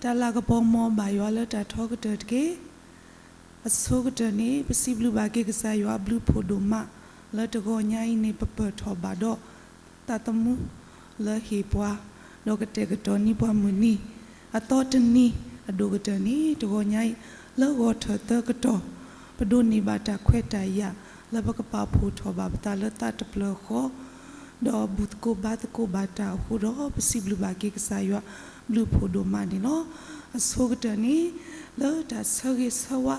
တၢ်လၤကပီၤမ်ဘၣ်ယွၤလၢတၢ်ထီကတၢၢ်တက့ၢ်. အဆိကတၢၢ်န့ၣ် ပစံးဘျုးဘၣ်က့ၤကစၢ်ယွၤအဘျုးဖှိၣ်ဒိၣ်မး လၢတဂီၤညါအံၤန့ၣ် ပပၢၢ်ထီၣ်ဘၣ်ဒီးသးသမူလၢဟ့ၣ်ပှၤ ဒီးကတဲာ်ကတီၤန့ၢ်ပှၤမုၢ်နံၤအသီတနံၤအဒိၣ်ကတၢၢ်န့ၣ် တဂီၤညါအံၤ လၢဂီၤထၢၣ်သၢကတီၢ် ပဒိးန့ၢ်ဘၣ်တၢ်ခွဲးတၢ်ယာ် လၢပကပာ်ဖှိၣ်ထီၣ်ဘၣ်ပသးလၢသးတဖျၢၣ်ဃီ ဒီးဘူၣ်သကိးဘါသကိးဘၣ်တၢ်အဃိဒီး ပစံးဘျုးဘၣ်က့ၤကစၢ်ယွၤဘျုးဖှိၣ်ဒိၣ်မးန့ၣ်လီၤ. အဆိကတၢၢ်န့ၣ် လၢတၢ်ဆၢဂ့ၤဆၢဝါ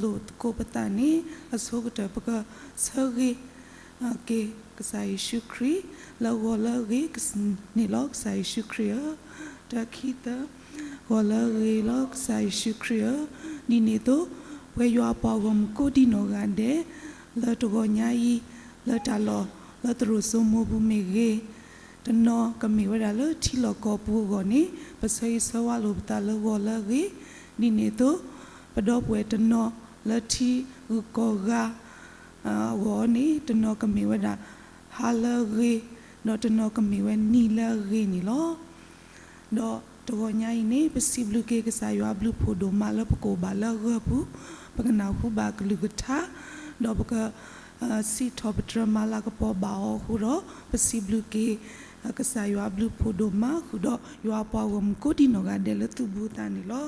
လိာ်သကိးပသးန့ၣ် အဆိကတၢၢ်ပကဆၢဂ့ၤက့ၤကစၢ်ယ့ၣ်ၡူးခရံာ် လၢဂီၤလၢအဂ့ၤန့ၣ်လီၤ ကစၢ်ယ့ၣ်ၡူးခရံာ်ဧၢ, တၢ ခံ သၢ ဂီၤလၢအဂ့ၤလီၤ ကစၢ်ယ့ၣ်ၡူးခရံာ်ဧၢ, ဒ်န့ၣ်အသိး ပဝဲယွၤအပှၤဂီၢ်မုၢ်ကိးဒံနီၢ်ဂၤဒဲး လၢတဂီၤညါအံၤ လၢတၢ်လီၢ်လၢသရိာ်စိမိပူၤမ့ၢ်ဂ့ၤ, တနီၤကမ့ၢ်ဝဲဒၣ်လၢထံလီၢ်ကီၢ်ပူၤအဂီၢ်န့ၣ် ပဆၢဂ့ၤဆၢဝါလိာ်ပသးလၢဂီၤလၢအဂ့ၤ, ဒ်န့ၣ်အသိး ပဒီပုၢ်ဝဲၢ်တနီၤလၢထံဂုၤကီၢ်ဂၤ အဂီၢ်န့ၣ် တနီၤကမ့ၢ်ဝဲဒၣ် ဟါလၢအဂ့ၤ, ဒီးတနီၤကမ့ၢ်ဝဲနံၤလၢအဂ့ၤန့ၣ်လီၤ. ဒီးတဂီၤညါအံၤန့ၣ် ပစံးဘျုးက့ၤကစၢ်ယွၤအဘျုးဖှိၣ်ဒိၣ်မးလၢပကအိၣ်ဘၣ်လၢအဂၢၢ်ပူၤ, ပကနၢ်ဟူဘၣ်အကလုၢ်ကထါ, ဒီးပက စံးထီၣ်ပတြၢၤမၤလၤကပီၤဘၣ်အီၤအဃိဒီး ပစံးဘျုးက့ၤ ကစၢ်ယွၤအဘျုးဖှိၣ်ဒိၣ်မး ဃုာ်ဒီးယွၤအပှၤဂီၢ်မုၢ်ကိးဒံနီၢ်ဂၤဒဲးလၢသုဘူးသးန့ၣ်လီၤ.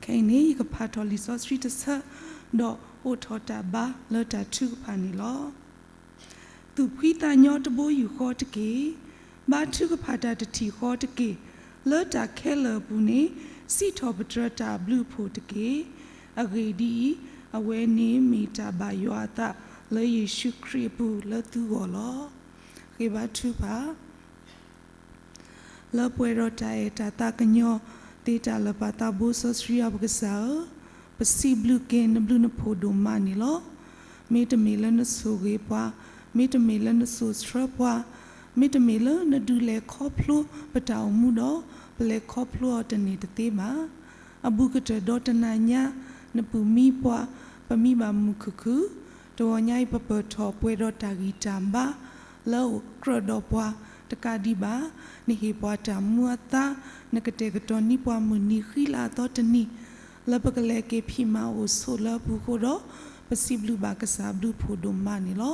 ခဲအံၤန့ၣ် ယကဖးထီၣ်လံာ်စီဆှံတဆၢ ဒီးအိးထီၣ်တၢ်ဘါလၢတၢ်ထုကဖၣ်န့ၣ်လီၤ. သူၣ်ဖှံသးညီတဘိယူၢ်ဃီတက့ၢ်. ဘါထုကဖၣ်တၢ်တထံၣ်ဃီတက့ၢ်. လၢတၢ်ခဲလၢာ်အပူၤန့ၣ် စံးထီၣ်ပတြၢၤတၢ်အဘျုးအဖှိၣ်တက့ၢ်. အဂ့ၢ်ဒ်အံၤ, အဝဲန့ၣ်မ့ၢ်တၢ်ဘၣ်ယွၤအသးလၢယ့ၣ်ၡူးခရံာ်အပူၤလၢသုဂီၢ်လီၤ. ဃ့ဘါထုကဖၣ် လၢပှဲၤဒီးတၢ်အဲၣ်တၢ်သးကညီၤသ့တၢ်လၢာ်ပၢ်သးဘိစီဆှံယွၤပကစၢ်ဧၢ, ပစံးဘျုးက့ၤနဘျုးနဖှိၣ်ဒိၣ်မးန့ၣ်လီၤ. မ့တမ့ၢ်လၢနဆိၣ်ဂ့ၤပှၤ, မ့တမ့ၢ်လၢနစိာ်ဆှၢပှၤ, မ့တမ့ၢ်လၢနဒုးလဲၤခီဖျိပတၢ်အိၣ်မူဒီး ပလဲၤခီဖျိအီၤတန့ၢ်တသ့ဘၣ်. အဘူးကတၢၢ်ဒီတနၤညါ နပူၤမံပှၤ, ပမံဘၣ်မုာ်ခုၣ်ခုၣ်, တဂီၤညါအံၤပပၢၢ်ထီၣ်ပှဲၤဒီးတၢ်ဂံၢ်တၢ်ဘါ လၢအအိၣ်ကြၢးဒီးပှၤတကးဒံးဘၣ်, နဟ့ၣ်ပှၤတၢ်မူအသါ, နကတဲာ်ကတီၤန့ၢ်ပှၤမုၢ်နံၤဃံလၤအသီတနံၤ, လၢပကလဲၤက့ၤဖံးမၤအိၣ်ဆိးလၢအပူၤအဃိဒီး, ပစံးဘျုးဘၣ်ကစၢ်အဘျုးဖှိၣ်ဒိၣ်မးန့ၣ်လီၤ.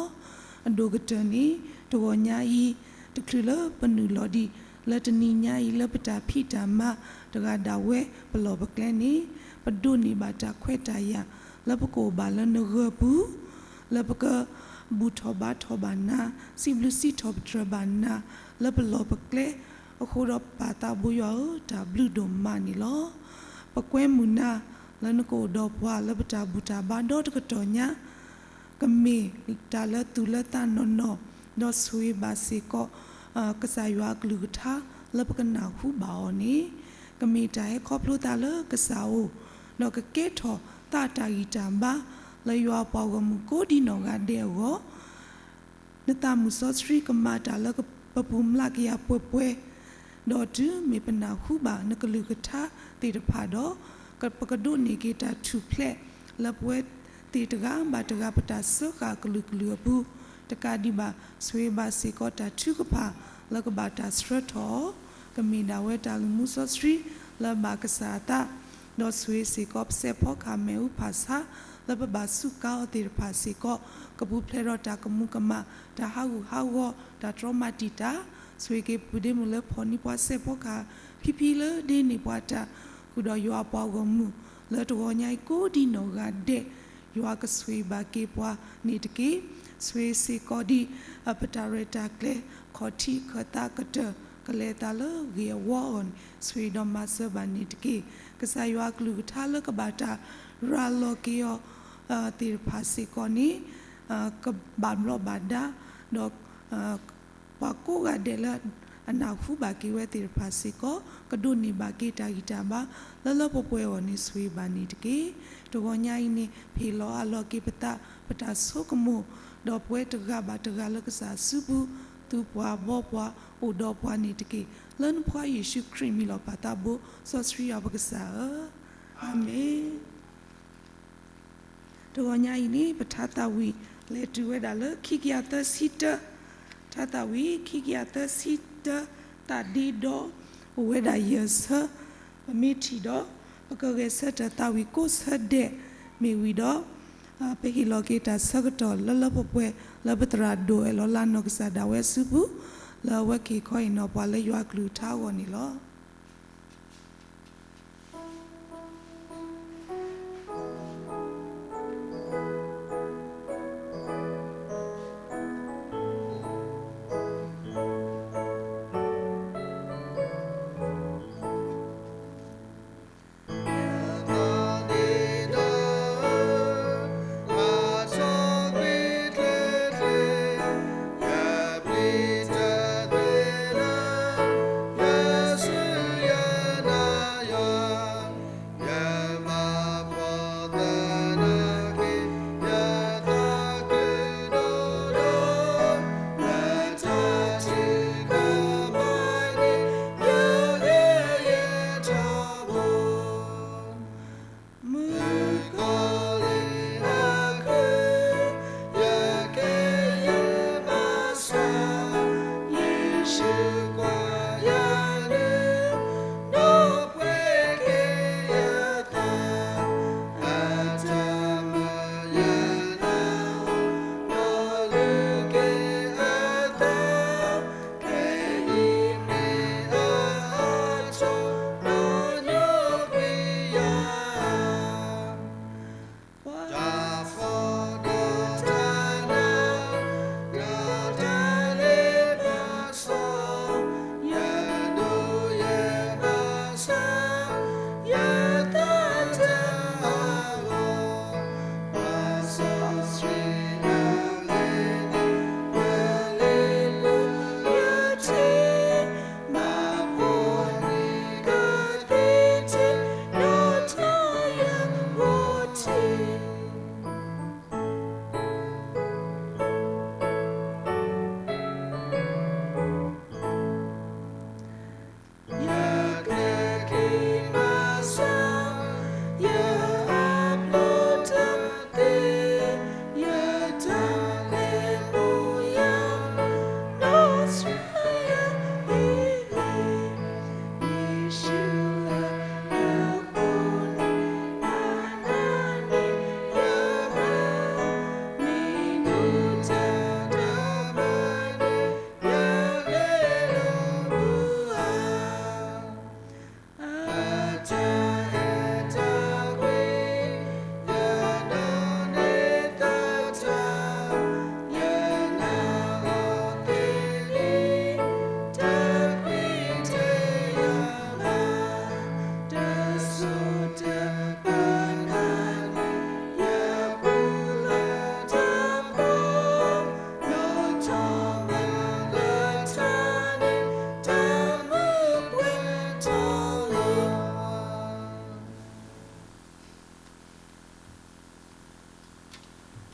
အဒိၣ်ကတၢၢ်န့ၣ် တဂီၤညါအံၤ တချုးလၢပနုာ်လီၤဒံး လၢတနံၤညါအံၤလၢပတၢ်ဖံးတၢ်မၤတဂၤဒၣ်ဝဲပလီၢ်ပကျဲန့ၣ်, ပဒိးန့ၢ်ဘၣ်တၢ်ခွဲးတၢ်ယာ် လၢပကအိၣ်ဘၣ်လၢနဂၢၢ်ပူၤ, လၢပကဘူၣ်ထီၣ်ဘါထီၣ်ဘၣ်နၤ, စံးဘျုးစံးထီၣ်ပတြၢၤဘၣ်နၤ လၢပလီၢ်ပကျဲအဃိဒီး ပၢ်သးဘိယွၤဧၢ, တၢ်ဘျုးဒိၣ်မးန့ၣ်လီၤ. ပကွဲမုာ်နၤလၢနကအိၣ်ဒီးပှၤလၢပတၢ်ဘူၣ်တၢ်ဘါဒီတကတီၢ်ညါ ကမ့ၢ်တၢ်လၢသူၣ်လၢသးနီၢ်နီၢ်, ဒီးဆိၣ်ဂ့ၤဘၣ်စ့ၢ်ကီး ကစၢ်ယွၤအကလုၢ်ကထါလၢပကနၢ်ဟူဘၣ်အီၤန့ၣ်, ကမ့ၢ်တၢ်ဟဲခီဖျိသးလၢကစၢ်အအိၣ်, ဒီးကကဲထီၣ်သးတၢ်ဂံၢ်တၢ်ဘါ လၢယွၤအပှၤဂီၢ်မုၢ်ကိးဒံနီၢ်ဂၤဒဲးအဂီၢ် နသးမုၢ်စီဆှံကမၤတၢ်လၢပပူၤမျးကယၤပှဲၤပှဲၤ, ဒီးတုၤမ့ၢ်ပနၢ်ဟူဘၣ်နကလုၢ်ကထါသ့ၣ်တဖၣ်ဒီး, ပကဒိးန့ၢ်က့ၤတၢ်ထူၣ်ဖျဲး လၢပဝဲသ့ၣ်တဂၤဘၣ်တဂၤပတၢ်စၢဃာ်အကလုာ်ကလုာ်အပူၤ, တကးဒံးဘၣ် ဆိၣ်ဂ့ၤဘၣ်စ့ၢ်ကီးတၢ်ထုကဖၣ်လၢကဘၣ်တၢ်ဆှၢထီၣ်အီၤ, ကမ့ၢ်ဒၣ်ဝဲတၢ်လုၢ်မူစီဆှံလၢအဘၣ်ကစၢ်အသး, ဒီးဆိၣ်ဂ့ၤစ့ၢ်ကီးပစဲးဖီကဟၣ်မ့ၣ်အူဖၣ်ဆါ လၢပဘၣ်စူးကါအီၤသ့ၣ်တဖၣ်စ့ၢ်ကီး, ကပူၤဖျဲးဒီးတၢ်ကမူၤကမၣ်, တၢ်ဟးဂူာ်ဟးဂီၤ, တၢ်တြီမၤတံာ်တာ်, ဆိၣ်ဂ့ၤက့ၤပူၤဒ့မုၣ်လၢဖီၣ်န့ၢ်ပှၤစဲးဖီကဟၣ် ဖံဖံလၢဒ့န့ၢ်ပှၤတၢ်, ဃုာ်ဒီးယွၤအပှၤဂီၢ်မုၢ်လၢတဂီၤညါအံၤကိးဒံနီၢ်ဂၤဒဲး, ယွၤကဆိၣ်ဂ့ၤဘၣ်က့ၤပှၤန့ၣ်တက့ၢ်. ဆိၣ်ဂ့ၤစ့ၢ်ကီးဒံး ပတၢ်ရဲၣ်တၢ်ကျဲၤ ခီၣ်ထံးခၢၣ်သးကတၢၢ် ကလဲၤအသးလၢဂ့ၢ်အဝီအဂီၢ်န့ၣ် ဆိၣ်ဂ့ၤဒီးမၤစၢၤဘၣ်န့ၣ်တက့ၢ်. ကစၢ်ယွၤအကလုၢ်ကထါလၢကဘၣ်တၢ်ရၤလီၤက့ၤအီၤသ့ၣ်တဖၣ်စ့ၢ်ကီးန့ၣ် ကဘၣ်ဘျီးဘၣ်ဒါ, ဒီး ပှၤကိးဂၤဒဲးလၢအနၢ်ဟူဘၣ်က့ၤဝဲသ့ၣ်တဖၣ်စ့ၢ်ကီး ကဒိးန့ၢ်ဘၣ်က့ၤတၢ်ဂံၢ်တၢ်ဘါ လၢလၢပှဲၤပှဲၤအဂီၢ်န့ၣ် ဆိၣ်ဂ့ၤဘၣ်န့ၣ်တက့ၢ်. တဂီၤညါအံၤန့ၣ် ဖ့ၣ်လီၤအးလီၤက့ၤပသး ပတၢ်ဆိကမိၣ်, ဒီးပဝဲတဂၤဘၣ်တဂၤလၢကစၢ်အစုပူၤ, သူပှၤဘီပှၤအိၣ်ဒီးပှၤန့ၣ်တက့ၢ်. လၢနဖိယ့ၣ်ၡူးခရံာ်မံၤလီၤပၢ်သးဘိစီဆှံယွၤပကစၢ်ဧၢ, အၤမ့ၣ်. တဂီၤညါအံၤန့ၣ် ပထါသးဝံၣ်လဲၤတုၤဝဲဒၣ်လၢခံကယၤသၢဆံတၢ, ထါသးဝံၣ်ခံကယၤသၢဆံတၢ, သးဒ့ဒီး အိၣ်ဝဲဒၣ်ယဲၢ်ဆၢ, ပမ့ၢ်ထံၣ်ဒီး ပကဂဲၤဆၢထၢၣ်သးဝံၣ်ကိးဆၢဒဲးမ့ၢ်ဝံၤဒီး ပဟ့ၣ်လီၤက့ၤတၢ်ဆၢကတီၢ်လၢလၢပှဲၤပှဲၤ လၢပသရၣ်ဒိၣ်အဲၣ်လီၤလၢနီၢ်ကစၢ်ဒၣ်ဝဲအစုပူၤ, လၢအဝဲကဟ့ၣ်ခီဟ့ၣ်နီၤပှၤလၢယွၤအကလုၢ်ကထါအဂီၢ်န့ၣ်လီၤ.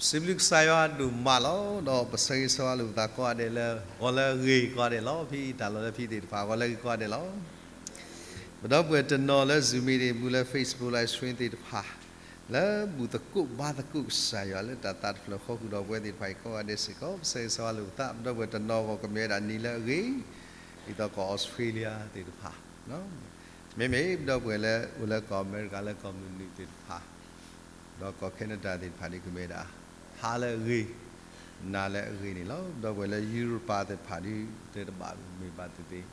စံးဘျုးကစၢ်ယွၤဒိၣ်မးလီၤ. ဒီးပဆၢဂ့ၤဆၢဝါလိာ်ပသးကိးဂၤဒဲးလၢ ဂီၤလၢအဂ့ၤကိးဂၤဒဲးလီၤ. ဖဲတၢ်လီၢ်လၢဖဲသ့ၣ်တဖၣ် ဂီၤလၢအဂ့ၤကိးဂၤဒဲးလီၤ. ပဒီပုၢ်ဝဲၢ်တနီၤလၢ Zoom meeting ပူၤ လၢ Facebook live stream သ့ၣ်တဖၣ် လၢဘူၣ်သကိးဘါသကိးကစၢ်ယွၤလၢတၢ်သးတဖျၢၣ်ဃီ ဃုာ်ဒီးပဝဲသ့ၣ်တဖၣ်အံၤကိးဂၤဒဲးစ့ၢ်ကီး ပဆၢဂ့ၤဆၢဝါလိာ်ပသး. ပဒီပုၢ်ဝဲၢ်တနီၤအဂီၢ် ကမ့ၢ်ဝဲဒၣ်နံၤလၢအဂ့ၤ, ဒ်သိးကီၢ် Australia သ့ၣ်တဖၣ် မ့မ့ၢ်ပဒီပုၢ်ဝဲၢ်လၢအိၣ်လၢကီၢ်အမဲရကၤ လၢကီၢ်မုၢ်နုာ်သ့ၣ်တဖၣ် ဒီးကီၢ် Canada သ့ၣ်တဖၣ်န့ၣ် ကမ့ၢ်ဝဲဒၣ် ဟါလၢအဂ့ၤ, နၤလၢအဂ့ၤန့ၣ်လီၤ. ဒီပုၢ်ဝဲၢ်လၢ Europe သ့ၣ်တဖၣ်ဒီး တဘၣ်မ့ၢ်ဘၣ်သ့ၣ်သ့ၣ်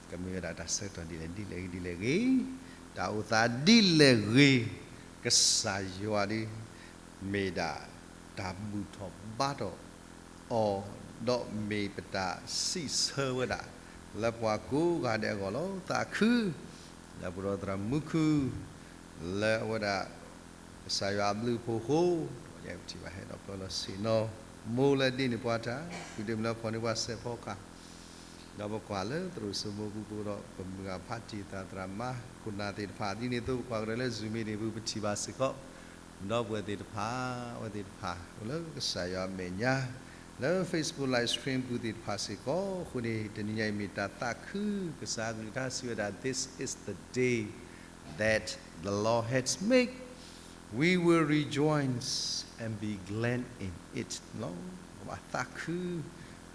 ကမ့ၢ်ဝဲဒၣ်တၢ်ဆၢကတီၢ်ဒ်လဲၣ်ဒ်လဲၣ်ဂ့ၤ ဒ်လဲၣ်ဂ့ၤ, တၢ်အိၣ်သးဒ်လဲၣ်ဂ့ၤ, ကစၢ်ယွၤဒီး မ့ၢ်ဒၣ်တၢ်ဘူၣ်ထီၣ်ဘါထီၣ် အီၤ, ဒီးမ့ၢ်ပတၢ်စံးဆၢဝဲဒၣ် လၢပှၤကိးဂၤဒဲးအဂီၢ်လီၤ. သးခု လၢပဒီသရၣ်မူခိၣ် လၢအဝဲဒၣ် ကစၢ်ယွၤအဘျုးအဖှိၣ်အဃိ ပထံၣ်ဘၣ်ဟဲဒီးပၢလီၤဆ့ၣ်နီၤ မိၢ်လၢဒ့န့ၢ်ပှၤတၢ် ဃုာ်ဒ့မုၢ်လၢဖီၣ်န့ၢ်ပှၤစဲးဖီကဟၣ် ဒီးပကွၢ်လၢသရိာ်စိမိၤပူၤ ပအိၣ်ဒီးပမုၢ်ဂၢ်ဖးတံၢ်သးသရၣ်မါ ခိၣ်နၢ်သ့ၣ်တဖၣ် ဒ်န့ၣ်အသိးပကွၢ်ကရၢလၢ Zoom meeting ပူၤ ပထံၣ်ဘၣ်စ့ၢ်ကီး ဒီပုၢ်ဝဲၢ်သ့ၣ်တဖၣ် အဝဲသ့ၣ်တဖၣ် အိၣ်လၢကစၢ်ယွၤအမဲာ်ညါ လၢ Facebook live stream ပူၤသ့ၣ်တဖၣ်စ့ၢ်ကီး အဃိန့ၣ် တနံၤညါအံၤမ့ၢ်တၢ်သးခု ကစၢ်အကလုၢ်ကထါစံးဝဲဒၣ် This is the day that the Lord has made, we will rejoice and be glad in it လီၤ. ပဘၣ်သးခု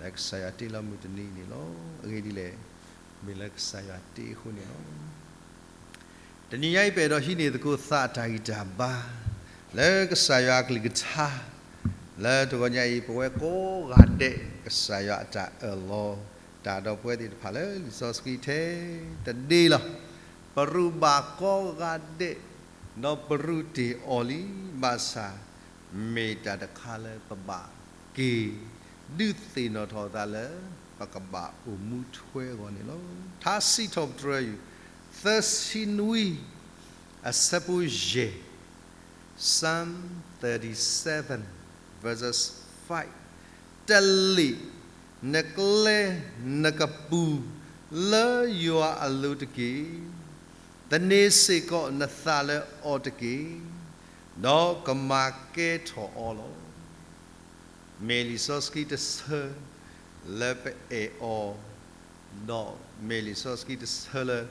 လၢကစၢ်ယွၤတ့လီၤမုၢ်တနံၤန့ၣ်လီၤ. အဂ့ၢ်ဒ်လဲၣ် မ့ၢ်လၢကစၢ်ယွၤတ့အဃိန့ၣ်လီၤ. တနံၤညါအံၤ ပအဲၣ်ဒိးဟံးန့ၢ်သကိးသးအတၢ်ဂံၢ်တၢ်ဘါ လၢကစၢ်ယွၤအကလုၢ်ကထါ လၢတဂီၤညါအံၤ ပဝဲကိးဂၤဒဲး ကစၢ်ယွၤအတၢ်အၢၣ်လီၤတၢ်ဒီးပဝဲသ့ၣ်တဖၣ်လၢလံာ်စီဆှံထဲတဒ့လီၤ. ပရူးဘၣ်ကိးဂၤဒဲး ဒီးပရူးတ့ၢ်အီၤလံ ဘၣ်ဆၣ် မ့ၢ်တၢ်တခါလၢပဘၣ်က့ၤ ဒုးသ့ၣ်နီၣ်ထီၣ်အသးလၢ ပကဘၣ်အိၣ်မူထွဲအဂီၢ်န့ၣ်လီၤ. ထါစံးထီၣ်ပတြၢၤယုၢ် သၢဆံနွံ အဆၢဖိယဲၢ် Psalm thirty-seven, verses five. တလ့ၣ်နကျဲနကပူၤလၢယွၤအလိၤတက့ၢ်. သန့ၤစ့ၢ်ကီးနသးလၢအီၤတက့ၢ်, ဒီးကမၤကဲထီၣ်အီၤလီၤ. မ့ၢ်လံာ်စီဆှံတဆၢလၢပအဲၣ်အီၤ, ဒီးမ့ၢ်လံာ်စီဆှံတဆၢလၢ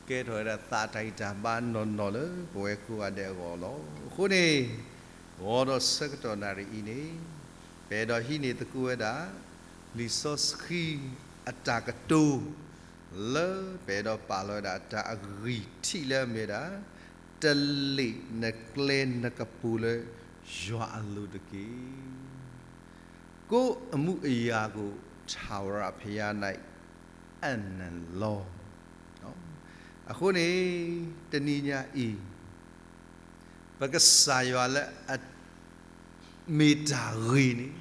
ကဲထီၣ်ဝဲဒၣ်သးတၢ်ဂံၢ်တၢ်ဘါနီၢ်နီၢ်လၢပဝဲကိးဂၤဒဲးအဂီၢ်လီၤ. အဃိန့ၣ် ဂီၤဒီးဆၢကတီၢ်နၣ်ရံၣ်အံၤန့ၣ် ပအဲၣ်ဒိးဟံးန့ၢ်သကိးဝဲဒၣ် လံာ်စီဆှံအတၢ်ကတိၤ လၢပအဲၣ်ဒိးပာ်လီၤဝဲဒၣ်တၢ်အဂံၢ်ထံးလၢအမ့ၢ်ဝဲဒၣ် တလ့ၣ်နကျဲနကပူၤလၢယွၤအလိၤတက့ၢ်. ကိုယ့်အမှုအရာကို ထာဝရဘုရား၌ အပ်နှံလော့. အဃိန့ၣ် တနံၤညါအံၤ ပကစၢ်ယွၤလၢအ မ့ၢ်တၢ်ဂ့ၤန့ၣ်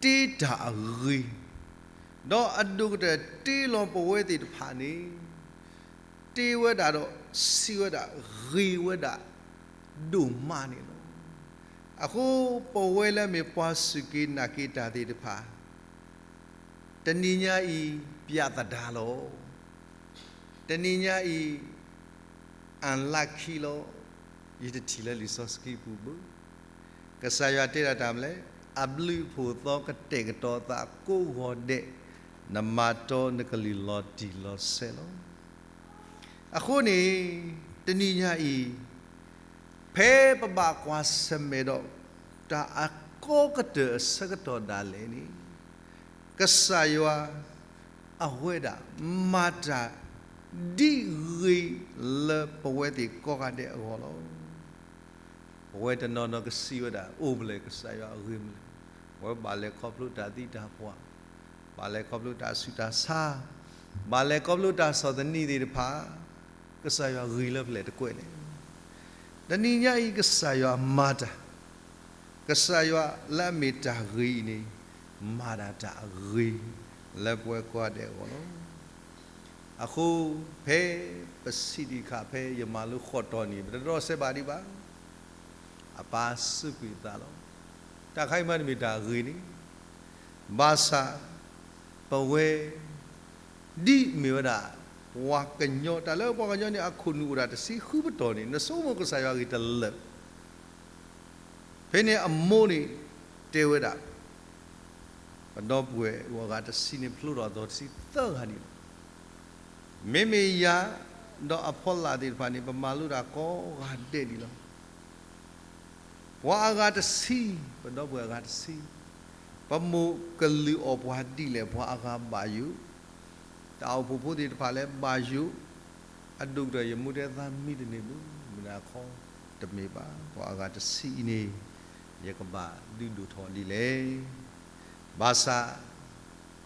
တ့တၢ်အဂ့ၤ, ဒီးအဒိၣ်ကတၢၢ်တ့လီၤပဝဲသ့ၣ်တဖၣ်န့ၣ် တ့ဝဲဒၣ်ဒီးစံးဝဲဒၣ် ဂ့ၤဝဲဒၣ်ဒိၣ်မးန့ၣ်လီၤ. အဃိပဝဲလၢအမ့ၢ်ပှၤစူၢ်က့ၤနာ်က့ၤတၢ်သ့ၣ်တဖၣ် တနံၤညါအံၤ ပျးသဒါလီၤ. တနံၤညါအံၤ unlucky လီၤ. ယတထံၣ်လၢလံာ်စီဆှံပူၤဘၣ်. ကစၢ်ယွၤတဲဒၣ်တၢ်မနုၤလဲၣ်, အဘျုးအဖှိၣ်သီကတဲာ်ကတီၤသးကိးဂီၤဒဲး, နမၤတီနကလုၢ်လီၤတံၢ်လီၤဆဲးလီၤ. အဃိန့ၣ် တနံၤညါအံၤ ဖဲပဘၣ်ကွၢ်ဆၢၣ်မဲာ်ဒီး တၢ်အကီကတၢၢ်အဆၢကတီၢ်ဒၣ်လဲာ်န့ၣ် ကစၢ်ယွၤ အဝဲဒၣ်မၤတၢ်ဒ်ဂ့ၤလၢပဝဲသ့ၣ်ကိးဂၤဒဲးအဂီၢ်လီၤ. ပဝဲတနီၤနီၤကစံးဝဲဒၣ် အိၣ်ဖဲလဲၣ်ကစၢ်ယွၤအဂ့ၤမနုၤလဲၣ်, ပဝဲဘၣ်လဲၤခီဖျိတၢ်သံတၢ်ပှၢ်, ဘၣ်လဲၤခီဖျိတၢ်ဆူးတၢ်ဆါ, ဘၣ်လဲၤခီဖျိတၢ်ဆီၣ်သနံးသ့ၣ်တဖၣ်, ကစၢ်ယွၤဂ့ၤလၢပျၢၤတကွဲးလဲၣ်. တနံၤညါအံၤ ကစၢ်ယွၤမၤတၢ်, ကစၢ်ယွၤလၢအမ့ၢ်တၢ်ဂ့ၤအံၤန့ၣ် မၤဒၣ်တၢ်အဂ့ၤ လၢပဝဲကိးဂၤဒဲးအဂီၢ်လီၤ. အဃိ ဖဲပဆံးတံၢ်ခါ ဖဲယမၤလိဃီၣ်တီၢ်န့ၣ် ပတဒိးစဲးဘၣ်ဒံးဘၣ်. အပၢ်စူးကွံာ်အသးလီၤ. တၢ်ခါအံၤမးတမ့ၢ်တၢ်ဂ့ၤန့ၣ် ဘၣ်ဆၣ် ပဝဲ ဒ်မ့ၢ်ဝဲဒၣ် ပှၤကညီ တၢ်လၢပှၤကညီန့ၣ် အခိၣ်နူာ်အိၣ်ဒၣ်တဆံဃုပတီၢ်န့ၣ် နဆိကမိၣ်ကစၢ်ယွၤဂ့ၤတလၢာ်. ဖဲန့ၣ်အမိၢ်န့ၣ် တဲဝဲဒၣ် ပဒီပုၢ်ဝဲၢ်အိၣ်အဂၤတဆံန့ၣ် ဖျိထီၣ်အသီတဆံသၢဂၤန့ၣ်လီၤ. မ့မ့ၢ်ယၤ ဒီးအဖီလာ်သ့ၣ်တဖၣ်န့ၣ် ပမၤလိတၢ်ကိးဂၤဒဲးန့ၣ်လီၤ. ပှၤအဂၤတဆံ, ပဒီပုၢ်ဝဲၢ်အဂၤတဆံ, ပမိၢ်ကလုၢ်အီၣ်ပှၤဒ်လဲၣ် ပှၤအဂၤဘၣ်ယိၣ်, တၢ်အိၣ်ဖှိၣ်ဖိသ့ၣ်တဖၣ်လၢဘၣ်ယိၣ်, အဒိၣ်ကတၢၢ်ယမိၢ်တဲသးမံတန့ၢ်ဘၣ်, မုၢ်နၤခီတမ့ၢ်ဘၣ်, ပှၤအဂၤတဆံအံၤန့ၣ် ယကဘၣ်ဒုးဒိၣ်ထီၣ်ဒ်လဲၣ်. ဘၣ်ဆၣ်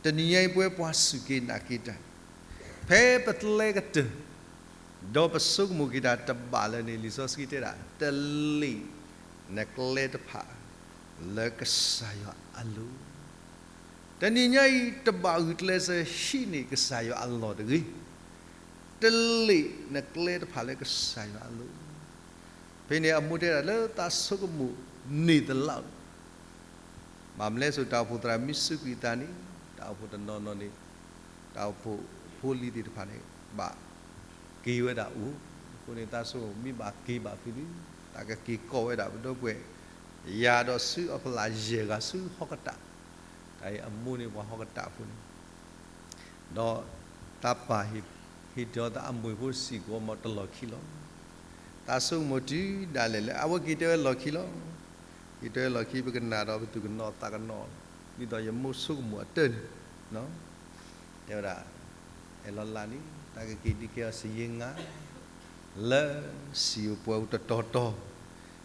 တနံၤညါအံၤပဝဲပှၤစူၢ်က့ၤနာ်က့ၤတၢ် ဖဲပကျဲကတၢၢ် ဒီးပဆိကမိၣ်က့ၤတၢ်တဘၣ်လၢၤန့ၣ် လံာ်စီဆှံတဲဒၣ် တလ့ၣ်နကျဲတဖၣ် လၢကစၢ်ယွၤအလိၤ. တနံၤညါအံၤ တဘၣ်ဂုာ်ကျဲးစၢးဟံးန့ၢ်ကစၢ်ယွၤအလီၢ်တဂ့ၤ. တလ့ၣ်နကျဲတဖၣ်လၢကစၢ်ယွၤအလိၤ. ဖဲန့ၣ်အမိၢ်တဲဒၣ်လၢသးဆိကမိၣ်န့ၢ်သလောက် ဘၣ်မနုၤလဲၣ်ဆိ တၢ်အိၣ်ဖှိၣ်သရၣ်မ့ၢ်စူးကွံာ်အသးန့ၣ် တၢ်အိၣ်ဖှိၣ်တနီၤနီၤန့ၣ် တၢ်အိၣ်ဖှိၣ်ဖိလံၤသ့ၣ်တဖၣ်န့ၣ် ဘၣ်က့ၤဝဲဒၣ်အိၣ်. အဃိန့ၣ် သးဆိကမိၣ်မ့ၢ်ဘၣ်က့ၤဘၣ်ဖဲန့ၣ် သးကက့ၤကိးဝဲဒၣ်ပဒီပုၢ်ဝဲၢ် ယၤဒီးဆူအဖီလာ်ယဲၢ်ဂၤဆူဟီၣ်ကတၢ်. တၢ်အံၤအမိၢ်န့ၣ်ပှၤဟီၣ်ကတၢ်ဖိန့ၣ် ဒီးတၢ်ပာ်ဟ့ၣ် ဟ့ၣ်တီသးအမိၢ်ဖိစ့ၢ်ကီးမ့ၢ်တလီၢ်ခံလီၤ. သးဆိကမိၣ်တုၤဒၣ်လဲာ်လၢအဝဲက့ၤတဲဝဲလီၢ်ခံလီၤ. က့ၤတဲဝဲလီၢ်ခံ ပကနၣ်ဒီးပသူၣ်ကနီၤသးကနီၤလီၤ. ဒ်သိးယမိၢ်ဆိကမိၣ်အတၢ်န့ၣ် တဲဝဲဒၣ် ဟဲလီၤလၢ်န့ၣ် တၢ်ကက့ၤဒံးကဲအီၤစယ့ငါ လၢစံာ်အိၣ်ပှဲၤအိၣ်တတီၤတီၤ,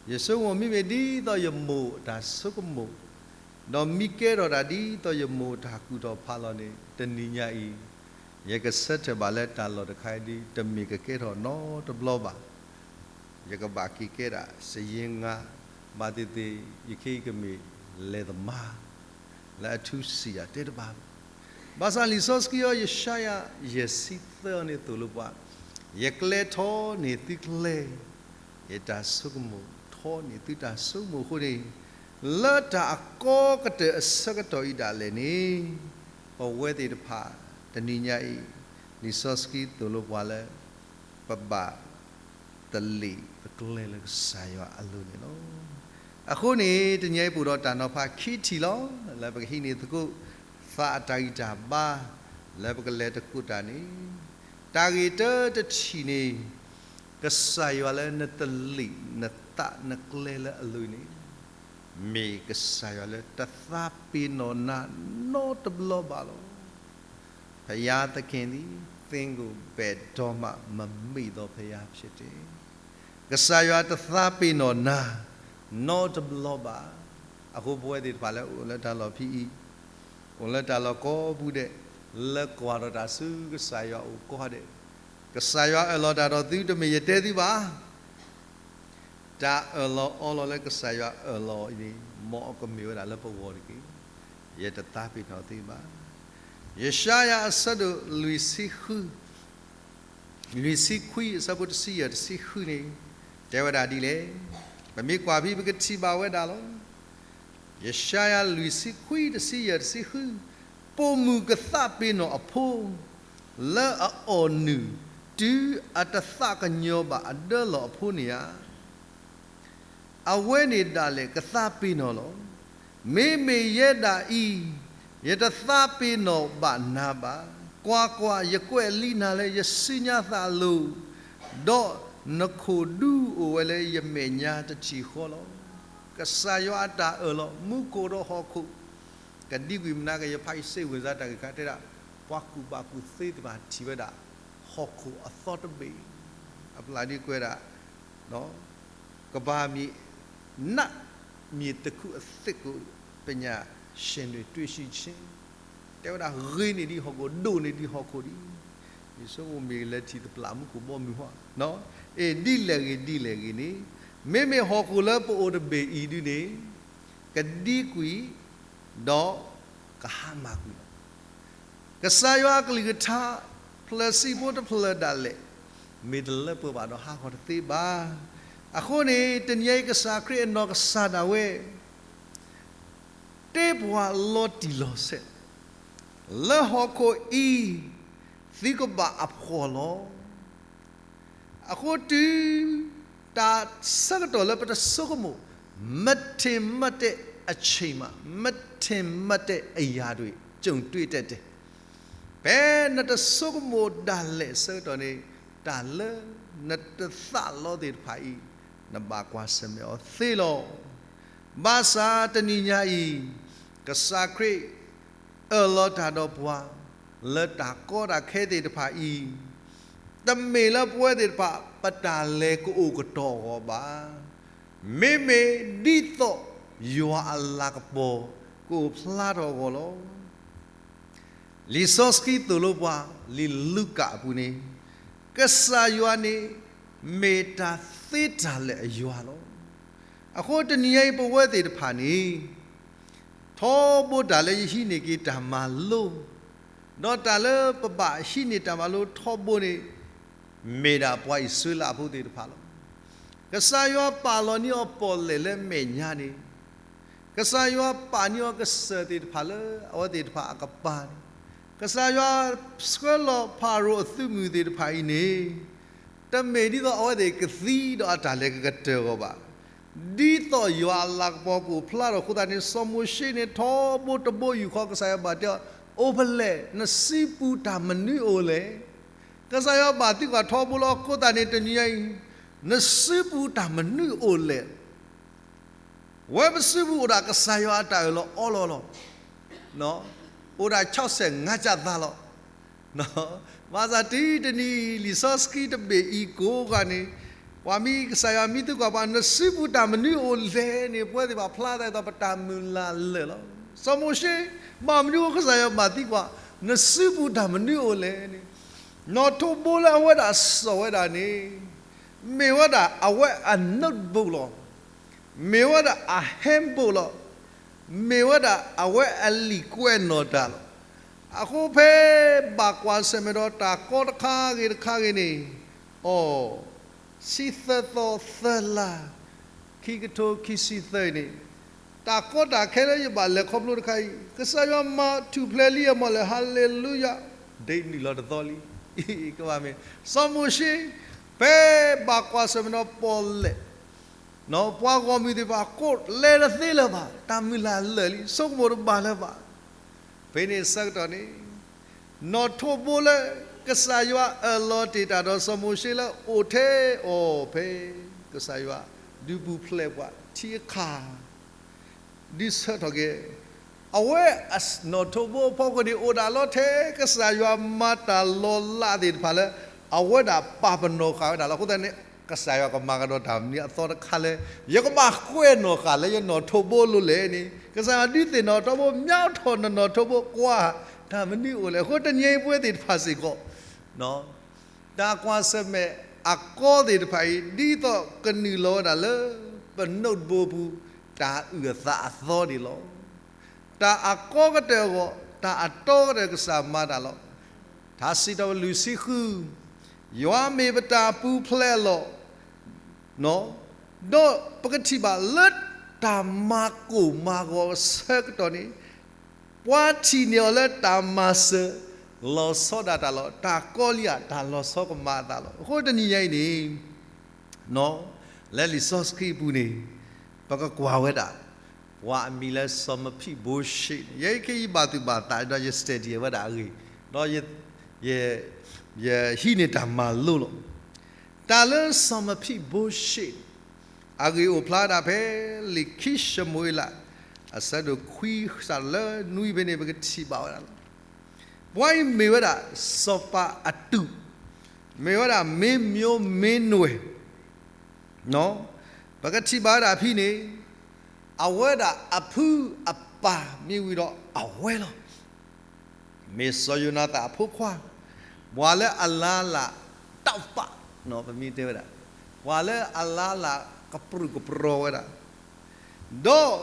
ယဆိကမိၣ်မ့မ့ၢ်ဒ်သိးယမိၢ်အတၢ်ဆိကမိၣ်, ဒီးမ့ၢ်ကဲထီၣ်တၢ်ဒ်သိးယမိၢ်အတၢ်ကူၣ်ထီၣ်ဖးလီၤန့ၣ် တနံၤညါအံၤ ယကဆၢထၢၣ်ဘၣ်လၢတၢ်လီၢ်တခါအံၤဒ် တမ့ၢ်ကကဲထီၣ်နီတဘျီဘၣ်. ယကဘၣ်က့ၤကဲဒၣ်စယ့ငါ ဘၣ်သ့ၣ်သ့ၣ် ယခဲအံၤကမ့ၢ်လဲၤသမါ လၢအထူစံးယၤတဲတဘၣ်ဘၣ်. ဘၣ်ဆၣ်လံာ်စီဆှံအံၤ ယၡါယၤ ယဲၢ်ဆံသၢအံၤန့ၣ်သိၣ်လိပှၤ, ယကျဲထီန့ၢ်သုကျဲ, ယတၢ်ဆိကမိၣ်ထီန့ၢ်သုတၢ်ဆိကမိၣ်အဃိန့ၣ်, လၢတၢ်အကီကတၢၢ်အဆၢကတီၢ်အံၤဒၣ်လဲာ်န့ၣ်, ပဝဲသ့ၣ်တဖၣ် တနံၤညါအံၤ လံာ်စီဆှံသိၣ်လိပှၤလၢ ပဘၣ် တလ့ၣ်ပကျဲလၢကစၢ်ယွၤအလိၤန့ၣ်လီၤ. အဃိန့ၣ် တနံၤအံၤပအိၣ်ဒီးတၢ်နီၤဖးခံထံၣ်လီၤ. လၢပကဟံးန့ၢ်သကိး သးအတၢ်ဂံၢ်တၢ်ဘါ လၢပကလဲၤသကိးတၢ်န့ၣ်, တၢ်ဂ့ၢ်တၢတထံၣ်န့ၣ်, ကစၢ်ယွၤလၢနတလ့ၣ်နသးနကျဲလၢအလိၤန့ၣ်, မ့ၢ်ကစၢ်ယွၤလၢတသးပ့ၤနီၣ်နၤနီတဘျီဘၣ်လီၤ. ဘုရားသခင်သည် သင့်ကို ဘယ်တော့မှ မမေ့သော ဘုရားဖြစ်တယ်. ကစၢ်ယွၤတသးပ့ၤနီၣ်နၤ နီတဘျီဘၣ်. အဃိပဝဲသ့ၣ်တဖၣ်လၢအိၣ်လၢတၢ်လီၢ်ဖဲအံၤ, အိၣ်လၢတၢ်လီၢ်ကိးပူၤဒဲး, လၢကွၢ်ထီၣ်တၢ်ဆူကစၢ်ယွၤအအိၣ်ကိးဂၤဒဲး, ကစၢ်ယွၤအၢၣ်လီၤတၢ်ဒီးသုတမ့ၢ်ယတဲသုဘၣ်. တၢ်အၢၣ်လီၤအီလီၤလၢကစၢ်ယွၤအၢၣ်လီၤအံၤန့ၣ် မ်အကမ့ၢ်ဝဲဒၣ်လၢပဂီၢ်တက့ၢ်. ယတသးပ့ၤနီၣ်သုဘၣ်. ယၡါယၤအဆၢဒိၣ်လွံၢ်ဆံဃု, လွံၢ်ဆံခွံအဆၢဖိတဆံယဲၢ်တဆံဃုန့ၣ်, တဲဝဲဒၣ်ဒ်လဲၣ်. ပမ့ၢ်ကွၢ်ဖဲပကထံၣ်ဘၣ်ဝဲဒၣ်လီၤ. ယၡါယၤလွံၢ်ဆံခွံတဆံယဲၢ်တဆံဃု, ပိာ်မုၣ်ကသးပ့ၤနီၣ်အဖိ လၢအအီၣ်နုၢ် တုၤအတသးကညီၤဘၣ်အဒၢလီၢ်အဖိန့ၣ်ဧါ. အဝဲန့ၣ်ဒၣ်လဲာ်ကသးပ့ၤနီၣ်လီၤ. မ့မ့ၢ်ယဲဒၣ်အံၤ, ယတသးပ့ၤနီၣ်ဘၣ်နၤဘၣ်. ကွၢ်ကွၢ်, ယကွဲးလံနၤလၢယစုညါသးအလိၤ, ဒီးနခိၣ်ဒူအိၣ်ဝဲလၢယမဲာ်ညါတထံၣ်ဃီလီၤ. ကစၢ်ယွၤအတၢ်အၢၣ်လီၤ မူခိၣ်ဒီးဟီၣ်ခိၣ်, ကဒံကွံာ်မနုၤကယဖးယစ့ဝ့ၤစါတၢ်ဂ့ၢ်ခါတဲဒၣ်, ပှၤကူၣ်ဘၣ်ကူၣ်သ့သ့ၣ်တဖၣ်ထံၣ်ဝဲဒၣ် ဟီၣ်ခိၣ်အသီတဘ့ၣ်, အပျၢ်ဒ်ကွဲးဒၣ် ကဘၣ်မ့ၢ် နးမ့ၢ်တခူအသ့ၣ်ကိး ပညာရှင်တွေ တွေ့ရှိခြင်း, တဲဝဲဒၣ်ဂ့ၤန့ၢ်ဒံးဟီၣ်ခိၣ် ဒိၣ်န့ၢ်ဒံးဟီၣ်ခိၣ်ဒံး, ယဆိကမိၣ်မ့ၢ်လဲၤထံၣ်တပျၢ်မူခိၣ်ဘီမုၢ်ဟီ, အ့ၣ် ဒ်လဲၣ်ဂ့ၤဒ်လဲၣ်ဂ့ၤန့ၣ်, မ့မ့ၢ်ဟီၣ်ခိၣ်လၢပအိၣ်တဘ့ၣ်အံၤဒုန့ၣ်, ကဒံကွံာ် ဒီးကဟါမၢ်ကွံာ်လီၤ. ကစၢ်ယွၤအကလုၢ်ကထါ ဖျၢၣ်ဆံးဖိတဖျၢၣ်ဒၣ်လဲာ် မ့ၢ်တလၢပှဲၤဘၣ်ဒီးဟးဂီၤတသ့ဘၣ်. အဃိန့ၣ် တနံၤအံၤကစၢ်ခရံာ်အနီၢ်ကစၢ်ဒၣ်ဝဲ တဲပှၤလီၤတံၢ်လီၤဆဲး, လၢဟီၣ်ခိၣ်အံၤ သုကဘၣ်အဖှီၣ်လီၤ. အဃိတုၤ တၢ်ဆၢကတီၢ်လၢပတဆိကမိၣ်, မထင်မှတ်တဲ့အချိန်မှာ မထင်မှတ်တဲ့အရာတွေ ကြုံတွေ့တတ်တယ်. ဖဲနတဆိကမိၣ်ဒၣ်လဲာ်အဆၢကတီၢ်န့ၣ်, တၢ်လၢနတသးလီသ့ၣ်တဖၣ်အံၤ, နဘၣ်ကွၢ်ဆၢၣ်မဲာ်အီၤသ့လီၤ. ဘၣ်ဆၣ်တနံၤညါအံၤ, ကစၢ်ခရံာ် အၢၣ်လီၤတၢ်ဒီးပှၤ လၢတၢ်ကီတၢ်ခဲသ့ၣ်တဖၣ်အံၤ, တမ့ၢ်လၢပဝဲသ့ၣ်တဖၣ် ပတၢ်လဲၤကအိၣ်ကတီၢ်အဂီၢ်ဘၣ်. မ့မ့ၢ်ဒ်သိးယွၤအလၤကပီၤကအိၣ်ဖျါထီၣ်အဂီၢ်လီၤ. လံာ်စီဆှံသိၣ်လိပှၤ လံာ်လူၤကၣ်အပူၤန့ၣ်, ကစၢ်ယွၤန့ၣ် မ့ၢ်တၢ်သ့တၢ်လၢာ်အယွၤလီၤ. အဃိတနံၤညါအံၤပဝဲသ့ၣ်တဖၣ်န့ၣ် ထီဘိတၢ်လၢယဟံးန့ၢ်က့ၤတၢ်မၤလိ, ဒီးတၢ်လၢပဘၣ်ဟံးန့ၢ်တၢ်မၤလိထီဘိန့ၣ်, မ့ၢ်ဒၣ်ပှၤအံၣ်စရ့လးဖိသ့ၣ်တဖၣ်လီၤ. ကစၢ်ယွၤပာ်လီၤန့ၢ်အီၤပီၣ်လဲၣ်လၢမဲာ်ညါန့ၣ်, ကစၢ်ယွၤပာ်န့ၢ်အီၤကစၢၢ်သ့ၣ်တဖၣ်လၢအဝဲသ့ၣ်တဖၣ်အကပၤန့ၣ်, ကစၢ်ယွၤဆှၢလီၤဖၤရိၤအသုးမုၢ်သ့ၣ်တဖၣ်အံၤန့ၣ်, တမ့ၢ်ဒ်သိးအဝဲသ့ၣ်ကသံဒီးအတၢ်လဲၤကကတၢၢ်အဂီၢ်ဘၣ်. ဒ်သိးယွၤအလၤကပီၤကအိၣ်ဖျါထီၣ်အဃိသတးန့ၣ် စီၤမိၤၡ့န့ၣ် ထီဘိတဘိယူၢ်ဃီ ကစၢ်ယွၤဘၣ်တဲအီၤ, အိၣ်ဖဲလဲၣ်, နစုပူၤတၢ်မနုၤအိၣ်လဲၣ်. ကစၢ်ယွၤဘၣ်သံကွၢ်ထီဘိလီၤ. အဃိသတးန့ၣ် တနံၤညါအံၤ, နစုပူၤတၢ်မနုၤအိၣ်လဲၣ်. ဝဲပစုပူၤအိၣ်ဒၣ်ကစၢ်ယွၤအတၢ်အၢၣ်လီၤအီလီၤလီၤ. အိၣ်ဒၣ်ဆီၣ်စဲၣ်ငါးကျားသားလီၤ. ဘၣ်ဆၣ်တုၤတနံၤအံၤ လံာ်စီဆှံတဘ့ၣ်အံၤကိးဂၤန့ၣ်, ပှၤမ့ၢ်ကစၢ်ယွၤမ့ၢ်သံကွၢ်ပှၤ နစုပူၤတၢ်မနုၤအိၣ်လဲၣ်န့ၣ် ပဝဲသ့ၣ်တဖၣ်ဖျါသးအသိး ပတၢ်မုၢ်လၢ်လၢာ်လီၤ. စီၤမိၤၡ့, ဘၣ်မနုၤအဃိကစၢ်ယွၤဘၣ်သံကွၢ် နစုပူၤတၢ်မနုၤအိၣ်လဲၣ်န့ၣ်, နီၣ်ထိးဘိလၢအဝဲဒၣ်စိာ်ဝဲဒၣ်န့ၣ် မ့ၢ်ဝဲဒၣ်အဝဲအ notebook လီၤ. မ့ၢ်ဝဲဒၣ်အ handbook လီၤ. မ့ၢ်ဝဲဒၣ်အဝဲအလံာ်ကွဲးနီၣ်တၢ်လီၤ. အဃိဖဲဘၣ်ကွၢ်ဆၢၣ်မဲာ်ဒီးတၢ်ကီတခါဂ့ၤတခါဂ့ၤန့ၣ်, အိ, ဆံသၢသီသၢလါ ခံကထိခံဆံသၢအံၤန့ၣ်, တၢ်ကီတၢ်ခဲလၢယဘၣ်လဲၤခီဖျိတခါအံၤ ကစၢ်ယွၤမၤထူၣ်ဖျဲးလံအမီၢ်လဲၣ်, ဟၤလ့လူယၤ, ဒ်နုာ်လီၤတသီလံ, ကဘၣ်မ့ၢ်, စီၤမိၤၡ့, ဖဲဘၣ်ကွၢ်ဆၢၣ်မဲာ်ဒီးပီၣ်လဲၣ် ပှၤဂီၢ်မုၢ်သ့ၣ်တဖၣ်ကိးလဲၤတသ့လၢၤဘၣ်, တၢ်မုၢ်လၢ်လၢာ်လံ, ဆိကမိၣ်တဘၣ်လၢၤဘၣ်. ဖဲန့ၣ်ဆၢကတီၢ်န့ၣ်, နီၣ်ထိးဘိလၢကစၢ်ယွၤအၢၣ်လီၤတ့ၢ်တၢ်ဒီးစီၤမိၤၡ့လၢအိၣ်ထဲအီၤဖဲ ကစၢ်ယွၤဒုးပူၤဖျဲးပှၤထံအခါ ဒုးဆၢထီၣ်က့ၤ, အဝဲအနီၣ်ထိးဘိအဖီခိၣ်န့ၣ် အိၣ်ဒၣ်လီၤထဲကစၢ်ယွၤမၤတၢ်လီၤလးသ့ၣ်တဖၣ်လၢ အဝဲဒၣ်ပာ်ပနီၣ်ဃာ်ဝဲဒၣ်လီၤ. အဃိသတးန့ၣ် ကစၢ်ယွၤကမၤကဒီးတၢ်မနုၤအသီတခါလၢ ယကဘၣ်ကွဲးနီၣ်ဃာ်လၢယနီၣ်ထိးဘိအလိၤလဲၣ်န့ၣ်, ကစၢ်ယွၤဒုးသ့ၣ်နီၣ်ထီဘိ မၠီထီၣ်နနီၣ်ထိးဘိကွၢ်, တၢ်မနုၤအိၣ်လဲၣ်. အဃိတနံၤအံၤပဝဲသ့ၣ်တဖၣ်စ့ၢ်ကီး တၢ်ကွၢ်ဆၢၣ်မဲာ်အကီသ့ၣ်တဖၣ်အံၤ ဒ်သိးကနုာ်လီၤဝဲဒၣ်လၢ ပနီၣ်ထိးဘိပူၤ တၢ်အုၣ်အသးအသီန့ၣ်လီၤ. တၢ်အကီကတၢၢ်အဂီၢ်, တၢ်အတီကတၢၢ်ကစၢ်မၤတၢ်လီၤ. ထါစံးထီၣ်ပတြၢၤလွံၢ်ဆံဃု, ယွၤမ့ၢ်ပတၢ်ပူၤဖျဲးအလီၢ် ဒီးပကထံၣ်ဘၣ်လၢတၢ်မၤကိၢ်မၤဂီၤအဆၢကတီၢ်န့ၣ်, ပှၤထံၣ်န့ၢ်အီၤလၢတၢ်မၤစၢၤ လီၤဆီဒၣ်တၢ်လီၤ. တၢ်ကီလံဧါ, တၢ်လီၤဆီကမၤအသးလီၤ. အဃိတနံၤညါအံၤန့ၣ် လၢလံာ်စီဆှံအပူၤန့ၣ် ပကကွၢ်ဝဲဒၣ် ပှၤအမံၤလၢစီၤမဖံးဘိၡ့န့ၣ် ယဲအံၤခဲအံၤယဘၣ်သူၣ်ဘၣ်သးဒီးယ study ဝဲဒၣ်အဂ့ၢ်, ဒီးယ ယဟံးန့ၢ်တၢ်မၤလိလီၤ. တၢ်လၢစီၤမဖံးဘိၡ့န့ၣ် အဂ့ၢ်အိၣ်ဖျါဒၣ်ဖဲလံာ်ခံၡမူၤအ့လး အဆၢဒိၣ်ခွံစးလၢနွံဖဲန့ၣ် ပကထံၣ်ဘၣ်ဝဲဒၣ်လီၤ. ပှၤအံၤမ့ၢ်ဝဲဒၣ်စီၤပၤအတူး, မ့ၢ်ဝဲဒၣ်မ့ၢ်မျိုးမ့ၢ်နွယ် ပကထံၣ်ဘၣ်ဝဲဒၣ်ဖဲန့ၣ် အဝဲဒၣ်အဖုအပၢ်မ့ၢ်ဝံၤဒီးအဝဲလီၤ. မ့ၢ်စီၤယိၤနၤသၣ်အဖိခွါ, ပှၤလၢအလါလၢ်တၢ်ပာ်, ပမ့ၢ်တဲဝဲဒၣ် ပှၤလၢအလါလၢ်ကပြုၢ်ကပြီၤဝဲဒၣ် ဒီး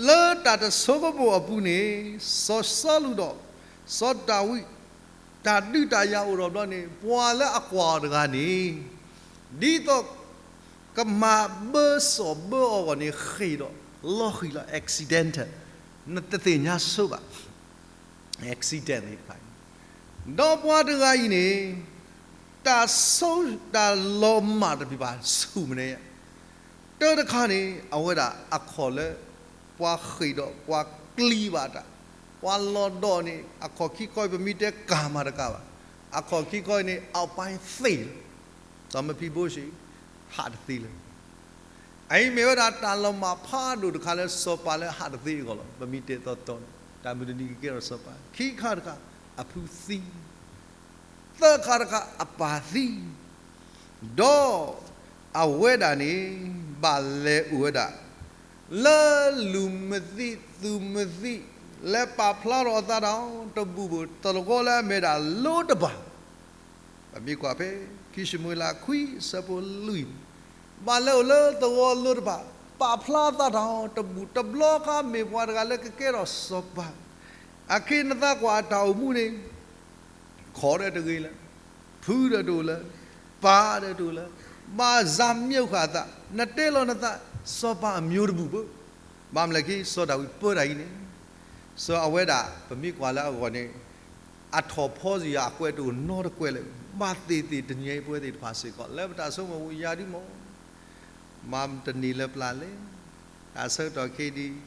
လၢတၢ်တဆိကမိၣ်အပူၤန့ၣ် စီၤစီလူးဒီး စီၤဒၤဝံး တၢ်ဒုးတၢ်ယၤအိၣ်ဒီးဘျီန့ၣ် ပှၤလၢအကွၢ်အီၤတဂၤန့ၣ် ဒ်သိးကမၤဘၢစီၣ်ဘၢအီၤအဂီၢ်န့ၣ် ဃ့ၢ်ဒီးလီၤဃံၤလီၤ accident, နတသ့ၣ်ညါဆိဘၣ် accident သ့ၣ်တဖၣ်အံၤ, ဒီးပှၤတဂၤအံၤန့ၣ် တၢ်ဆိတၢ်လီၤမၢ်တမ့ၢ်ဘၣ် ဆူၣ်မနုၤ, တၢ်တခါန့ၣ် အဝဲဒၣ်အခီၣ်လၢ ပှၤဃ့ၢ်ဒီးပှၤကျံဘၣ်တၢ်, ပှၤလီၤဒီးန့ၣ် အခီၣ်ခံခီအံၤ ပမ့ၢ်တဲကၤမၤတကးဘၣ်, အခီၣ်ခံခီအံၤန့ၣ် အပၢ်သ့ၣ်လီၤ. စီၤမဖံးဘိၡ့ ဟးတသ့လၢၤ အအံၤမ့ၢ်ဝဲဒၣ်တၢ်လီၤမၢ်ဖးဒိၣ်တခါလၢ စီၤပၤလၢအဟးတသ့အဂီၢ်လီၤ. ပမ့ၢ်တဲသီတီန့ၣ် တၢ်မုၢ်တနံၤကကဲထီၣ်စီၤပၤ, ခံခါတခါ အဖုသံ, သၢခါတခါ အပၢ်သံ, ဒီးအဝဲဒၣ်န့ၣ် ဘၣ်လဲၤအိၣ်ဝဲဒၣ် လၢလူၢ်မသံးသူၣ်မသံး လဲၤပာ်ဖျါထီၣ်အသးတၢ်အီၤတဘူၣ်ဘၣ် တဂီၤလၢအမ့ၢ်ဒၣ်လိတဘၣ် ပမ့ၢ်ကွၢ်ဖဲ ခံၡမူၤအ့လးခွံ အဆၢဖိလွံၢ်န့ၣ်, ဘၣ်လဲၤအိၣ်လၢသဝီလိတဖၣ်, ပာ်ဖျါသးတၢ်အီၤတဘူၣ်တဘျီဃီ မ့ၢ်ပှၤတဂၤလၢကကဲထီၣ်စီၤပၤ, အခဲအံၤနသးကွၢ်အတၢ်အိၣ်မူန့ၣ်, ခီၣ်ဒီးတဂ့ၤလၢၤ, ဖုဒီးတအိၣ်လၢၤ, ပၢ်ဒီးတအိၣ်လၢၤ, ဘၣ်စၢ်မံဃာ်အသး, နတဲလီၤနသး, စီၤပၤအမျိုးတဘူၣ်ဘၣ်. ဘၣ်မနုၤလဲၣ် စီၤဒၤဝံးပၢတၢ်အံၤန့ၣ်, စီၤအဝဲဒၣ် ပမ့ၢ်ကွၢ်လၢအဂီၢ်န့ၣ် အထီၣ်ဖီစ့ၢ်ကီးအကွဲးတအိၣ်နီတကွဲးလၢၤ, ဘၣ်သ့ၣ်သ့ၣ်တနံၤအံၤပဝဲသ့ၣ်တဖၣ်စ့ၢ်ကီး လၢပတၢ်ဆိကမိၣ်ပူၤယၤဒ်မီၢ်, မၤတန့ၢ်လၢပျၢ်လဲၣ်, တၢ်ဆၢကတီၢ်ခဲအံၤဒ်အံ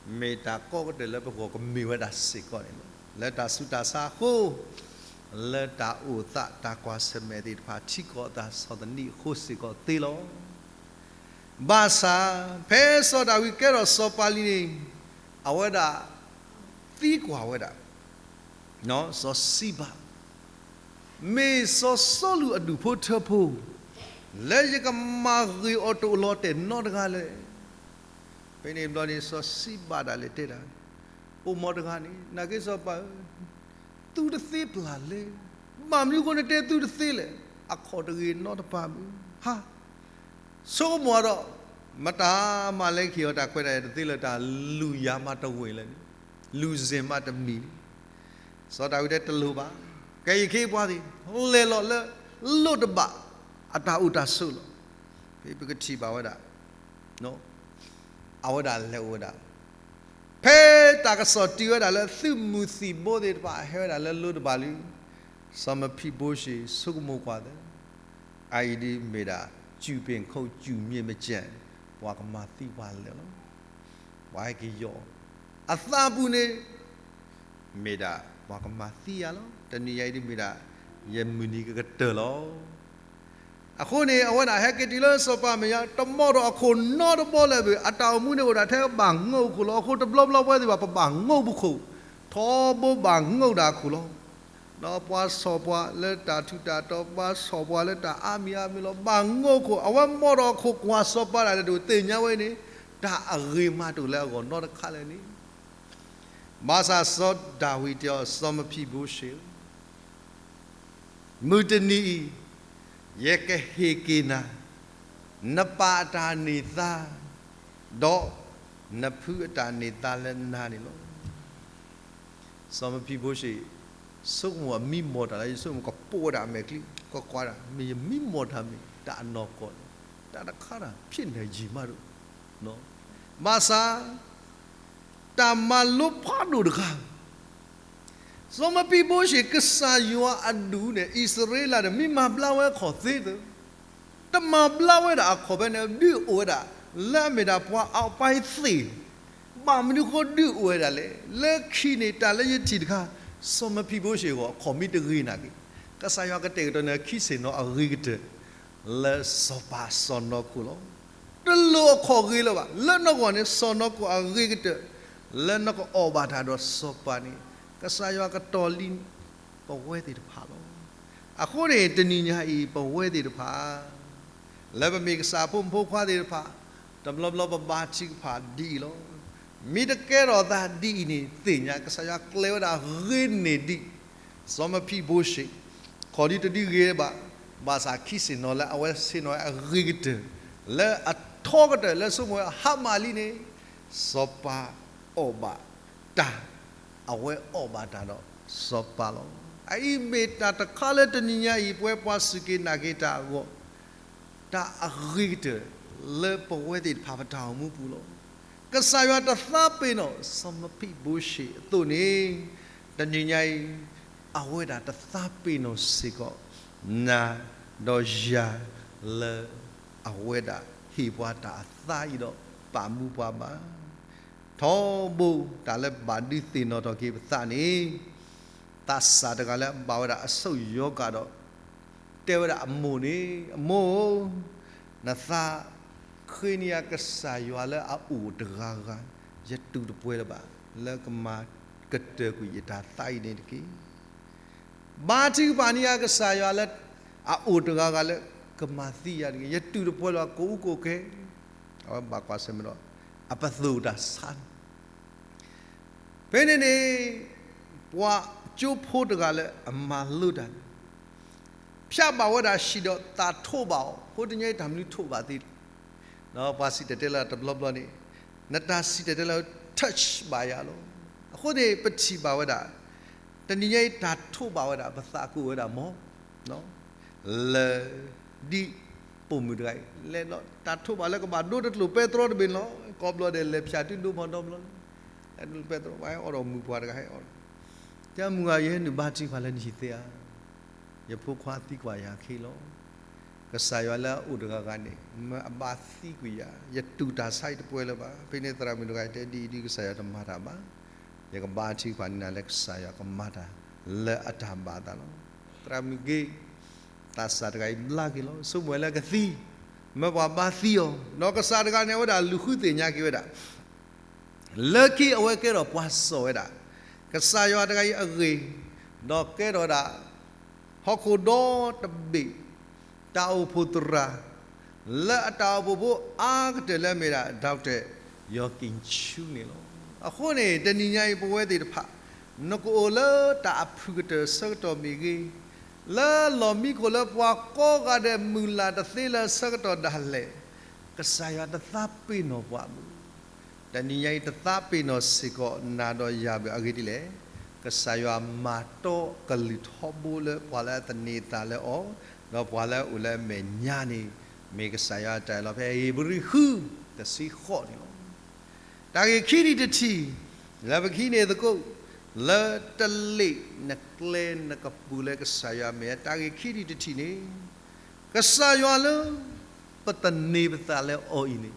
ၤ, မ့ၢ်တၢ်ကီကတၢၢ်လၢပဂီၢ်ကမ့ၢ်ဝဲဒၣ်စ့ၢ်ကီးန့ၣ်လီၤ. လၢတၢ်ဆူးတၢ်ဆါအဃိ, လၢတၢ်အိၣ်သးတၢ်ကွၢ်ဆၢၣ်မဲာ်သ့ၣ်တဖၣ် ထံကီၢ်အသးစီၤသနံးအဃိစ့ၢ်ကီးသ့လီၤ. ဘၣ်ဆၣ်, ဖဲစီၤဒၤဝံးကဲထီၣ်စီၤပၤလံန့ၣ်, အဝဲဒၣ်သံကွၢ်ဝဲဒၣ် စီၤစံဘၤ, မ့ၢ်စီၤစီလူးအဒူၣ်ဖိထၢဖိ လၢယကမၤဂ့ၤအီၤတအိၣ်လီၤတဲာ်နီတဂၤလဲၣ်. ဖဲန့ၣ်ဘျီန့ၣ် စီၤစံးဘၣ်ဒၣ်လဲာ်တဲဒၣ်, အိၣ်မီတဂၤန့ၣ်, နာ်က့စီၤပၤဧၢ, သုတသ့ပျၢ်လဲၣ်. ဘၣ်မနုၤဃိနတဲသုတသ့လဲၣ်. အခီၣ်တဂ့ၤနီတပၤဘၣ်. ဟါ, ဆိကမိၣ်ဒီး, မတၤမၤလဲၤဟ့ၣ်အီၤတၢ်ခွဲးတၢ်ယာ်တသ့လၢတၢ်လုၢ်ယၤမးတဝ့ၢ်လဲၣ်န့ၣ်, လုၢ်စ့ၣ်မးတမံၤန့ၣ်, စီၤဒၤဝံးတဲတလိၤဘၣ်. ကယံာ်ခ့ပှၤသ့ၣ်, လဲၤလီၤလၢလိၣ်တဘၣ်အတၢ်အိၣ်တၢ်ဆိးလီၤ. ဖဲပကထံၣ်ဘၣ်ဝဲဒၣ် အဝဲဒၣ်လဲၤအိၣ်ဝဲဒၣ် ဖဲတၢ်ကစီၣ်တ့ၢ်ဝဲဒၣ်လၢသုးမုၢ်သံၣ်ဘိသ့ၣ်တဖၣ်ဟဲဝဲဒၣ်လၢလိၣ်တဘၣ်လံ, စီၤမဖံးဘိရှ့ၣ်ဆိကမိၣ်ကွၢ်သၢ, အအံၤဒ်မ့ၢ်ဒၣ် ကျူၣ်ပ့ၣ်ခိၣ်ကျူၣ်မ့ၢ်မကဲၣ်, ပှၤကမၤသံပှၤလၢာ်လီၤ. ပှၤဟဲက့ၤယီၤအသးပူၤန့ၣ် မ့ၢ်ဒၣ်ပှၤကမၤသံယၤလီၤ. တနံၤညါအံၤဒ်မ့ၢ်ဒၣ် ယမုၢ်နံၤကကတၢၢ်လီၤ. အဃိန့ၣ် အဝဲဒၣ်ဟဲက့ၤတုၤလၢစီၤပၤမဲာ်ညါ တမီၢ်ဒီးအခိၣ်နီတဘီလၢၤဘၣ်. အတၢ်အိၣ်မူန့ၣ်အိၣ်ဒၣ်ထဲဘၣ်ငိၣ်အခိၣ်လီၤ. အဃိတဘျီဘျီပဝဲသ့ၣ်တဖၣ် ပဘၣ်ငိၣ်ပခိၣ်, ထီဘိဘၣ်ငိၣ်ဒၣ်အခိၣ်လီၤ. ဒီးပှၤဆီၣ်ပှၤလၢတၢ်ထူးတၢ်တီၤ, ပှၤဆီၣ်ပှၤလၢတၢ်အါမံၤအါမံၤလီၤ. ဘၣ်ငိၣ်ခိၣ်, အဝဲမီၢ်ဒီးအခိၣ်ကွၢ်စီၤပၤဒၣ်လဲာ်တအိၣ်သ့ၣ်ညါဝဲန့ၣ်, တၢ်အဂ့ၤမးတအိၣ်လၢအဂီၢ်နီတခါလၢာ်န့ၣ် ဘၣ်ဆၣ်စီၤဒၤဝံးတဲအီၤ, စီၤမဖံးဘိရှ့ၣ်ဧၢ, မုၢ်တနံၤအံၤ ယကဟ့ၣ်က့ၤနၤ နပၢ်အတၢ်န့ၢ်သါ ဒီးနဖုအတၢ်န့ၢ်သါလၢနၤန့ၣ်လီၤ. စီၤမဖံးဘိရှ့ၣ် ဆိကမိၣ်အမံမီၢ်တၢ်လၢ ယဆိကမိၣ်ကပိာ်ဝဲဒၣ်အမဲာ်ချံ, ကွၢ်ကွၢ်ဒၣ် မ့ၢ်ယမံမီၢ်တၢ်မ့ၢ်တၢ်အနီၢ်ကီၢ်န့ၣ်, တၢ်တခါတၢ်ဖျ့ၣ်နယံာ်မးဒိၣ်, ဘၣ်ဆၣ် တၢ်မၤလိဖးဒိၣ်တဂၤ စီၤမဖံးဘိရှ့ၣ်ကစၢ်ယွၤအဒူၣ်န့ၣ် အံၣ်စရ့လးန့ၣ် မ့ၢ်မၤဘျါဝဲအခီၣ်သ့သ့, တမၤဘျါဝဲဒၣ်အခီၣ်ဖဲန့ၣ် ဒုးအိၣ်ဝဲဒၣ် လၢအမ့ၢ်ဒၣ်ပှၤအပၢ်သ့ၣ်, ဘၣ်မနုၤဃိဒုးအိၣ်ဝဲဒၣ်လဲၣ်. လၢခံန့ၣ် တၢ်လၢယထံၣ်တခါ, စီၤမဖံးဘိရှ့ၣ်အဂီၢ် အခီၣ်မ့ၢ်တဂ့ၤနာ်က့, ကစၢ်ယွၤကတဲာ်ကတီၤန့ၣ် ခံဆ့ၣ်နီၤအဂ့ၤကတၢၢ် လၢစီၤပၤစီၤနီၢ်ခိလီၤ. တလိၣ်အခီၣ်ဂ့ၤလၢၤဘၣ်. လၢနဂီၢ်န့ၣ် စီၤနီၢ်ခိအဂ့ၤကတၢၢ် လၢနကအီၣ်ဘၣ်တၢ်ဒီးစီၤပၤန့ၣ်, ကစၢ်ယွၤကတီၤလံ ပဝဲသ့ၣ်တဖၣ်လီၤ. အဃိန့ၣ် တနံၤညါအံၤ ပဝဲသ့ၣ်တဖၣ် လၢပမ့ၢ်ကစၢ်ဖိမုၣ်ဖိခွါသ့ၣ်တဖၣ်, တဘျီဘျီပဘါထုကဖၣ်ဒ်အံၤလီၤ. မ့ၢ်တကဲထီၣ်သးဒ်အံၤန့ၣ် သ့ၣ်ညါ ကစၢ်ယွၤကျဲၤဝဲဒၣ်ဂ့ၤန့ၢ်ဒံး စီၤမဖံးဘိရှ့ၣ်, ခီၣ်ဒ်တဒုးဂ့ၤဘၣ်, ဘၣ်ဆၣ်ခံဆ့ၣ်နီၤလၢအဝဲဆ့ၣ်နီၤအဂ့ၤကတၢၢ် လၢအထီကတၢၢ်လၢဆိကမိၣ်ဝဲအဟါမၢ်လံန့ၣ်, စီၤပၤအီၣ်ဘၣ်တၢ်, အဝဲအီၣ်ဘၣ်တၢ်ဒီးစီၤပၤလီၤ. အအံၤမ့ၢ်တၢ်တခါလၢတနံၤညါအံၤ ပဝဲပှၤစူၢ်က့ၤနာ်က့ၤတၢ်အဂီၢ် တၢ်အဂ့ၤကတၢၢ်လၢပဝဲသ့ၣ်တဖၣ်ပတၢ်အိၣ်မူပူၤလီၤ. ကစၢ်ယွၤတသးပ့ၤနီၣ် စီၤမဖံးဘိရှ့ၣ်အသိးန့ၣ်, တနံၤညါအံၤ အဝဲဒၣ်တသးပ့ၤနီၣ်စ့ၢ်ကီး နၤဒီးယၤ လၢအဝဲဒၣ်ဟ့ၣ်ပှၤတၢ်အသါအံၤဒီးပာ်မူပှၤဘၣ်. ထီဘိတၢ်လၢဘၣ်ဒုးသ့ၣ်နီၣ်ထီၣ်က့ၤပသးန့ၣ်, သးစၢ်တဂၤလၢအဘၣ်ဝဲဒၣ်အဆိၣ်ယီၤကးဒီး တဲဝဲဒၣ်အမိၢ်န့ၣ်, အမိၢ်ဧၢ, နသးဃ့န့ၢ်ယၤကစၢ်ယွၤလၢအအိၣ်တဂၤဂၤ, ယတူၢ်တပှဲၤလၢၤဘၣ်, လၢကမၤကတၢၢ်ကွံာ်ယတၢ်သါအံၤန့ၣ်တက့ၢ်. ဘါထုကဖၣ်န့ၢ်ယၤကစၢ်ယွၤလၢအအိၣ်တဂၤဂၤလၢကမၤသံယၤတဂ့ၤ, ယတူၢ်တပှဲၤလၢၤဘၣ်, ကိးအူကိးကဲ, အဝဲဘၣ်ကွၢ်ဆၢၣ်မဲာ်ဒီး အပသိၣ်တၢ်ဆါန့ၣ် ဖဲန့ၣ်န့ၣ် ပှၤကၠိဖိတဂၤလၢအမၤလိတၢ်န့ၣ် ဖျါဘၣ်ဝဲဒၣ်ဟံၣ်ဒီးသးထိးဘၣ်အီၤ, အဃိတနံၤညါအံၤတၢ်မနုၤထိးဘၣ်သ့လဲၣ်. ပှၤစံၣ်တဲၤတဲလၢတဘျီဘျီန့ၣ်, နတၢ်စံၣ်တဲၤတဲလၢ touch ဘၣ်ယၤလီၤ. အဃိန့ၣ် ပထံၣ်ဘၣ်ဝဲဒၣ် တနံၤညါအံၤတၢ်ထိးဘၣ်ဝဲဒၣ် ပသးကအိၣ်ဝဲဒၣ်မီၢ် လၢဒ်ပိာ်မုၣ်တဂၤအံၤ လဲၤဒီးတၢ်ထိးဘၣ်လၢကဘၣ်ဒိတကျိၤပဲတြီတဘ့ၣ်န့ၣ်လီၤ. ကိးဘျီဒဲးလဲၤဖၠၣ်တုၤဒိမီၢ်ဒီဘျီလီၤ. လဲၤဒိပဲတြီ ပှၤဟဲအီၣ်ဒီးမုၢ်ပှၢ်တဂၤဟဲအီၣ်ဒီး, တဲမုၢ်ဂၤ ယဟဲနုာ်ဘါထုကဖၣ်လၢနဟံၣ်သ့ဧါ. ယဖိခွါသံကွၢ်ယၤအခံလီၤ. ကစၢ်ယွၤလၢအအိၣ်တဂၤဂၤန့ၣ် မ့ၢ်အဘါသံကွံာ်ယၤ, ယတူၢ်တၢ်ဆါအံၤတပှဲၤလၢၤဘၣ်. ဖဲန့ၣ်သရၣ်မုၣ်တဂၤအံၤတဲဒ်အံၤဒ် ကစၢ်ယွၤတမၤတၢ်ဘၣ်, ယကဘါထုကဖၣ်န့ၢ်နၤလၢကစၢ်ယွၤကမၤတၢ်လၢအတၢ်ဘၣ်အသးလီၤ. သရၣ်မုၣ်ဂ့ၤ, သးစၢ်တဂၤအံၤဘျါက့ၤလီၤ. ဆိကမိၣ်ဝဲလၢကသံ, မ့ၢ်ပှၤဘါသံအီၤ, ဒီးကစၢ်တဂၤန့ၣ် အဝဲဒၣ်လူၤဃုသ့ၣ်ညါက့ၤဝဲဒၣ် လၢခံအဝဲကဲထီၣ်ပှၤစိာ်ဝဲဒၣ် ကစၢ်ယွၤတဂၤအံၤအဂ့ၢ်, ဒီးကဲထီၣ်ဝဲဒၣ် ဟီၣ်ခိၣ်ဒီတဘ့ၣ် တၢ်အိၣ်ဖှိၣ်သရၣ် လၢအတၢ်အိၣ်ဖှိၣ်ဖိအါကတၢၢ်လၢအမ့ၢ်ဒၣ် Doctor ယီၤကံၣ်ဆူန့ၣ်လီၤ. အဃိန့ၣ် တနံၤညါအံၤပဝဲသ့ၣ်တဖၣ် နကအိၣ်လၢတၢ်အဖုၣ်ကတၢၢ်ဆၢကတီၢ်မ့ၢ်ဂ့ၤ, လၢလီၢ်မံခိၣ်လၢပှၤကိးဂၤဒဲးမုၢ်လၢ်တသ့လၢဆၢကတီၢ်ဒၣ်လဲာ်, ကစၢ်ယွၤတသးပ့ၤနီၣ်ပှၤဘၣ်. တနံၤညါအံၤတသးပ့ၤနီၣ်စ့ၢ်ကီးနၤဒီးယၤဘၣ်. အဂ့ၢ်ဒ်လဲၣ်, ကစၢ်ယွၤမၤတီကလုၢ်ထီဘိလၢပှၤလၢအသန့ၤအသးလၢအီၤ, ဒီးပှၤလၢအအိၣ်လၢအမဲာ်ညါန့ၣ် မ့ၢ်ကစၢ်ယွၤအတၢ်အဲၣ်လီၤ ဖဲဧ့ၤဘြံၤဃု တဆံဃိးန့ၣ်လီၤ. တၢ်ဂ့ၢ်ခံထံၣ်တထံၣ် လၢပကဟံးန့ၢ်သကိး လၢတလ့ၣ်နကျဲနကပူၤလၢကစၢ်ယွၤအမဲာ်ညါ တၢ်ဂ့ၢ်ခံထံၣ်တထံၣ်န့ၣ် ကစၢ်ယွၤလၢ ပသန့ၤပသးလၢအီၤအံၤန့ၣ်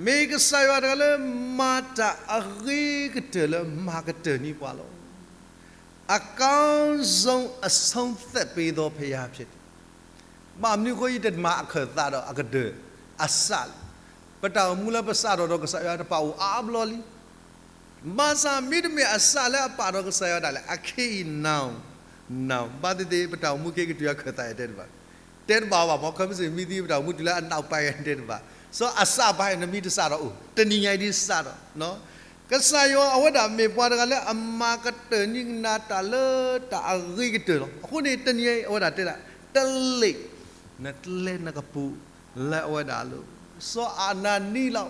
မ့ၢ်ကစၢ်ယွၤတဂၤလၢမၤတၢ်အဂ့ၤကတၢၢ်လၢမၤကတၢၢ်န့ၢ်ပှၤလီၤ. အကောင်းဆုံးအဆုံးသတ်ပေးသောဘုရားဖြစ်တယ်. ဘၣ်မနုၤအဃိ ယတမၤအခၢၣ်သးဒီးအကတၢၢ်အစးလီၤ. ပတၢ်အိၣ်မူလၢပစးထီၣ်ဒီးကစၢ်ယွၤတပာ်အိၣ်အါဘျီလံ. ဘၣ်ဆၣ်မ့တမ့ၢ်အစးလၢအပာ်ဒီးကစၢ်ယွၤဒၣ်လဲာ် အခဲအံၤ now, now ဘၣ်သ့ၣ်သ့ၣ် ပတၢ်အိၣ်မူခဲအံၤကတုၤအခၢၣ်သးယတဲတဘၣ်, တဲတဘၣ်ဘၣ် မ့ၢ်ခီဖျိမ့ၢ်သံ ပတၢ်အိၣ်မူတုၤလၢအနောက်ပိုင်းတဲတဘၣ်, စီၤအစးဘၣ်နမံၤတစးထီၣ်အိၣ် တနံၤညါအံၤဒ်စးထီၣ် ကစၢ်ယွၤအဝဲဒၣ်မ့ၢ်ပှၤတဂၤလၢအမၤကတၢၢ်န့ၢ်နၤတၢ်လၢတၢ်အဂ့ၤကတၢၢ်လီၤ. အဃိန့ၣ် တနံၤညါအံၤအဝဲဒၣ်တဲဒၣ် တလ့ၣ် နကျဲနကပူၤ လၢအဝဲဒၣ်အလိၤ, စီၤအနၤနံလီၤ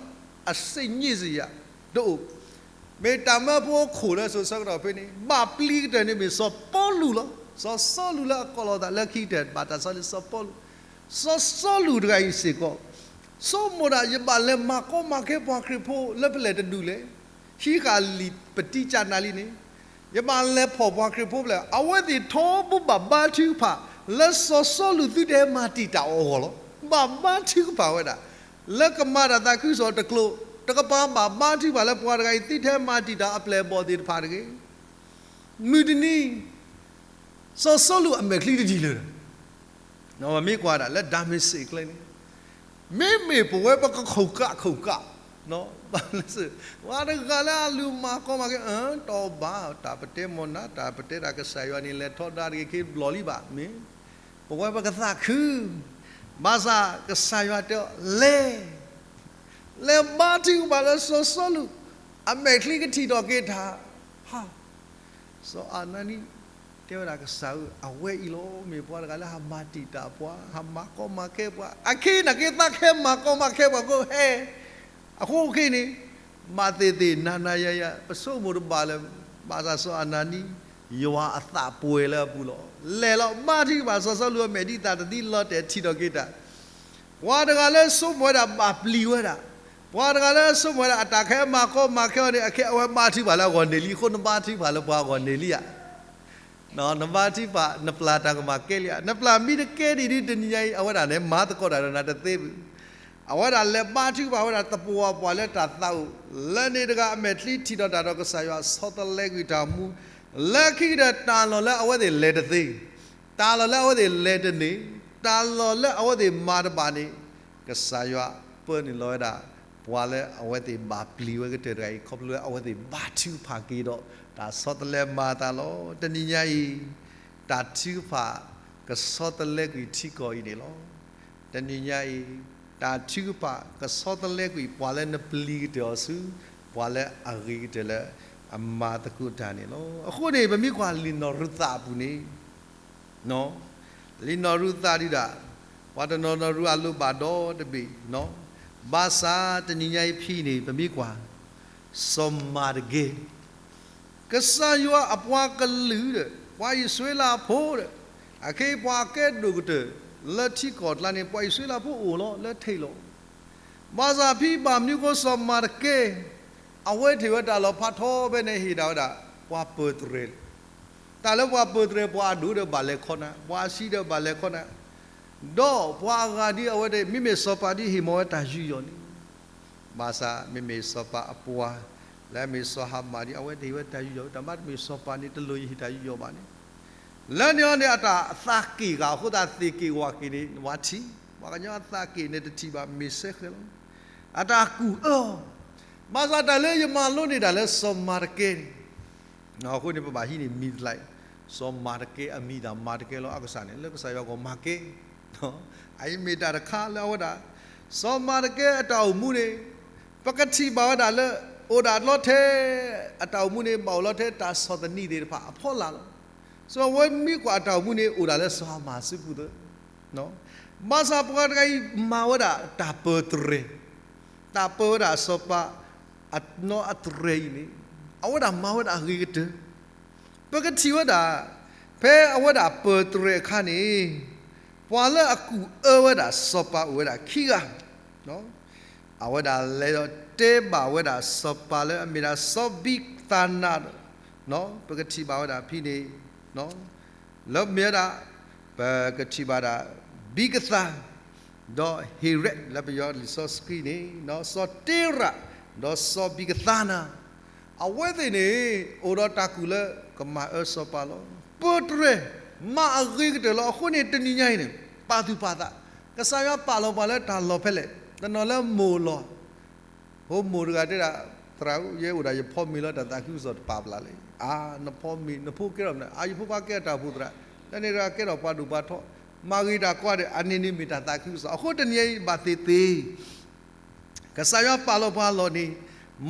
အစ့ည့စယၤ တအိၣ်, မ့ၢ်တၢ်မၢဖိအခိၣ်လၢစိၤဆၢကတီၢ်ဖဲန့ၣ် ဘၣ်ပျံၤကတၢၢ်န့ၣ်မ့ၢ်စီၤပီလူးလီၤ. စီၤစီလူးလၢအကိးလီၤသးလၢခံကတၢၢ် ဘၣ်တၢ်ဆီလံစီၤပီလူး, စီၤစီလူးတဂၤအံၤစ့ၢ်ကီး ဆိကမိၣ်ဒၣ် ယဘၣ်လဲၤမၤကီမၤခဲပှၤခရံာ်ဖိလၢပလဲၣ်တဒူၣ်လဲၣ်, ဟံးဃာ်လံာ်ပတံကၢ်နၤလံန့ၣ်, ယဘၣ်လဲၤဖီၣ်ပှၤခရံာ်ဖိဖဲလဲၣ်, အဝဲသ့ၣ်ထီဘိဘၣ်ဘါထုကဖၣ် လၢစီၤစီလူးသုတဟဲမၤတံာ်တာ်အီၤအဂီၢ်လီၤ. ဘၣ်ဘါထုကဖၣ်ဝဲဒၣ် လၢကမၤတၢ်သးခုကစီၣ်တကျိၤ, တကပၤဘၣ်ဘါထုကဖၣ်လၢပှၤတဂၤအံၤ သုတဟဲမၤတံာ်တာ်အပျဲၢ်အဘီၣ်သ့ၣ်တဖၣ်တဂ့ၤ. မုၢ်တနံၤ စီၤစီလူးအမဲာ်ချံတဒ်လဲၣ်, ပမ့ၢ်ကွၢ်ဒၣ်လၢဒၤမ့းစ့းကျဲန့ၣ်, မ့မ့ၢ်ပဝဲပကခိၣ်ကးခိၣ်ကး, ဘၣ်လၢ ပှၤတဂၤလၢအလူၤမၤကီမၤခဲ တီဘၣ် တၢ်ပတဲမီၢ်နၤ တၢ်ပတဲတၢ်ကစၢ်ယွၤန့ၣ် လဲၤထီဒါတဂ့ၤခဲဘျီၣ်လံဘၣ် မ့ၢ် ပဝဲပကသးခု, ဘၣ်ဆၣ်ကစၢ်ယွၤတဲအီၤ လဲၤ လဲၤဘါထုကဖၣ်လၢစီၤစီလူး အမဲာ်ချံကထံၣ်ထီၣ်က့ၤတၢ်, ဟါ, စီၤအနၤနံ တဲဝဲဒၣ်ကစၢ်ဧၢ, အဝဲအံၤလီၤ မ့ၢ်ပှၤတဂၤလၢဟးမၤတံာ်တာ်ပှၤ ဟးမၤကီမၤခဲပှၤ, အခဲအံၤန့ၣ်က့ၤသးခဲ မၤကီမၤခဲပှၤကိးဟဲ, အဃိခဲအံၤန့ၣ် ဘၣ်သ့ၣ်သ့ၣ်နၤနၤယၤယၤ ပဆိကမိၣ်တဘၣ်လၢၤ, ဘၣ်ဆၣ်စီၤအနၤနံ ယွၤအသးပှဲၤလၢအပူၤလီၤ. လဲၤလီၤ ဘါထုကဖၣ်စီၤစီလူးအမဲာ်ဒ်သိးတသံလီၤတဲာ်ထံၣ်ထီၣ်က့ၤတၢ် ပှၤတဂၤလၢဆိကမိၣ်ဝဲဒၣ်ဘၣ်ပျံၤဝဲဒၣ်, ပှၤတဂၤလၢဆိကမိၣ်ဝဲဒၣ် အတၢ်ခဲအံၤမၤကီမၤခဲအီၤန့ၣ် အခဲအံၤအဝဲဘါထုကဖၣ်လၢအဂီၢ်န့ၢ်လံ, အဃိနဘါထုကဖၣ်လၢပှၤအဂီၢ်န့ၢ်လံဧါ. နဘါထုကဖၣ် နပျၢ်တၢ်ကမၣ်ကဲလံဧါ. နပျၢ်မ့ၢ်တကဲဒံးဒ် တနံၤညါအံၤ အဝဲဒၣ်န့ၣ် မၤသကိးတၢ်ဒီးနၤတသ့ဘၣ်. အဝဲဒၣ်လဲၤဘါထုကဖၣ်ဝဲဒၣ်သပှၢ်ပှၢ်လၢတၢ်သးအိၣ်, လၢန့ၣ်တဂၤအမဲာ်ချံထံၣ်ထီၣ်တၢ်ဒီးကစၢ်ယွၤ ဆီတလဲကွံာ်တၢ်အိၣ်မူ, လၢခံကတၢၢ်တၢ်လီၢ်လၢအဝဲသ့ၣ်လဲၤတသ့, တၢ်လီၢ်လၢအဝဲသ့ၣ်လဲၤတန့ၢ်, တၢ်လီၢ်လၢအဝဲသ့ၣ်မၤတဘၣ်န့ၣ် ကစၢ်ယွၤပၢနုာ်လီၤဝဲဒၣ် ပှၤလၢအဝဲသ့ၣ်ဘၣ်ပျံၤဝဲကတၢၢ်တဂၤအံၤ ခီဖျိလၢအဝဲသ့ၣ်ဘါထုကဖၣ်က့ၤဒီး တၢ်ဆီတလဲမၤအသးလီၤ. တနံၤညါအံၤ တၢ်ထုကဖၣ်ကဆီတလဲကွံာ်ထံကီၢ်အံၤန့ၣ်လီၤ. တနံၤညါအံၤ တၢ်ထုကဖၣ်ကဆီတလဲကွံာ် ပှၤလၢနပျံၤကတၢၢ်အီၤဆူ ပှၤလၢအဂ့ၤကတၢၢ်လၢအမၤသကိးတၢ်န့ၣ်လီၤ. အဃိန့ၣ် ပမ့ၢ်ကွၢ်လံာ်နီၢ်ရူၤသးအပူၤန့ၣ် လံာ်နီၢ်ရူၤသးဒုဒၣ် ပှၤတနီၤနီၢ်ရူၤအလိၤဘၣ်ဒီတဘ့ၣ်, ဘၣ်ဆၣ်တနံၤညါအံၤဖဲအံၤန့ၣ် ပမ့ၢ်ကွၢ် စီၤမၤတကဲ ကစၢ်ယွၤအပှၤကလုာ်ဒီး ပှၤအံၣ်စရ့လးဖိဒီး အခဲအံၤပှၤအကဲဒိၣ်ကတၢၢ် လၢထံကီၢ်အကျါန့ၣ် ပှၤအံၣ်စရ့လးဖိအိၣ်လီၤ လၢထံးလီၤ. ဘၣ်ဆၣ်ဖဲဘၣ်မနုၤအဃိ စီၤမၤတကဲ အဝဲထံၣ်ဝဲတၢ်လီၢ်ဖးထီဖဲန့ၣ် ဟ့ၣ်ဒၣ်ဝဲဒၣ် ပှၤပၢၢ်သရဲၣ်လီၤ. တၢ်လၢပှၤပၢၢ်သရဲၣ် ပှၤအဒိၣ်ဒီးဘၣ်လဲၤခီနၤ, ပှၤအဆံးဒီးဘၣ်လဲၤခီနၤ, ဒီးပှၤအဂၤဒ်အဝဲသ့ၣ် မ့မ့ၢ်စီၤပၤဒ်ဟ့ၣ်မီၢ်ဝဲတၢ်ယူးယီၣ်န့ၣ် ဘၣ်ဆၣ်မ့မ့ၢ်စီၤပၤအပှၤ လၢအမ့ၢ်စီၤဟၤမၣ်ဒ် အဝဲသ့ၣ်ဟ့ၣ်ဝဲတၢ်ယူးယီၣ်, တၢ်မ့တမ့ၢ်စီၤပၤန့ၣ် တလိၣ်ယဟ့ၣ်တၢ်ယူးယီၣ်ဘၣ်န့ၣ်, လၢန့ၣ်အီၤန့ၣ် အတၢ်သးက့ၣ်ဂၤအဃိ သးသ့ၣ်က့ၣ်ဝၣ်က့ၣ်န့ၣ် ဝဲထံၣ်, ပှၤကညီအသးက့ၣ်န့ၣ်တထံၣ်ဘၣ် မ့ၢ်စဲဃဲၤလီၤ, အတၢ်ကူၣ်အၢအီၤ, ဘၣ်ဆၣ်တၢ်လၢယမၤလိန့ၢ်တၢ်လၢစီၤမၤတကဲန့ၣ် အဃိန့ၣ် ပဘၣ်ဟံးန့ၢ်မံၤတလးအံၤ, စီၤမၤတကဲအမံၤတၢ်မၤတကဲလီၤအကစၢ်န့ၣ် လၢကစၢ်ယွၤကီၢ်မၤကဲ, အအံၤမ့ၢ်တၢ်တခါလၢအဝဲဒၣ် စီၤမၤတကဲအတၢ်အိၣ်မူန့ၣ် ပကထံၣ်ဘၣ်ဝဲဒၣ်လၢ အိၣ်ဒၣ်လီၤထဲ အတၢ်အိၣ်မူန့ၣ် ဘၣ်အိၣ်လီၤထဲတၢ်ဆီၣ်သနံးသ့ၣ်တဖၣ်အဖီလာ်လီၤ. စီၤဝဲမ့ၢ်ကွၢ်အတၢ်အိၣ်မူန့ၣ် အိၣ်ဒၣ်လၢစီၤဟၤမၣ်စုပူၤသၢ ဘၣ်ဆၣ်ပှၤတဂၤအံၤမၤဝဲဒၣ်တၢ်ပၢၢ်တြဲၤ, တၢ်ပၢၢ်ဝဲဒၣ်စီၤပၤ အနီၢ်အတြဲၤအံၤန့ၣ် အဝဲဒၣ်မၤဝဲဒၣ်အဂ့ၤကတၢၢ်. ပကထံၣ်ဝဲဒၣ် ဖဲအဝဲဒၣ်ပၢၢ်တြဲၤအခါန့ၣ် ပှၤလၢအကူၣ်အၢဝဲဒၣ်စီၤပၤအိၣ်ဝဲဒၣ်ခံဂၤ အဝဲဒၣ်လဲၤဒီးတဲဘၣ်ဝဲဒၣ်စီၤပၤလၢအမ့ၢ်ဒၣ်စီၤဘံသးနၤ, ပကထံၣ်ဘၣ်ဝဲဒၣ်ဖဲန့ၣ် လၢမ့ၢ်ဝဲဒၣ် ပကထံၣ်ဘၣ်ဒၣ် ဘံကသၤ ဒီးဟ့ၤရဲး လၢပယီၤလံာ်စီဆှံန့ၣ် စီၤတ့ရး ဒီးစီၤဘံကသၤနၤ အဝဲသ့ၣ်န့ၣ် အိၣ်ဒီးတၢ်ကူၣ်လၢကမၤအၢစီၤပၤလီၤ. ပၢၢ်တြဲၤ မၤအဂ့ၤကတၢၢ်လီၤ. အဃိန့ၣ်တနံၤညါအံၤန့ၣ် ပာ်သူၣ်ပာ်သး ကစၢ်ယွၤပာ်လီၤပှၤလၢတၢ်လီၢ်ဖဲလဲၣ် တနီၤလၢမိၢ်လီၤ ဖိမိၢ်တဂၤတဲဒၣ် သရၣ်ဧၢ ယဲအိၣ်ဒၣ်ယဖီမ့ၤလၢတၢ်သးခုကစီၣ်တပာ်ပျၢ်လဲၣ်. အါ နဖီမ့ၤ နဖိကဲထီၣ်မနုၤ အါ ယဖိခွါကဲထီၣ်တၢ်အိၣ်ဖှိၣ်သရၣ် လၢန့ၣ်တဂၤကဲထီၣ်ပှၤဒိၣ်ပှၤထီ မၤဂ့ၤတၢ်ကွၢ်ဒီး အန့ၣ်န့ၣ်မ့ၢ်တၢ်သးခုကစီၣ် အဃိတနံၤအံၤဘၣ်သ့ၣ်သ့ၣ် ကစၢ်ယွၤပာ်လီၤပှၤလီၢ်န့ၣ်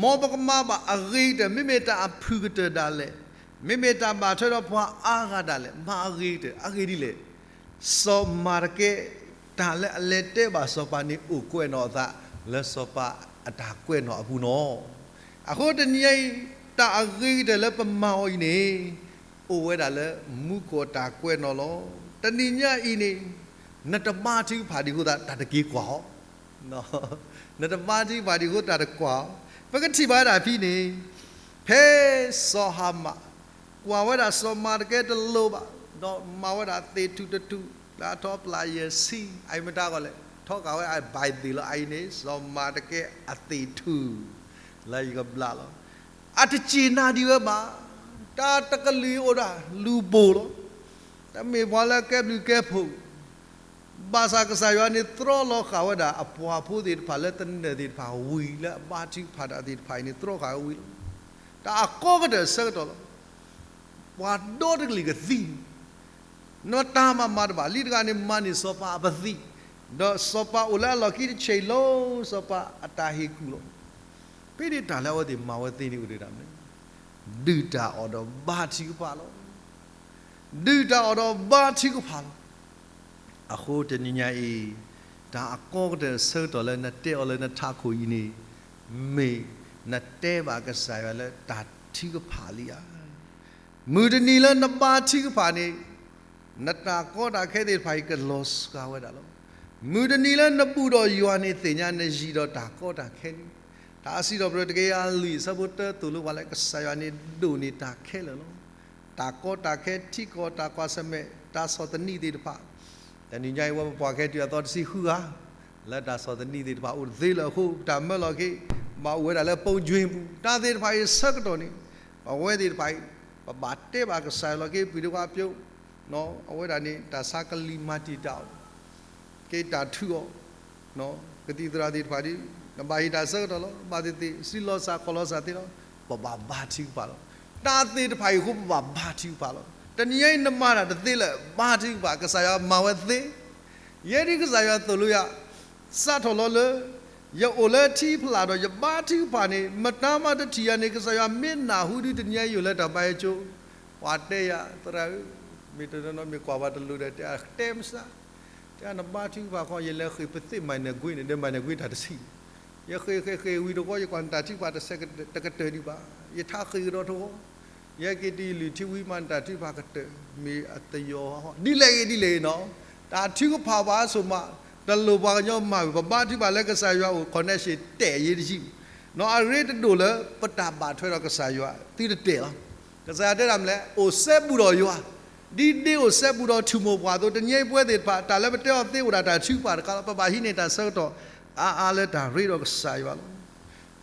မ်ပကမၤဘၣ်အဂ့ၤကတၢၢ် မ့မ့ၢ်တၢ်အဖုၣ်ကတၢၢ်ဒၣ်လဲာ် မ့မ့ၢ်တၢ်ဘၣ်ထွဲဒီးပှၤအါဂၤဒၣ်လဲာ် မၤအဂ့ၤကတၢၢ် အဂ့ၢ်ဒ်လဲၣ် စီၤမၤတကဲ တၢ်လၢအလဲၤတဲဘၣ်စီၤပၤန့ၣ် အိၣ်ကွဲးနီၣ်အသး လၢစီၤပၤအတၢ်ကွဲးနီၣ်အပူၤနီၣ်. အဃိတနံၤညါအံၤ တၢ်အဂ့ၤကတၢၢ်လၢပမၤအီၤအံၤန့ၣ် အိၣ်ဝဲဒၣ်လၢမူခိၣ်တၢ်ကွဲးနီၣ်လီၤ. တနံၤညါအံၤန့ၣ် နတဘါထုကဖၣ်ဒံးအဃိသတး တၢ်တက့ၤကွၢ်အီၤ နတဘါထုကဖၣ်ဒံးအဃိသတးတကွၢ်အီၤ. ပကထံၣ်ဘၣ်ဝဲဒၣ်ဖဲန့ၣ် ဖဲစီၤဟၤမၣ် ကွၢ်ဝဲဒၣ်စီၤမၤတကဲတလိၤဘၣ် ဒီးမၤဝဲဒၣ်သ့ၣ်ထူၣ်တထူၣ် လၢအထီပျၢ်ယဲၢ်ဆံ အအံၤမတၤဂီၢ်လဲၣ် ထီဃာ်ဝဲအဘၣ်သ့ၣ်လီၤ. အအံၤန့ၣ် စီၤမၤတကဲအသ့ၣ်ထူၣ် လၢယကဘျးလီၤ. အတစူၢ်နာ်ဒံးဝဲဘၣ်. တၢ်တကလုာ်အိၣ်ဒၣ်လူၤပိာ်လီၤ. တမ့ၢ်ပှၤလၢကဲဘျုးကဲဖှိၣ် ဘၣ်ဆၣ်ကစၢ်ယွၤန့ၣ်တြီလီၤဃာ်ဝဲဒၣ်အပှၤဖိသ့ၣ်တဖၣ်လၢသနၢၣ်သ့ၣ်တဖၣ်ဝံၤ လၢအဘါထုကဖၣ်တၢ်သ့ၣ်တဖၣ်အံၤန့ၣ် တြီဃာ်ဝဲဝံၤလီၤ. တၢ်အကီကတၢၢ်အဆၢကတီၢ်လီၤ. ပှၤဒီတကလုာ်ကသံ နတၢ်မၤမၤတဘၣ် လံတဂၤန့ၣ်မၤန့ၢ်စီၤပၤအပသံ, ဒီးစီၤပၤအိၣ်လၢအလီၢ်ခံတဆဲးလီၤ စီၤပၤအတၢ်ဟ့ၣ်ကူၣ်လီၤ. ဖဲန့ၣ်တၢ်လၢအဝဲသ့ၣ်မၤဝဲသ့န့ၣ်အိၣ်ဒံးတၢ်မနုၤ, ဒုၣ်တၢ်အီၣ်ဒီးဘါထုကဖၣ်လီၤ. ဒုၣ်တၢ်အီၣ်ဒီးဘါထုကဖၣ်လီၤ. အဃိတနံၤညါအံၤ တၢ်အကီကတၢၢ်အဆၢကတီၢ်လၢနတဲအီၤလၢနထးခိၣ်အံၤန့ၣ် မ့ၢ်နတဲဘၣ်ကစၢ်ယွၤလၢတၢ်ထုကဖၣ်လံဧါ. မုၢ်တနံၤလၢနဘါထုကဖၣ်န့ၣ် နတၢ်ကီတၢ်ခဲသ့ၣ်တဖၣ်အံၤကလီၤစှၤဝဲဒၣ်လီၤ. မုၢ်တနံၤလၢနဘူၣ်ဒီးယွၤန့ၣ် သ့ၣ်ညါနယံၤဒီးတၢ်ကီတၢ်ခဲန့ၣ်, တၢ်စံးထီၣ်ပတြၢၤတကယၤလွံၢ်အဆၢဖိတၢသိၣ်လိပှၤလၢကစၢ်ယွၤန့ၣ်ဒိၣ်န့ၢ်တၢ်ခဲလၢာ်လီၤ. တၢ်ကီတၢ်ခဲထံကီၢ်တၢ်ကွၢ်ဆၢၣ်မဲာ်တၢ်ဆီၣ်သနံးသ့ၣ်တဖၣ်, တနံၤညါအံၤ ဝဲပပှၤကဟဲတုၤအသီတဆံဃုဂၤ လၢတၢ်ဆီၣ်သနံးသ့ၣ်တဖၣ်အိၣ်တသ့လၢၤအဃိ ပတၢ်မၢလီၤက့ၤ ဘၣ်အိၣ်ဝဲဒၣ်လၢ ပိၢ်ကၠွ့ပူၤ တၢ်သ့ၣ်တဖၣ်အံၤအဆၢကတီၢ်န့ၣ် ပဝဲသ့ၣ်တဖၣ်အံၤ ပဘၣ်တဲဘၣ်ကစၢ်ယွၤလီၤက့ၤ ပှၤဒိၣ်ပှၤပျိၣ် အဝဲဒၣ်န့ၣ် တၢ်ဆါကလံၤမၤတံာ်တာ်အီၤ က့ၤတၢ်ထုးအီၤ ကသံၣ်သရၣ်သ့ၣ်တဖၣ်ဒီး နဘၣ်ဟ့ၣ်တၢ်ဆၢကတီၢ်လီၤ. ဘၣ်သ့ၣ်သ့ၣ် စုလီၤစၢ်ခီၣ်လီၤစၢ်သ့လီၤ. ပဘၣ်ဘါထုကဖၣ်လီၤ. တၢ်သ့ၣ်တဖၣ်အံၤအဃိ ပဘၣ်ဘါထုကဖၣ်လီၤ. တနံၤညါအံၤ နမၤတၢ်တသ့လၢၤ ဘါထုကဖၣ် ကစၢ်ယွၤမၤဝဲသ့ ယဲဒ်ကစၢ်ယွၤသိၣ်လိယၤ စးထီၣ်လီၤလၢ ယအိၣ်လၢထံဖျၢၣ်ဒီး ယဘါထုကဖၣ်န့ၣ် မတၤမးတထံၣ်ယၤန့ၣ် ကစၢ်ယွၤမ့ၢ်နၢ်ဟူဒုး တနံၤညါအံၤယအိၣ်လၢတၢ်ဘါယွၤကၠိ ပှၤတဲယၤ သရၣ်ဧၢ, မ့ၢ်တနီၤနီၤမ့ၢ်ကွၢ်ပှၤတလိၤဒီး တဲအတဲမစး, တဲနဘါထုကဖၣ်ခီ ယလဲၤဃ့ၢ်ပသ့ၣ်မၤနၢၤကွ့န့ၣ် ဒီးမၤနၢၤကွ့တၢ်တဆံး, ယဃ့ၢ်ဃ့ၢ်ဃ့ၢ်ဝံၤတဃီ ယကွၢ်နတၢ်ထုကဖၣ်တကတၢၢ်ဒံးဘၣ်, ယထါဃ့ၢ်ကဒီးတဃီ ယဟဲက့ၤတုၤယလုၢ်ထံဝံၤမး နတၢ်ထုကဖၣ်ကတၢၢ် မ့ၢ်အသယီၤဟီ ဒ်လဲၣ်ဂ့ၤဒ်လဲၣ်ဂ့ၤနီၤ, တၢ်ထုကဖၣ်ပှၤအါစိၤမး တလိၣ်ပှၤကညီမၤဝံၤ ပဘါထုကဖၣ်လၢကစၢ်ယွၤအိၣ် connection တဲာ်ယ့တယံာ်, နီၢ်အရ့တဒိၣ်လၢ ပတၢ်ဘၣ်ထွဲဒီးကစၢ်ယွၤ သုတတဲာ်လီၤ. ကစၢ်ယွၤတဲဒၣ်မနုၤလဲၣ်, အိၣ်စဲဘူးဒီးယွၤ, ဒ်ဒ့အိၣ်စဲဘူးဒီးထူၣ်မိၢ်ပှၢ်အသိး တနံၤအံၤပဝဲသ့ၣ်တဖၣ် တၢ်လၢပတဲအီၤသ့အိၣ်ဒၣ်တၢ်ထုကဖၣ်တခါလီၤ. ပဘၣ်ဟံးန့ၢ်တၢ်ဆၢကတီၢ် အါအါလၢတၢ်ရ့ဒီးကစၢ်ယွၤလီၤ.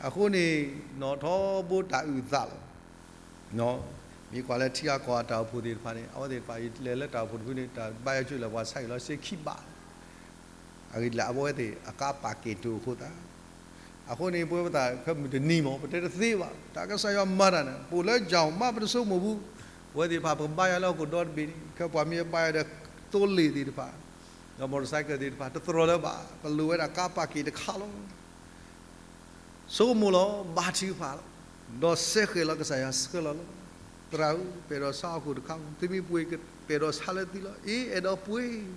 အဃိန့ၣ် နီၢ်ထီဘိတၢ်အုၣ်သးလီၤ. မ့ၢ်ကွၢ်လၢထံဂၤကီၢ်ဂၤတၢ်အိၣ်ဖှိၣ်သ့ၣ်တဖၣ်န့ၣ် အဝဲသ့ၣ်တဖၣ်အံၤလဲၤလၢတၢ်အိၣ်ဖှိၣ်တဖုန့ၣ် တၢ်ဘါယွၤကၠိလၢပှၤဆါဟံၣ်လီၤစ့ခံဘးလီၤ. အဂ့ၢ်ဒ်လဲၣ် အဝဲသ့ၣ်အကါပာ်က့ၤတိၤအဃိသတး, အဃိန့ၣ် ပဝဲပသးခဲမုၢ်တနံၤမး ပတဲတသ့ဘၣ် တၢ်ကစၢ်ယွၤမၤတၢ်န့ၣ် ပအိၣ်လၢယၢ်မးပတဆိကမိၣ်ဘူး, ပဝဲသ့ၣ်တဖၣ် ပကဘါယွၤလၢဟီၣ်ခိၣ်ဒီတဘ့ၣ်န့ၣ် ခဲပှၤမ့ၢ်ဘါယွၤဒီးသိလ့ၣ်သ့ၣ်တဖၣ် ဒီး motorcycle သ့ၣ်တဖၣ် တသရိာ်လၢၤဘၣ်, ပလိၣ်ဝဲဒၣ်ကါပာ်က့ၤတခါလီၤ. ဆိကမိၣ်လီၤ, ဘါထုကဖၣ်လီၤ, ဒီးစဲဃဲၤလီၤကစၢ်ယွၤဆှၢလီၤလီၤ. သရၣ်ဧၢ, ပအဲၣ်ဒိးဆါဟီၣ်ခိၣ်တခါ, သုမ့ၢ်ပှ့ၤ ပအဲၣ်ဒိးဆါလၢသုလီၤ. အ့ အဲၣ်ဒိးပှ့ၤ,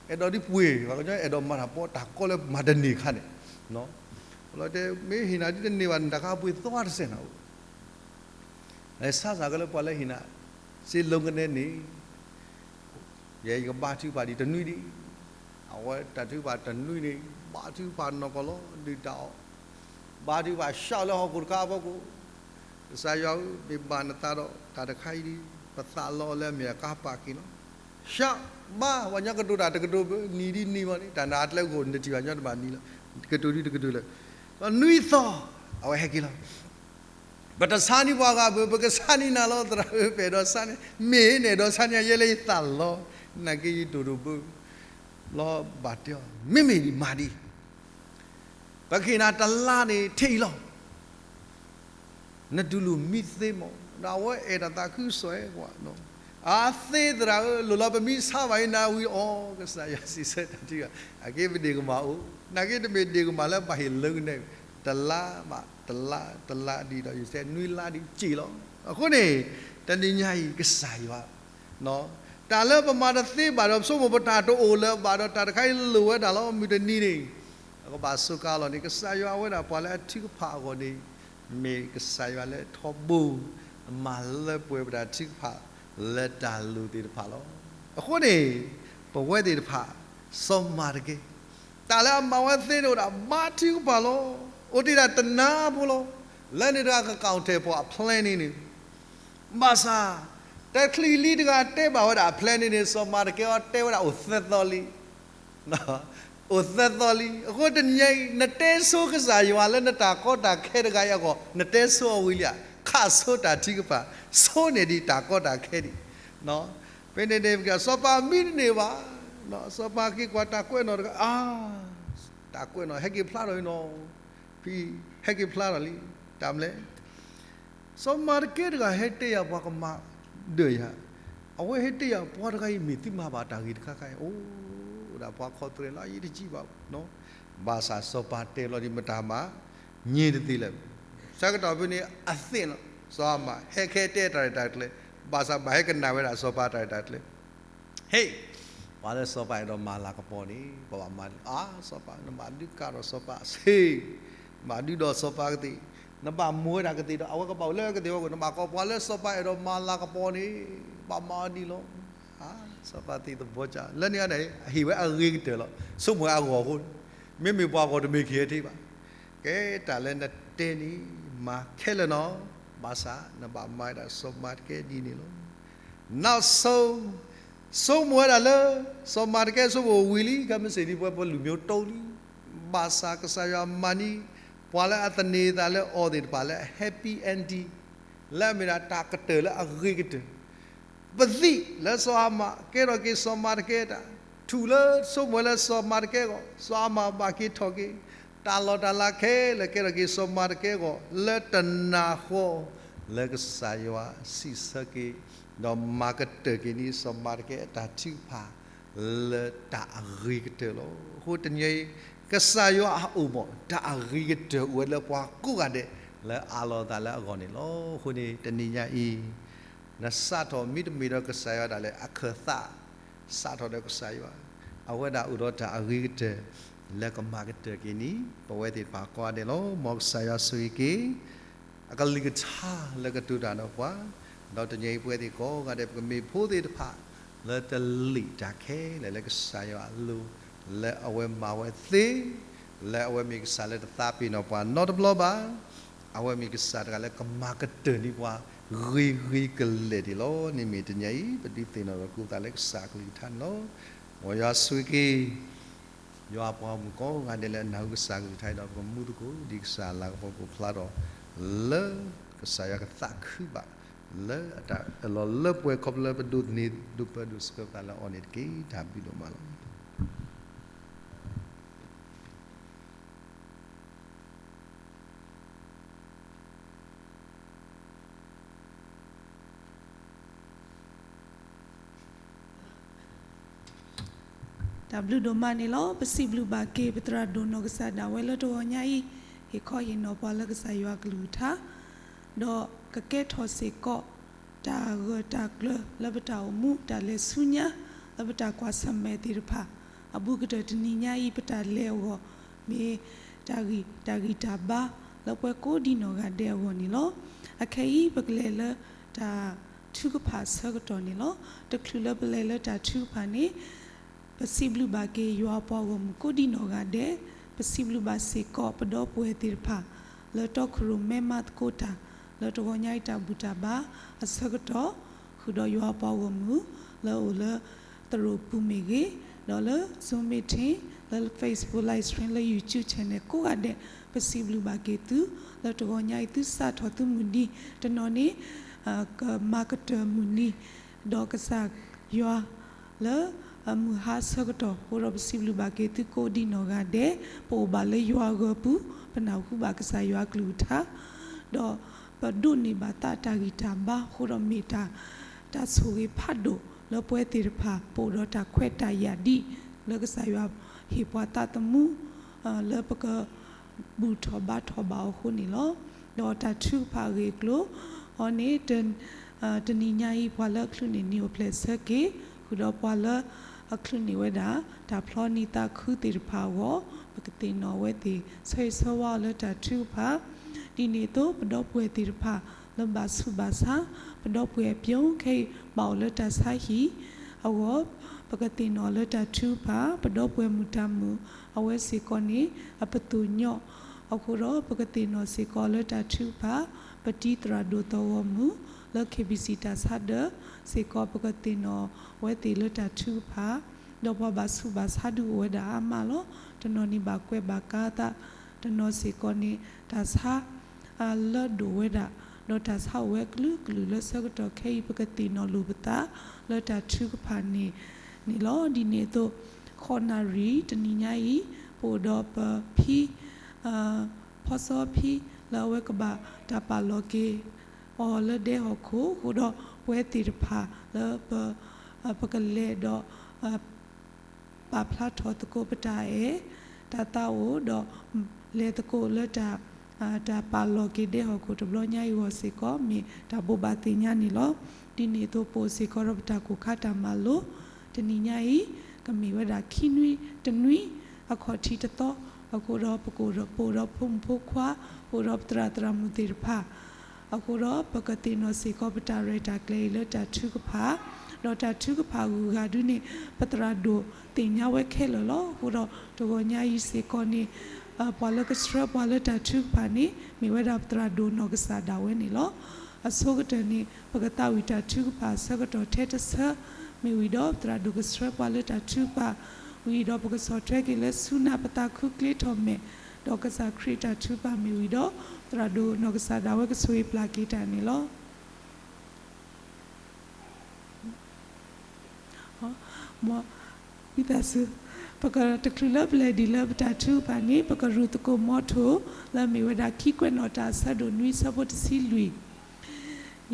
အဲၣ်ဒိးဒ်ပှ့ၤ, ပှၤကညီအဲၣ်ဒိးမၤတၢ်ပီးတၢ်ကီလၢမၤတန့ၢ်အခါန့ၣ်, လီၤတဲမ့ၢ်ဟ့ၣ်နၤဒ်တန့ၢ်ဘၣ်န့ၣ် တၢ်ခါပှ့ၤသီတစဲးနၤအိၣ် လဲၤဆါစၢ်ကလၢပှၤလၢဟ့ၣ်နၤ, စ့လိကနဲန့ၣ်, ယဲယကဘါထုကဖၣ်ဒံးတနွံဒံး, အဝဲတၢ်ထုကဖၣ်တနွံန့ၣ် ဘါထုကဖၣ်နီၢ်ကီၢ်လီၤ ဒုၣ်တၢ်အီၣ်, ဘါထုကဖၣ်ဆှၢလၢဟီၣ်ခိၣ်တခါအဖီခိၣ်, ကစၢ်ယွၤဧၢ, မ့ၢ်ဘၣ်နသးဒီး တၢ်တခါအံၤဒ် ပသးလီၤလၢအမ့ၢ်အကါပာ်က့ၤလီၤ. ဆှၢ, ဘါ, ပှၤညီကတိၤတၢ်တကတိၤဘၣ်, နံၤဒ်နံၤမးန့ၣ် တၢ်နါအကျဲအိၣ် နထံၣ်ဘၣ်ညီတဘၣ်နံၤလီၤ, ကတိၤဒ်တကတိၤလၢ, ဒီးနွံသီ, အဝဲဟဲက့ၤလီၤ ပတဆါန့ၢ်ပှၤဂၤဘၣ်, ပကဆါန့ၢ်နၤလီၤ သရၣ်ဧၢ, ပအဲၣ်ဒိးဆါန့ၢ်, မ့ၢ်နအဲၣ်ဒိးဆါန့ၢ်ယဲလၢယသးလီၤ, နာ်က့ယတိၢ်ဒိၣ်ဘၢ လီၤဘၣ်တဲအီၤ, မ့မ့ၢ်ဒ်မၤဒ်, ပကဟ့ၣ်နၤတလါန့ၣ် ထဲအံၤလီၤ နတူၢ်လိာ်မံသ့မး, ဒီးအဝဲအဲၣ်တၢ်သးခုကစီၣ်အဲၣ်ကွၢ်, အသ့သရၣ်ဧၢ, လိၣ်လီၤပမံဆါဘၣ်အံၤနၤဝံၤအီၤ, ကစၢ်ယွၤစံးဆၢတၢ်ထုကဖၣ်, အက့ပဒ့ၣ်ကမၣ်အိၣ်, နာ်က့တမ့ၢ်ဒ့ၣ်ကမၣ်လၢပှၤဟ့ၣ်လၢကနဲ, တလါဘၣ်တလါ, တလါဒ်ဒီးယတဲနွံလါဒ်က့ၤလီၤ. အဃိန့ၣ် တနံၤညါအံၤကစၢ်ယွၤ တၢ်လၢပမၤတသ့ဘၣ်ဒီး ပဆိကမိၣ်ပတၢ်တအိၣ်လၢၤဘၣ်ဒီး တၢ်တခါအံၤလိၣ်ဝဲဒၣ်လီၤ မုၢ်တနံၤန့ၣ်, အကဘၣ်စူးကါလီၤန့ၣ် ကစၢ်ယွၤအဝဲဒၣ်ပှၤလၢအထုကဖၣ်အဂီၢ်န့ၣ်, မ့ၢ်ကစၢ်ယွၤလၢထီဘိ မၤလၢပှဲၤပတၢ်ထုကဖၣ်လၢတၢ်လိၣ်သ့ၣ်တဖၣ်လီၤ. အဃိန့ၣ် ပဝဲသ့ၣ်တဖၣ် စီၤမၤတကဲ တၢ်လၢအမၤဝဲသ့န့ၣ်အိၣ်ဒၣ်ဘါထုကဖၣ်လီၤ. အိၣ်တ့ၢ်ဒၣ်တနါဖိလီၤ. လၢန့ၣ်တဂၤက ကီၣ်ထဲၣ်ပှၤအ plan န့ၣ်န့ၣ်, ဘၣ်ဆၣ် တချုးလံတဂၤတဲဘၣ်ဝဲဒၣ်အ plan န့ၣ်န့ၣ် စီၤမၤတကဲအီၤတဲဝဲဒၣ်အိၣ်သၢသီလံ. အိၣ်သၢသီလံ. အဃိတနံၤညါအံၤ နတဲဆိကစၢ်ယွၤလၢနတၢ်ကီတၢ်ခဲတဂၤအံၤအဂီၢ် နတဲဆိအီၤဝံၤလံဧါ. ခးဆိတၢ်ထုကဖၣ်, ဆိန့ၣ်ဒံးတၢ်ကီတၢ်ခဲဒံး ဖဲန့ၣ်န့ၣ် စီၤပၤမံတန့ၢ်ဘၣ်, စီၤပၤက့ၤကွၢ်တၢ်ကွဲးနီၣ်တဂၤ, အါ, တၢ်ကွဲးနီၣ် ဟဲက့ၤဖျါထီၣ်အံၤနီၤ, ဖံ, ဟဲက့ၤဖျါထီၣ်လံ, တၢ်မနုၤလဲၣ်. စီၤမၤတကဲတဂၤဟဲတဲယၤပှၤကမၤဒၢၣ်ယၤ, အဝဲဟဲတဲယၤပှၤတဂၤအံၤမ့ၢ်သုမၤဘၣ်တၢ်ဂ့ၤတခါခါအံၤ, အိၣ်ဒၣ်ပှၤခီၣ်သရဲၣ်လၢအယံၤတကံၢ်ဘၣ်နီၤ, ဘၣ်ဆၣ်စီၤပၤတဲလီၤဒံးမတၤမး, ညံတသ့လၢၤ, ဆၢကတီၢ်ဖဲန့ၣ်အသ့ၣ်နီၤ, စီၤအၤမၣ် ဟဲခဲတဲတၢ်ရဲၣ်တၢ်ကျဲၤ, ဘၣ်ဆၣ်ဘၣ်ဟဲကနၣ်ဝဲဒၣ်စီၤပၤတၢ်ရဲၣ်တၢ်ကျဲၤ ဟ့ၣ်, ပှၤလၢစီၤပၤအဲၣ်ဒိးမၤလၤကပီၤန့ၣ် ပဘၣ်မၤဒ်အံၤ, အါ, စီၤပၤ, နဘၣ်ဒုးကးဒီးစီၤပၤဆ့, ဘၣ်ဒုးဒီးစီၤပၤကသ့ၣ်, နဘၣ်မိၢ်ဝဲဒၣ်ကသ့ၣ်ဒီး အဝဲကဘၣ်အိၣ်လၢကသ့ၣ်ဝဲအဂီၢ်, နဘၣ်ကိးပှၤလၢစီၤပၤအဲၣ်ဒိးမၤလၤကပီၤန့ၣ် ဘၣ်မၤအီၤဒ်လီၤ. အါ, စီၤပၤသ့ၣ်သဘီကၢ်, လၢန့ၣ်န့ၣ် အဟ့ၣ်ဝဲအဂ့ၤကတၢၢ်လီၤ. ဆိကမိၣ်ဝဲအဂီၢ်အဃိ, မ့မ့ၢ်ပှၤဂီၢ်တမ့ၢ်က့ၤဟဲထံၣ်ဘၣ်. ကဲ, တၢ်လၢနတဲန့ၣ် မၤခဲလၢာ်နီၤ, ဘၣ်ဆၣ်နဘၣ်မၤဒၣ်စီၤမၤတကဲဒ်န့ၣ်လီၤ. နီၢ်ဆိ, ဆိကမိၣ်ဝဲဒၣ်လၢ စီၤမၤတကဲဆိကမိၣ်ဝံၤလံ, ခဲမုၢ်ဆ့ၣ်ဒ်ပဝဲပလူၤမ့ၢ်တိလံ, ဘၣ်ဆၣ်ကစၢ်ယွၤမၤန့ၢ် ပှၤလၢအသန့ၤသးလၢအီၤသ့ၣ်တဖၣ်လၢအ happy ending, လၢအမ့ၢ်ဒၣ်တၢ်ကတၢၢ်လၢအဂ့ၤကတၢၢ် ပသံၣ်လၢစီၤအၤမၣ်ကဲထီၣ်က့ၤစီၤမၤတကဲတၢ်, ထူၣ်လၢဆိကမိၣ်ဝဲလၢစီၤမၤတကဲအဂီၢ်, စီၤအၤမၣ်ဘၣ်က့ၤထီၣ်က့ၤ, တၢ်လီၢ်တၢ်လၤခဲလၢာ်ကဲထီၣ်က့ၤစီၤမၤတကဲအဂီၢ်, လၢတနၢ်ဃီ လၢကစၢ်ယွၤစံးဆၢက့ၤ ဒီးမၤကတၢၢ်က့ၤန့ၢ်စီၤမၤတကဲအတၢ်ထုကဖၣ် လၢတၢ်အဂ့ၤကတၢၢ်လီၤ. အဃိတနံၤအံၤ ကစၢ်ယွၤအအိၣ်မး တၢ်အဂ့ၤကတၢၢ်အိၣ်ဝဲလၢပှၤကိးဂၤဒဲး လၢအးလီၤအသးလၢအဂီၢ်န့ၣ်လီၤ. အဃိန့ၣ် တနံၤညါအံၤ နစးထီၣ်မ့တမ့ၢ်ဒီးကစၢ်ယွၤဒၣ်လဲာ်အခၢၣ်သး စးထီၣ်ဒီးကစၢ်ယွၤ, အဝဲဒၣ်အိၣ်ဒီးတၢ်အဂ့ၤကတၢၢ် လၢကမၤကတၢၢ်က့ၤန့ၣ် ပဝဲသ့ၣ်တဖၣ်ကိးဂၤဒဲးလီၤ. မ်ကစၢ်ယွၤဆိၣ်ဂ့ၤက့ၤ အကလုၢ်ကထါလၢကတိၤတၢ်ဒီးပှၤ, ဒီးတနံၤအံၤပဝဲသ့ၣ်ကိးဂၤဒဲး ပကမ့ၢ်ဖိသ့ၣ်တဖၣ် လၢတလ့ၣ်တၢ်ခဲလၢာ်လၢကစၢ်ယွၤအလိၤ, လၢအဝဲမၤဝဲသ့, လၢအဝဲမ့ၢ်ကစၢ်လၢတသးပ့ၤနီၣ်ပှၤနီတဘျီဘၣ်. အဝဲမ့ၢ်ကစၢ်တဂၤလၢကမၤကတၢၢ်န့ၢ်ပှၤ ဂ့ၤဂ့ၤကလဲာ်ဒၣ်လီၤ. န့ၣ်မ့ၢ်တနံၤအံၤ ပဒုးသ့ၣ်နီၣ်ဒီးကူသးလၢကစၢ်အကလုၢ်ကထါန့ၣ်လီၤ. မ်ယွၤဆိၣ်ဂ့ၤက့ၤ ယွၤအပှၤဂီၢ်မုၢ်ကိးဂၤဒဲးလၢအနၢ်ဟူကစၢ်အကလုၢ်ကထါအံၤဒီး ပကမူသကိး ဒ်ကစၢ်အလၤကပီၤကဖျါထီၣ် လၢကစၢ်ယွၤကသးခုဘၣ် လၢအတၢ်အၢၣ်လီၤလၢပှဲၤခီဖျိလၢပဒိးသန့ၤဒိးပၢဒိးဆှၢပသးလၢအီၤန့ၣ်တက့ၢ်. တၢ်ဘျုးဒိၣ်မးလီၤ. တၢ်ဘျုးဒိၣ်မးန့ၣ်လီၤ. ပစံးဘျုးဘၣ်က့ၤပသရၣ်ဒိၣ်နီၢ်ကစၢ်ဒၣ်ဝဲလၢတဂီၤညါအံၤ ဟ့ၣ်ခီဟ့ၣ်နီၤပှၤလၢကစၢ်ယွၤကလုၢ်ကထါ ဒီးကကဲထီၣ်စ့ၢ်ကီး တၢ်ဂၢၢ်တၢ်ကျၢၤလၢပတၢ်အိၣ်မူ တၢ်လဲၤဆူညါ လၢပတၢ်ကွၢ်ဆၢၣ်မဲာ်သ့ၣ်တဖၣ် အဘူးကတၢၢ်တနံၤညါအံၤ ပတၢ်လဲၤအဂီၢ် မ့ၢ်တၢ်ဂံၢ် တၢ်ဂံၢ်တၢ်ဘါ လၢပှၤကိးဒံနီၢ်ဂၤဒဲးအဂီၢ်န့ၣ်လီၤ. အခဲအံၤ ပကလဲၤလၢတၢ်ထုကဖၣ်အဆၢကတီၢ်န့ၣ်လီၤ. တချုးလၢပလဲၤလၢတၢ်ထုကဖၣ်န့ၣ် ပစံးဘျုးဘၣ်က့ၤယွၤအပှၤဂီၢ်မုၢ်ကိးဒံနီၢ်ဂၤဒဲး, ပစံးဘျုးဘၣ်စ့ၢ်ကီးပဒီပုၢ်ဝဲၢ်သ့ၣ်တဖၣ် လၢတီခိၣ်ရိၣ်မဲမၤသကိးတၢ် လၢတဂီၤညါအံၤတၢ်ဘူၣ်တၢ်ဘါအဆၢကတီၢ်, ဃုာ်ဒီးယွၤအပှၤဂီၢ်မုၢ် လၢအအိၣ်လၢသရိာ်ပူၤမ့ၢ်ဂ့ၤ, ဒီးလၢ Zoom meeting, လၢ Facebook live stream, လၢ YouTube channel ကိးဂၤဒဲး, ပစံးဘျုးဘၣ်က့ၤသု လၢတဂီၤညါအံၤ သုစးထီၣ်သုမုၢ်နံၤ, တနီၤန့ၣ် ကမၤကတၢၢ်မုၢ်နံၤ ဒီးကစၢ်ယွၤ လၢမုၢ်ဟါဆၢကတီၢ်, အဃိဒီးပစံးဘျုးဘၣ်က့ၤသုကိးဒံနီၢ်ဂၤဒဲး, ပအိၣ်ဘၣ်လၢယွၤအဂၢၤပူၤ, ပနၢ်ဟူဘၣ်ကစၢ်ယွၤအကလုၢ်ကထါ, ဒီးပဒိးန့ၢ်ဘၣ်သးတၢ်ဂံၢ်တၢ်ဘါ အဃိဒီးမ့ၢ်တၢ် တၢ်ဆိၣ်ဂ့ၤဖးဒိၣ်လၢပဝဲသ့ၣ်တဖၣ် ပအိၣ်ဒီးတၢ်ခွဲးတၢ်ယာ်ဒံး လၢကစၢ်ယွၤဟ့ၣ်ပှၤသးသမူ လၢပက ဘူၣ်ထီၣ်ဘါထီၣ်ဘၣ်အီၤအဃိန့ၣ်လီၤ. ဒီးတၢ်ထုကဖၣ်အဂ့ၢ်အကျိၤအံၤန့ၣ် တနံၤညါအံၤ ပှၤလၢအချုးန့ၢ်နံၣ်အိၣ်ဖျဲၣ်ဆၢက့ၤ, ဃုာ်ဒီးပှၤလၢအချုးန့ၢ်ဝဲဒၣ် တၢ်ဖျီနံၤသးခုသ့ၣ်တဖၣ်အဂီၢ်, ပကသ့ၣ်နီၣ်အဝဲသ့ၣ် ဆၢဂ့ၤဆၢဝါအီၤလၢတၢ်ထုကဖၣ်, ဒ်န့ၣ်အသိး ပဒီပုၢ်ဝဲၢ်သ့ၣ်တဖၣ် လၢဘၣ်ဆူးဘၣ်ဆါ, ပဒီပုၢ်ဝဲၢ်အပျဲၢ်ခဲအံၤ ဘၣ်အိၣ်လၢတၢ်ဆါဟံၣ်အဂီၢ်, ပကသ့ၣ်နီၣ်လၢတၢ်ထုကဖၣ်, ပဒီပုၢ်ဝဲၢ်မုၢ်တၢ်မုာ် အဝဲစ့ၢ်ကီးန့ၣ် အပသိၣ်ညီ အဃိဒီး ပကသ့ၣ်နီၣ်စ့ၢ်ကီးလၢတၢ်ထုကဖၣ်, ပတံၤသရၣ်ဒိၣ်သီၣ်ဂီၢ်မုၢ် လၢ KBC တၢ်ဆါဒၢးစ့ၢ်ကီး ပကသ့ၣ်နီၣ်ဝဲသ့ၣ်လၢတၢ်ထုကဖၣ်, ဒီးပှၤဘၣ်ဆူးဘၣ်ဆါဒုးအိၣ်ဝဲဒၣ်အါမးလီၤ. တနီၤန့ၣ်ဘၣ်ကွဲးဘၣ်ကါသး, တနီၤစ့ၢ်ကီးန့ၣ် တၢ်ဆါ လၢဒိၣ်ဝဲဒၣ်, ဒီးတၢ်ဆါအိၣ်ဝဲကလုာ်ကလုာ်လၢဆၢကတီၢ်ခဲအံၤ ပကသ့ၣ်နီၣ်လိာ်ပသး လၢတၢ်ထုကဖၣ်န့ၣ်န့ၣ်လီၤ. ဒ်န့ၣ်အသိး ဃိးနၣ်ရံၣ်တနံၤညါအံၤ ပအိၣ်ဒီးပဖံ ဖီစီဖံ လၢအဝဲကဘၣ်တၢ်ပာ်လီၤက့ၤအီၤလၢဒဲဟီၣ်ခိၣ်, အဃိဒီးပဝဲသ့ၣ်တဖၣ်လၢပ ပကလဲၤဒီး ပာ်ဖျါထီၣ်သကိးပတၢ်အဲၣ် တၢ်သးအိၣ်ဒီး လဲၤသကိးလၢတၢ် တၢ်ပာ်လီၤက့ၤဒဲဟီၣ်ခိၣ်တဘျီညါအံၤအဂီၢ်စ့ၢ်ကီး မ့ၢ်တၢ်ဘိးဘၣ်သ့ၣ်ညါန့ၣ်လီၤ. ဒ်န့ၣ်အသိး ပအိၣ်စ့ၢ်ကီးဒီးပတၢ်ကိၢ်ခါတၢ်မၤလိ တနံၤညါအံၤ ကမ့ၢ်ဝဲဒၣ်ခံနွံတနွံ အခီၣ်ထံးတသီ, အဃိဒီးပကအိၣ်ဒီး ပအိၣ်ဒီးဖိမုၣ်ဖိခွါ, ပအိၣ်ဒီးပသရၣ်သရၣ်မုၣ်သ့ၣ်တဖၣ် အဃိဒီး ပကသ့ၣ်နီၣ်စ့ၢ်ကီးပတၢ်ရဲၣ်တၢ်ကျဲၤအံၤလၢတၢ်ထုကဖၣ်, ဒီးတၢ်ထုကဖၣ်အဂုၤအဂၤဒုန့ၣ် ပသရၣ်ဒိၣ်သ့ၣ်ညါဝဲခဲလၢာ်လီၤ. အဃိဒီး တဂီၤညါအံၤစ့ၢ်ကီးန့ၣ် ပှၤလၢကဆှၢပှၤလၢတၢ်ထုကဖၣ်န့ၣ် မ့ၢ်ဝဲဒၣ်ပသရၣ်ဒိၣ်နီၢ်ကစၢ်ဒၣ်ဝဲန့ၣ်လီၤ. အဆိကတၢၢ်န့ၣ် ပကသးဝံၣ်တၢ်ထုကဖၣ်အဆၢကတီၢ်ထဲတဆၢ မ့ၢ်ဝံၤဒီး ပသရၣ်ဒိၣ်ကဆှၢပှၤလၢတၢ်ထုကဖၣ် ဝံၤဒီးပကဆီၣ်ထွဲက့ၤလၢဆူနၢ်ပသးခုကျ့ထီၣ်မဲာ်, ဒီးကစၢ်ခရံာ်တၢ်ထုကဖၣ်မ့ၢ်ဝံၤဒီး သရၣ်ဒိၣ်နီၢ်ကစၢ်ဒၣ်ဝဲကဆိၣ်ဂ့ၤပျၢ်က့ၤတၢ်န့ၣ်လီၤ. ဝံသးစူၤ, ပကတချုးလၢပလဲၤဒံးလၢပတၢ်ထုကဖၣ်န့ၣ် ပကရူၢ်သကိးမီထိၣ် လၢမ့ၢ်ဝဲဒၣ်ခံကွဲးနီၣ်တၢ်အဆၢဒိၣ်နွံဆၢဖိတဆံလွံၢ်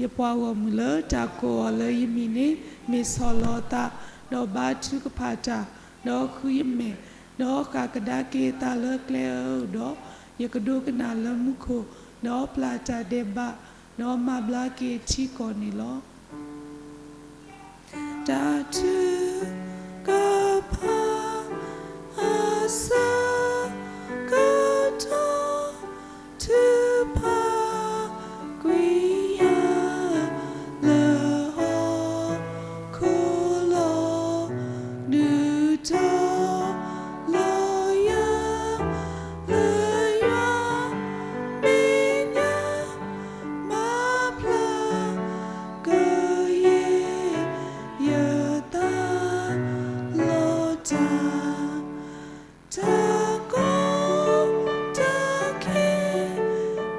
ယပှၤဂီၢ်မုၢ်လၢတၢ်ကိးအီၤလၢယမံၤန့ၣ် မ့ၢ်ဆီၣ်လီၤအသး, ဒီးဘါထုကဖၣ်တၢ်, ဒီးဃုယမဲာ်, ဒီးဃၣ်ကဒါက့ၤအသးလၢကျဲဧၢ, ဒီးယကဒိကနၣ်လၢမူခိၣ်, ဒီးပျၢ်တၢ်ဒဲးဘး, ဒီးမၤဘျါက့ၤထံကီၢ်န့ၣ်လီၤ. တၢ်ထုကဖၣ်အဆၢကတီၢ် ထုကဖၣ်ကွံာ်ယၤ လၢဟီၣ်ခိၣ်လီၤ. ဒုးတီၤလီၤယၤ လၢယွၤမဲာ်ညါ မၤဖျါကယဲၢ် ယသးလီၤတၢ် တၢ်ကီတၢ်ခဲ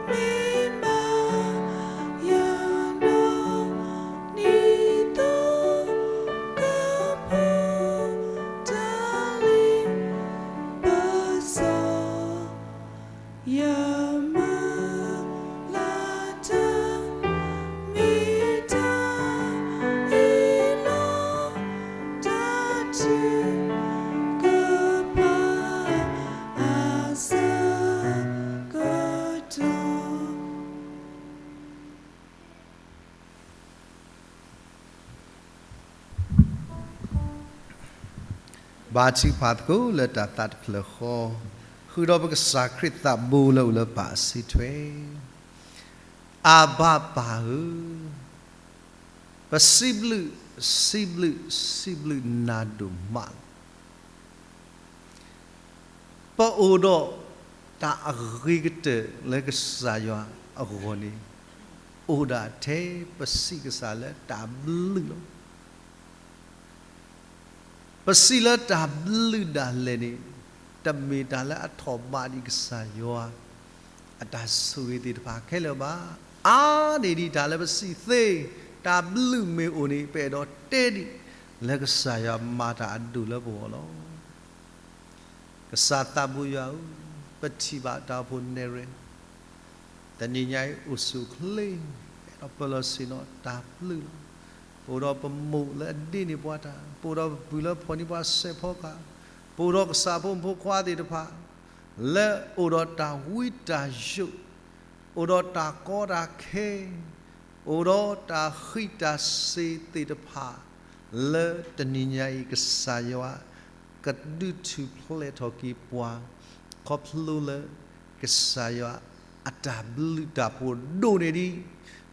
မ့ၢ်ဘၣ်ယၤဒီး ဒ်သိးကပူၤတၢ်လ့ပစီ ယမုၢ်လၢ်တၢ် မ့ၢ်တၢ်အ့ၣ်လိာ် တၢ်ထုက ဘါထုကဖၣ်သကိးလၢတၢ်သးတဖျၢၣ်ဃီ, ဃုာ်ဒီးပကစၢ်ခရံာ်သးဘိလၢအိၣ်လၢပၢ်အစုထွဲ, အဘၣ်ပၢ်ဧၢ, ပစံးဘျုး, စံးဘျုး, စံးဘျုးနၤဒိၣ်မးလီၤ. ပအိၣ်ဒီးတၢ်အဂ့ၤကတၢၢ်လၢကစၢ်ယွၤအဂီၢ်န့ၣ်, အိၣ်ဒၣ်ထဲပစံးကစၢ်လၢတၢ်ဘျုးလီၤ. ပစံးလၢတၢ်ဘျုးဒၣ်လဲာ်န့ၣ်, တမ့ၢ်တၢ်လၢအထီၣ်ဘးဒံးကစၢ်ယွၤ အတၢ်ဆိၣ်ဂ့ၤသ့ၣ်တဖၣ်ခဲလၢာ်ဘၣ်. အါန့ၢ်ဒံးတၢ်လၢပစံးသ့, တၢ်ဘျုးမ့ၢ်အိၣ်န့ၣ် ပအဲၣ်ဒိးတဲဒံး လၢကစၢ်ယွၤမၤတၢ်အဒိၣ်လၢပဂီၢ်လီၤ. ကစၢ်သးဘိယွၤဧၢ, ပထံၣ်ဘၣ်တၢ်အိၣ်ဖှိၣ်နဲၣ်ရွဲၣ် တနံၤညါအံၤအိၣ်ဆူၣ်အိၣ်ချ့, ဒီးပလီၢ်ဆ့ၣ်နီၤတၢ်ဘျုးလီၤ. ပအိၣ်ဒီးပမိၢ်လၢအဒ့န့ၢ်ပှၤတၢ်, ပအိၣ်ဒီးပပုၢ်လၢဖီၣ်န့ၢ်ပှၤစဲးဖီကဟၣ်, ပအိၣ်ဒီးကစၢ်ဖိမုၣ်ဖိခွါသ့ၣ်တဖၣ် လၢအိၣ်ဒီးတၢ်ဝံတၢ်ယိး, အိၣ်ဒီးတၢ်ကီတၢ်ခဲ, အိၣ်ဒီးတၢ်ဃံးတၢ်စ့ၤသ့ၣ်တဖၣ် လၢတနံၤညါအံၤ ကစၢ်ယွၤ ကဒုးထူၣ်ဖျဲးထီၣ်က့ၤပှၤ, ခီဖျိလၢ ကစၢ်ယွၤအတၢ်ဘျုးတၢ်ဖှိၣ်ဒိၣ်န့ၢ်ဒံး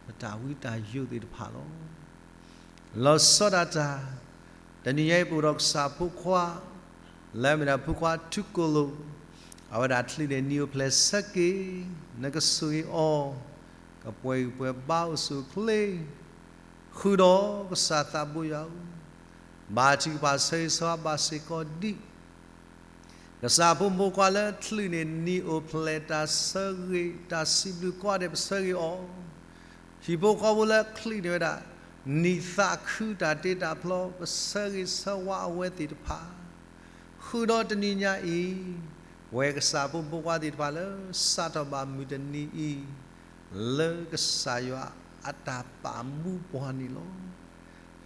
ပတၢ်ဝံတၢ်ယိးသ့ၣ်တဖၣ်လီၤ. လီၤဆီဒၣ်တၢ်, တနံၤညါအံၤပအိၣ်ဒီးကစၢ်ဖိခွါ လၢအမ့ၢ်ဒၣ်ဖိခွါထူကိၣ်လိၣ်, အဝဲဒၣ်ချုးန့ၢ်နံၣ်အိၣ်ဖျဲၣ်ဆၢက့ၤ, နကဆိၣ်ဂ့ၤအီၤ, ကပှဲၤဂံၢ်ပှဲၤဘါအိၣ်ဆူၣ်အိၣ်ချ့, ဃုာ်ဒီးကစၢ်သးဘိယွၤဧၢ, ဘါထုကဖၣ်ဆၢဂ့ၤဆၢဝါဘၣ်စ့ၢ်ကီးဒံး ကစၢ်ဖိမုၣ်ဖိခွါလၢချုးန့ၢ်နံၣ်အိၣ်ဖျဲၣ်တၢ်ဆၢဂ့ၤ တၢ်စံးဘျုးကိးဂၤဒဲး ပဆၢဂ့ၤအီၤ, ဟံၣ်ဖိဃီဖိလၢချုးန့ၢ်ဝဲဒၣ် နံၣ်သးခုတၢ်တ့တၢ်ဖျီ ပဆၢဂ့ၤဆၢဝါအဝဲသ့ၣ်တဖၣ်, ဃုာ်ဒီးတနံၤညါအံၤ ပဝဲကစၢ်ဖိမုၣ်ဖိခွါသ့ၣ်တဖၣ်လၢ စးထီၣ်ဘၣ်မုၢ်တနံၤအံၤ လၢကစၢ်ယွၤအတၢ်ပာ်မူပှၤန့ၣ်လီၤ.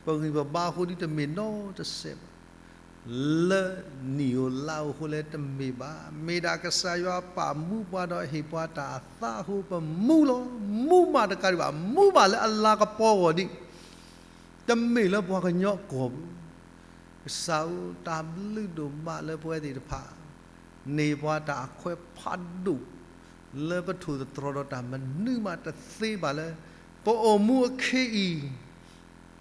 ပဂံၢ်ပဘါအဃိဒ်တမ့ၢ်နီတစဲးဘၣ်, လၢနံၣ်ဧိၤလါဧိၤအဃိလၢတမ့ၢ်ဘၣ်, မ့ၢ်ဒၣ်ကစၢ်ယွၤပာ်မူပှၤဒီးဟ့ၣ်ပှၤတၢ်အသးအဃိ ပမူလီၤ. မူမးတကးဒံးဘၣ်, မူဘၣ်လၢအလၤကပီၤအဂီၢ်ဒံး, တမ့ၢ်လၢပှၤကညီအကီၢ်ပူၤ, ကစၢ်ဧၢ, တၢ်ဘျုးဒိၣ်မးလၢပဝဲသ့ၣ်တဖၣ် န့ၢ်ပှၤတၢ်အခွဲးဖးဒိၣ် လၢပထိၣ်သတြီၤဒီးတၢ်မနုၤမးတသ့ဘၣ်လၢ ပအိၣ်မူအခ့အံၤ,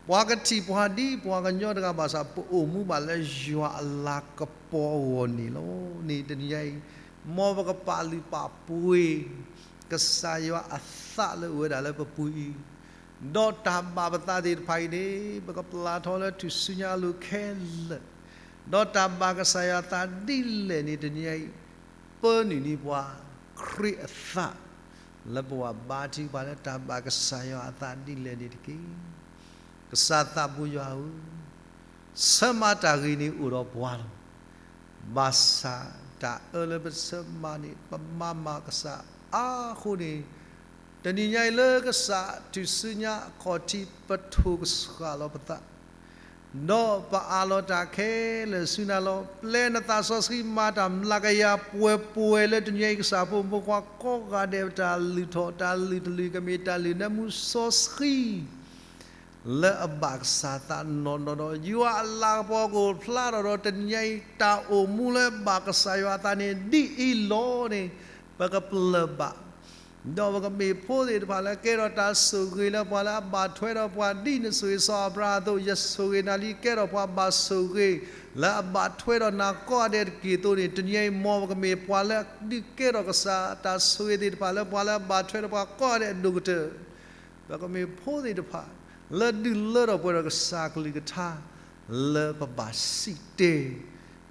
ပှၤကထံၣ်ပှၤဒ်ပှၤကညီတဂၤဘၣ်ဆၣ် ပအိၣ်မူဘၣ်လၢယွၤအလၤကပီၤအဂီၢ်န့ၣ်လီၤ. န့ၣ်တနံၤညါအံၤ, မ်ပကပာ်လုၢ်ပာ်ပှ့ၤ ကစၢ်ယွၤအသးလၢအအိၣ်ဝဲဒၣ်လၢပပူၤအံၤ, ဒီးတၢ်ဘၣ်ပသးသ့ၣ်တဖၣ်အံၤန့ၣ် ပကပျၢ်ထီၣ်လၢထူၣ်စုညါအလိၤခဲလၢာ်, ဒီးတၢ်ဘၣ်ကစၢ်ယွၤအသးဒ်လဲၣ်န့ၣ် တနံၤညါအံၤ ပၢနုာ်န့ၢ်ပှၤ ခရံာ်အသး လၢပဝဲဘါထုကဖၣ်လၢတၢ်ဘၣ်ကစၢ်ယွၤအသးဒ်လဲၣ်န့ၣ်တက့ၢ်. ကစၢ်သးဘိယွၤဧၢ, ဆၢမၤတၢ်ဂ့ၤန့ၣ်အိၣ်ဒီးပှၤလီၤ. ဘၣ်ဆၣ်တၢ်အၢလၢပဆၢမၤန့ၣ် ပမၤမၤကစၢ်အါအဃိန့ၣ်, တနံၤညါအံၤလၢကစၢ်ထူၣ်စုညါအခီၣ်ထံး ပထိၣ်ကစှၤလီၤပသး ဒီးပအးလီၤတၢ်ခဲလၢာ်ဆူနၤလီၤ. ပျဲနသးစီဆှံမၤတၢ်မျးကယၤပှဲၤပှဲၤလၢတနံၤညါအံၤ ကစၢ်ဖိမုၣ်ဖိခွါကိးဂၤဒဲး တၢ်လုၢ်ထီၣ် တၢ်လုၢ်တလုၢ် ကမ့ၢ်တၢ်လုၢ်နၢမူစီဆှံ လၢအဘၣ်ကစၢ်သးနီၢ်နီၢ်ဒီး ယွၤအလၤကပီၤကအိၣ်ဖျါထီၣ်ဒီး တနံၤညါအံၤ တၢ်အိၣ်မူလၢဘၣ်ကစၢ်ယွၤအသးန့ၣ် ဒ်အံၤလီၤန့ၣ် ပကပျၢၢ်ဘၣ် ဒီးပကမ့ၢ်ဖိသ့ၣ်တဖၣ်လၢကဲထီၣ်တၢ်ဆိၣ်ဂ့ၤလၢပှၤလၢအဘၣ်ထွဲဒီးပှၤ ဒ်နဆိၣ်ဂ့ၤစီၤအၤဘြၤဟၣ်အသိး ယဆိၣ်ဂ့ၤနၤလံ ကဲထီၣ်ပှၤဘၣ်ဆိၣ်ဂ့ၤ လၢအဘၣ်ထွဲဒီးနၤကိးဂၤဒဲးတက့ၢ်အသိးန့ၣ် တနံၤညါအံၤ မ်ပကမ့ၢ်ပှၤလၢဒုးကဲထီၣ်ကစၢ်တၢ်ဆိၣ်ဂ့ၤသ့ၣ်တဖၣ် လၢပှၤလၢအဘၣ်ထွဲဒီးပှၤကိးဂၤဒဲးအဒိၣ်ကတၢၢ် ပကမ့ၢ်ဖိသ့ၣ်တဖၣ် လၢဒုးလၢထီၣ်ပှဲၤဒီးကစၢ်ကလုၢ်ကထါ လၢပဘၣ်စံးတဲ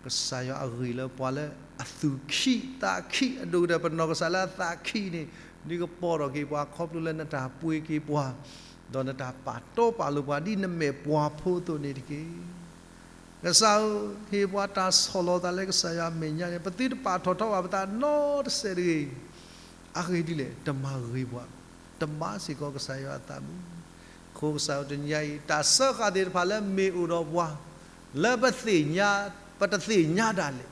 ကစၢ်ယွၤအဂ့ၢ်လၢပှၤလၢအသူၣ်ခံသးခံအဒိၣ်ကတၢၢ် ပနီၢ်ကစၢ်လၢအသးခံန့ၣ် ဒုးကပီၤထီၣ်က့ၤပှၤ ခီဖျိလၢနတၢ်ပှ့ၤက့ၤပှၤ ဒီးနတၢ်ပာ်တီပာ်လိၤပှၤ ဒ်နမဲာ်ပှၤဖိအသိးန့ၣ်တက့ၢ်. ကစၢ်ဧၢ, ဟ့ၣ်ပှၤတၢ်ဆီၣ်လီၤသးလၢကစၢ်ယွၤအမဲာ်ညါန့ၣ် ပသုတပာ်ထီၣ်ထီဘၣ်ပသးနီတစဲးတဂ့ၤ. အဂ့ၢ်ဒ်လဲၣ်, တမၤဂ့ၤပှၤ, တဘါစ့ၢ်ကီးကစၢ်ယွၤအသးဘၣ်. အဃိကစၢ်ဧၢ, တနံၤညါအံၤ တၢ်စၢဃာ်သ့ၣ်တဖၣ်လၢမ့ၢ်အိၣ်ဒီးပှၤ လၢပသ့ၣ်ညါ, ပတသ့ၣ်ညါဒၣ်လဲာ်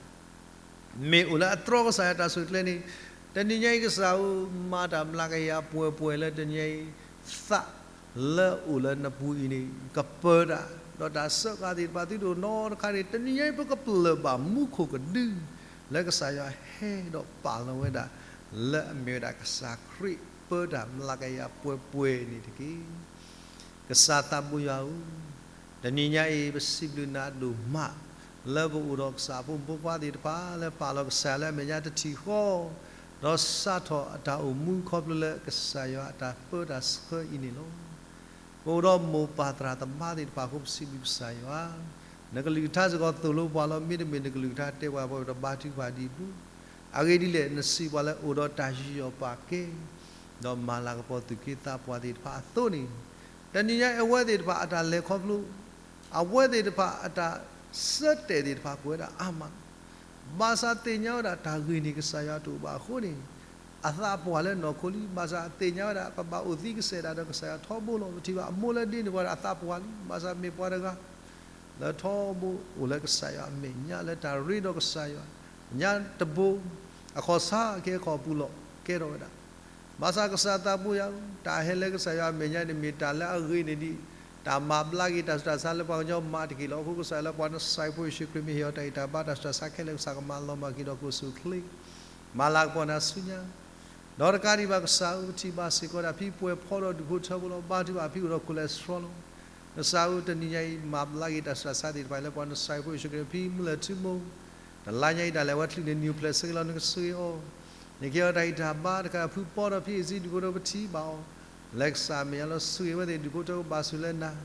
မ့ၢ်အိၣ်လၢအတြီကစၢ်ယွၤတၢ်ဆိၣ်ကျဲန့ၣ်, တနံၤညါအံၤကစၢ်ဧၢ, မၤတၢ်မျးကယၤပှဲၤပှဲၤလၢတနံၤညါအံၤ သး လၢအအိၣ်လၢနပူၤအံၤန့ၣ် ကပၢတၢ်, ဒီးတၢ်စၢဃာ်သ့ၣ်တဖၣ်သုတအိၣ်နီတခါန့ၣ် တနံၤညါအံၤ ပကပျၢၢ်ဘၣ်မူခိၣ်ကဒု လၢကစၢ်ယွၤဟဲဒီးပာ်လီၤဝဲဒၣ် လၢအမ့ၢ်ဝဲဒၣ်ကစၢ်ခရံာ်ပၢတၢ်မျးကယၤပှဲၤပှဲၤန့ၣ်တက့ၢ်. ကစၢ်သးဘိယွၤဧၢ, တနံၤညါအံၤ ပစံးဘျုးနၤအဒိၣ်မး လၢပအိၣ်ဒီးကစၢ်အဖိမုၣ်ဖိခွါသ့ၣ်တဖၣ် လၢပာ်လီၤကစၢ်ယွၤလၢအမဲာ်ညါတထံၣ်ဃီ, ဒီးစးထီၣ်အတၢ်အိၣ်မူခီဖျိလၢကစၢ်ယွၤအတၢ်ပၢတၢ်ဆှၢအံၤန့ၣ်လီၤ. ပအိၣ်ဒီးမိၢ်ပၢ်သရၣ်သမါသ့ၣ်တဖၣ်အဃိ ပစံးဘျုးကစၢ်ယွၤ, နကလုၢ်ကထါစ့ၢ်ကီးသိၣ်လိပှၤလီၤ. မ့တမ့ၢ်နကလုၢ်ကထါတဲပှၤ ပတဘါထုကဖၣ်ဒံးဘၣ်. အဂ့ၢ်ဒ်လဲၣ် နစံးပှၤလၢအိၣ်ဒီးတၢ်ယူးယီၣ်ပာ်ကဲ ဒီးမၤလၤကပီၤသူၣ်က့သးပှၢ်သ့ၣ်တဖၣ်အသိးန့ၣ်, တနံၤညါအဝဲသ့ၣ်တဖၣ်အတၢ်လဲၤခီဖျိ, အဝဲသ့ၣ်တဖၣ်အတၢ်ဆၢတဲာ်သ့ၣ်တဖၣ် ပဝဲဒၣ်အါမးလီၤ. ဘၣ်ဆၣ်သ့ၣ်ညါဝဲဒၣ်တၢ်ဂ့ၢ်န့ၣ် ကစၢ်ယွၤတအိၣ်ဘၣ်အဃိန့ၣ်, အသးပှၢ်လၢနီၢ်ခိလံ. ဘၣ်ဆၣ်သ့ၣ်ညါဝဲဒၣ် ပဘၣ်အိၣ်သံကစဲာ်ဒၣ်ဒီးကစၢ်ယွၤထီဘိလီၤ. ပထံၣ်ဘၣ်အမိၢ်လၢဒ့န့ၣ် ပှၤဒၣ်အသးပှၢ်လံ. ဘၣ်ဆၣ်မ့ၢ်ပှၤတဂၤ လၢထီဘိအိၣ်လၢကစၢ်ယွၤအမဲာ်ညါ လၢတၢ်ရ့ဒီးကစၢ်ယွၤညါတဘိ, အခီၣ်ဆါကဲခီၣ်ပူၤလီၤ ကဲထီၣ်ဝဲဒၣ်. ဘၣ်ဆၣ်ကစၢ်သးဘိယွၤဧၢ, တၢ်ဟဲလၢကစၢ်ယွၤအမဲာ်ညါန့ၣ် မ့ၢ်တၢ်လၢအဂ့ၤန့ၣ်ဒံး, တၢ်မၤဘျါက့ၤတၢ်ဆူးတၢ်ဆါလၢပှၤကညီမၤတက့ၢ်လီၤ. အဃိကစၢ်ယွၤလၢပှၤနစံးဖိယ့ၣ်ၡူးခရံာ်မ့ၢ်ဟ့ၣ်အီၤတၢ်ဂံၢ်တၢ်ဘါ တၢ်ဆူးတၢ်ဆါခဲလၢာ် ကစၢ်ကမၤလီၤမၢ်က့ၤဒီးကျိၣ်စ့ၣ်အိၣ်ချ့, မၤလၤကပီၤနၤဆူညါ ဒီးတကးဒံးဘၣ်ကစၢ်ဧၢ, ပထံၣ်ဘၣ်စ့ၢ်ကီးဒၣ်ဖံပှဲၤဖီဒီးဒူၣ်ဖိထၢဖိလီၤ. ဘါထုကဖၣ်ဖံအိၣ်ဒီး cholesterol လီၤ. ကစၢ်ဧၢ, တနံၤညါအံၤ မၤဘျါက့ၤတၢ်ဆူးတၢ်ဆါသ့ၣ်တဖၣ်လၢပှၤနစံးဖိယ့ၣ်ၡူးခရံာ် ဖံမုၢ်လၢၢ်ထူမိၢ်, တလါညါအံၤဒၣ်လဲာ် အဝဲချုးန့ၣ် new place စ့ၢ်ကီးလီၤ. နကစၢ်ဧၢ, နကဟ့ၣ်အီၤတၢ်ဂံၢ်တၢ်ဘါတခါ ဖုပီဒီးဖံအ့ၣ်စံဒူၣ်ဖိထၢဖိ ပထံၣ်ဘၣ်အီၤ လၢကစၢ်အမဲာ်ညါလီၤ. စူၢ်ဂ့ၤဝဲသ့ၣ်ဒူၣ်ဖိထၢဖိဘၣ်ဆူးလၢနၤ,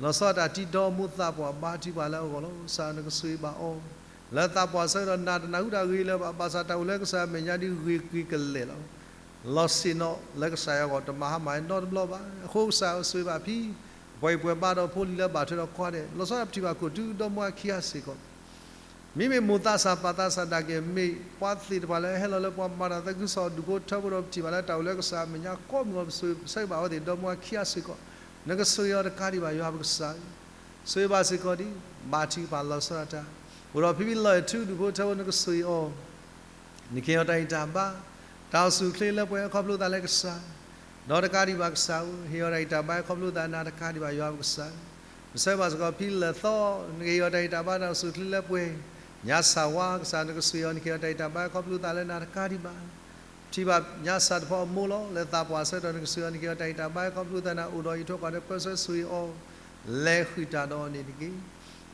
လီၤဆီဒၣ်တၢ်တံၤဒီမိၢ်သးပှၢ် ဘါထုကဖၣ်လၢအဂီၢ်လီၤ. ကစၢ်ဧၢ, နကစူၢ်ဂ့ၤဘၣ်အီၤ လၢသးပှၢ်ဆၢကတီၢ် နၤတနၢ်ဟူတၢ်ဂ့ၤလၢၤဘၣ်. ဘၣ်ဆၣ်တၢ်အိၣ်လၢကစၢ်အမဲာ်ညါဒ်ဂ့ၤက့ၤကလဲာ်လီၤ. လီၤဆ့ၣ်နီၤလၢကစၢ်ယွၤအဂီၢ် တမၤဟါမၢ်နီတဘျီဘၣ်. အဃိကစၢ်ဧၢ, စူၢ်ဂ့ၤဘၣ်ဖံ ပှၤအံၤပှဲၤဘါဒီးဖိလံၤလၢဘၣ်ထွဲဒီးကွၢ်ဒဲး လီၤဆီဒၣ်ပထံၣ်ဘၣ်ခိၣ်ထူဒီမါဝၤခံဂၤစ့ၢ်ကီး မ့မ့ၢ်မိၢ်သးစၢ်ပၢ်သးစၢ်နာ်က့ၤ မ့ၢ်ပှၤသ့ၣ်တဖၣ်လၢအဟဲလီၤလၢပှၤမၤတၢ်သးခုကစီၣ်ဒူၣ်ဖိထၢဖိဒီး ပထံၣ်ဘၣ်လၢတၢ်အိၣ်လၢကစၢ်အမဲာ်ညါကိးမုၢ်ဂီၤ ပစူၢ်ဆၢဂ့ၤဘၣ်အဝဲသ့ၣ်ဒီမါဝၤခံဂၤစ့ၢ်ကီး, နကစူၢ်ဂ့ၤအီၤတကးဒံးဘၣ် ယွၤပကစၢ်ဧၢ, စူၢ်ဂ့ၤဘၣ်စ့ၢ်ကီးဒံး ဘါထုကဖၣ်လီၤဆီဒၣ်တၢ်, အိၣ်ဒီးဖံဖံလီၤအဲၣ်ထူဒူၣ်ဖိထၢဖိ နကစူၢ်ဂ့ၤအီၤ နကဟ့ၣ်အီၤတၢ်ဂံၢ်တၢ်ဘါ, တၢ်အိၣ်ဆူၣ်အိၣ်ချ့လၢပှဲၤခီဖျိသးလၢကစၢ်, ဒီးတကးဒံးဘၣ်ကစၢ်ဧၢ, ဟ့ၣ်အီၤတၢ်ဂံၢ်တၢ်ဘါခီဖျိသးနၤတကးဒံးဘၣ် ယွၤပကစၢ်ဧၢ, ပဆၢဂ့ၤဘၣ်စ့ၢ်ကီးဖံလၢၢ်သီ, နကဟ့ၣ်အီၤတၢ်ဂံၢ်တၢ်ဘါ တၢ်အိၣ်ဆူၣ်အိၣ်ချ့လၢပှဲၤ, ညါစၢ်ဝါကစၢ် နကစူၢ်ဂ့ၤအီၤ နကဟ့ၣ်အီၤတၢ်ဂံၢ်တၢ်ဘါခီဖျိသးလၢနၤတကးဒံးဘၣ် ပထံၣ်ဘၣ်ညါစၢ်တဖီအမိၢ်လီၤ, လၢသးပှၢ်ဆၢကတီၢ် နကစူၢ်ဂ့ၤအီၤ နကဟ့ၣ်အီၤတၢ်ဂံၢ်တၢ်ဘါခီဖျိသးနၤ အိၣ်ဒီးအံးထွဲကွၢ်ထွဲပၢဆှၢ စူၢ်ဂ့ၤအီၤ, လဲၤဃုာ်တၢ်ဒီးအီၤန့ၣ်တက့ၢ်.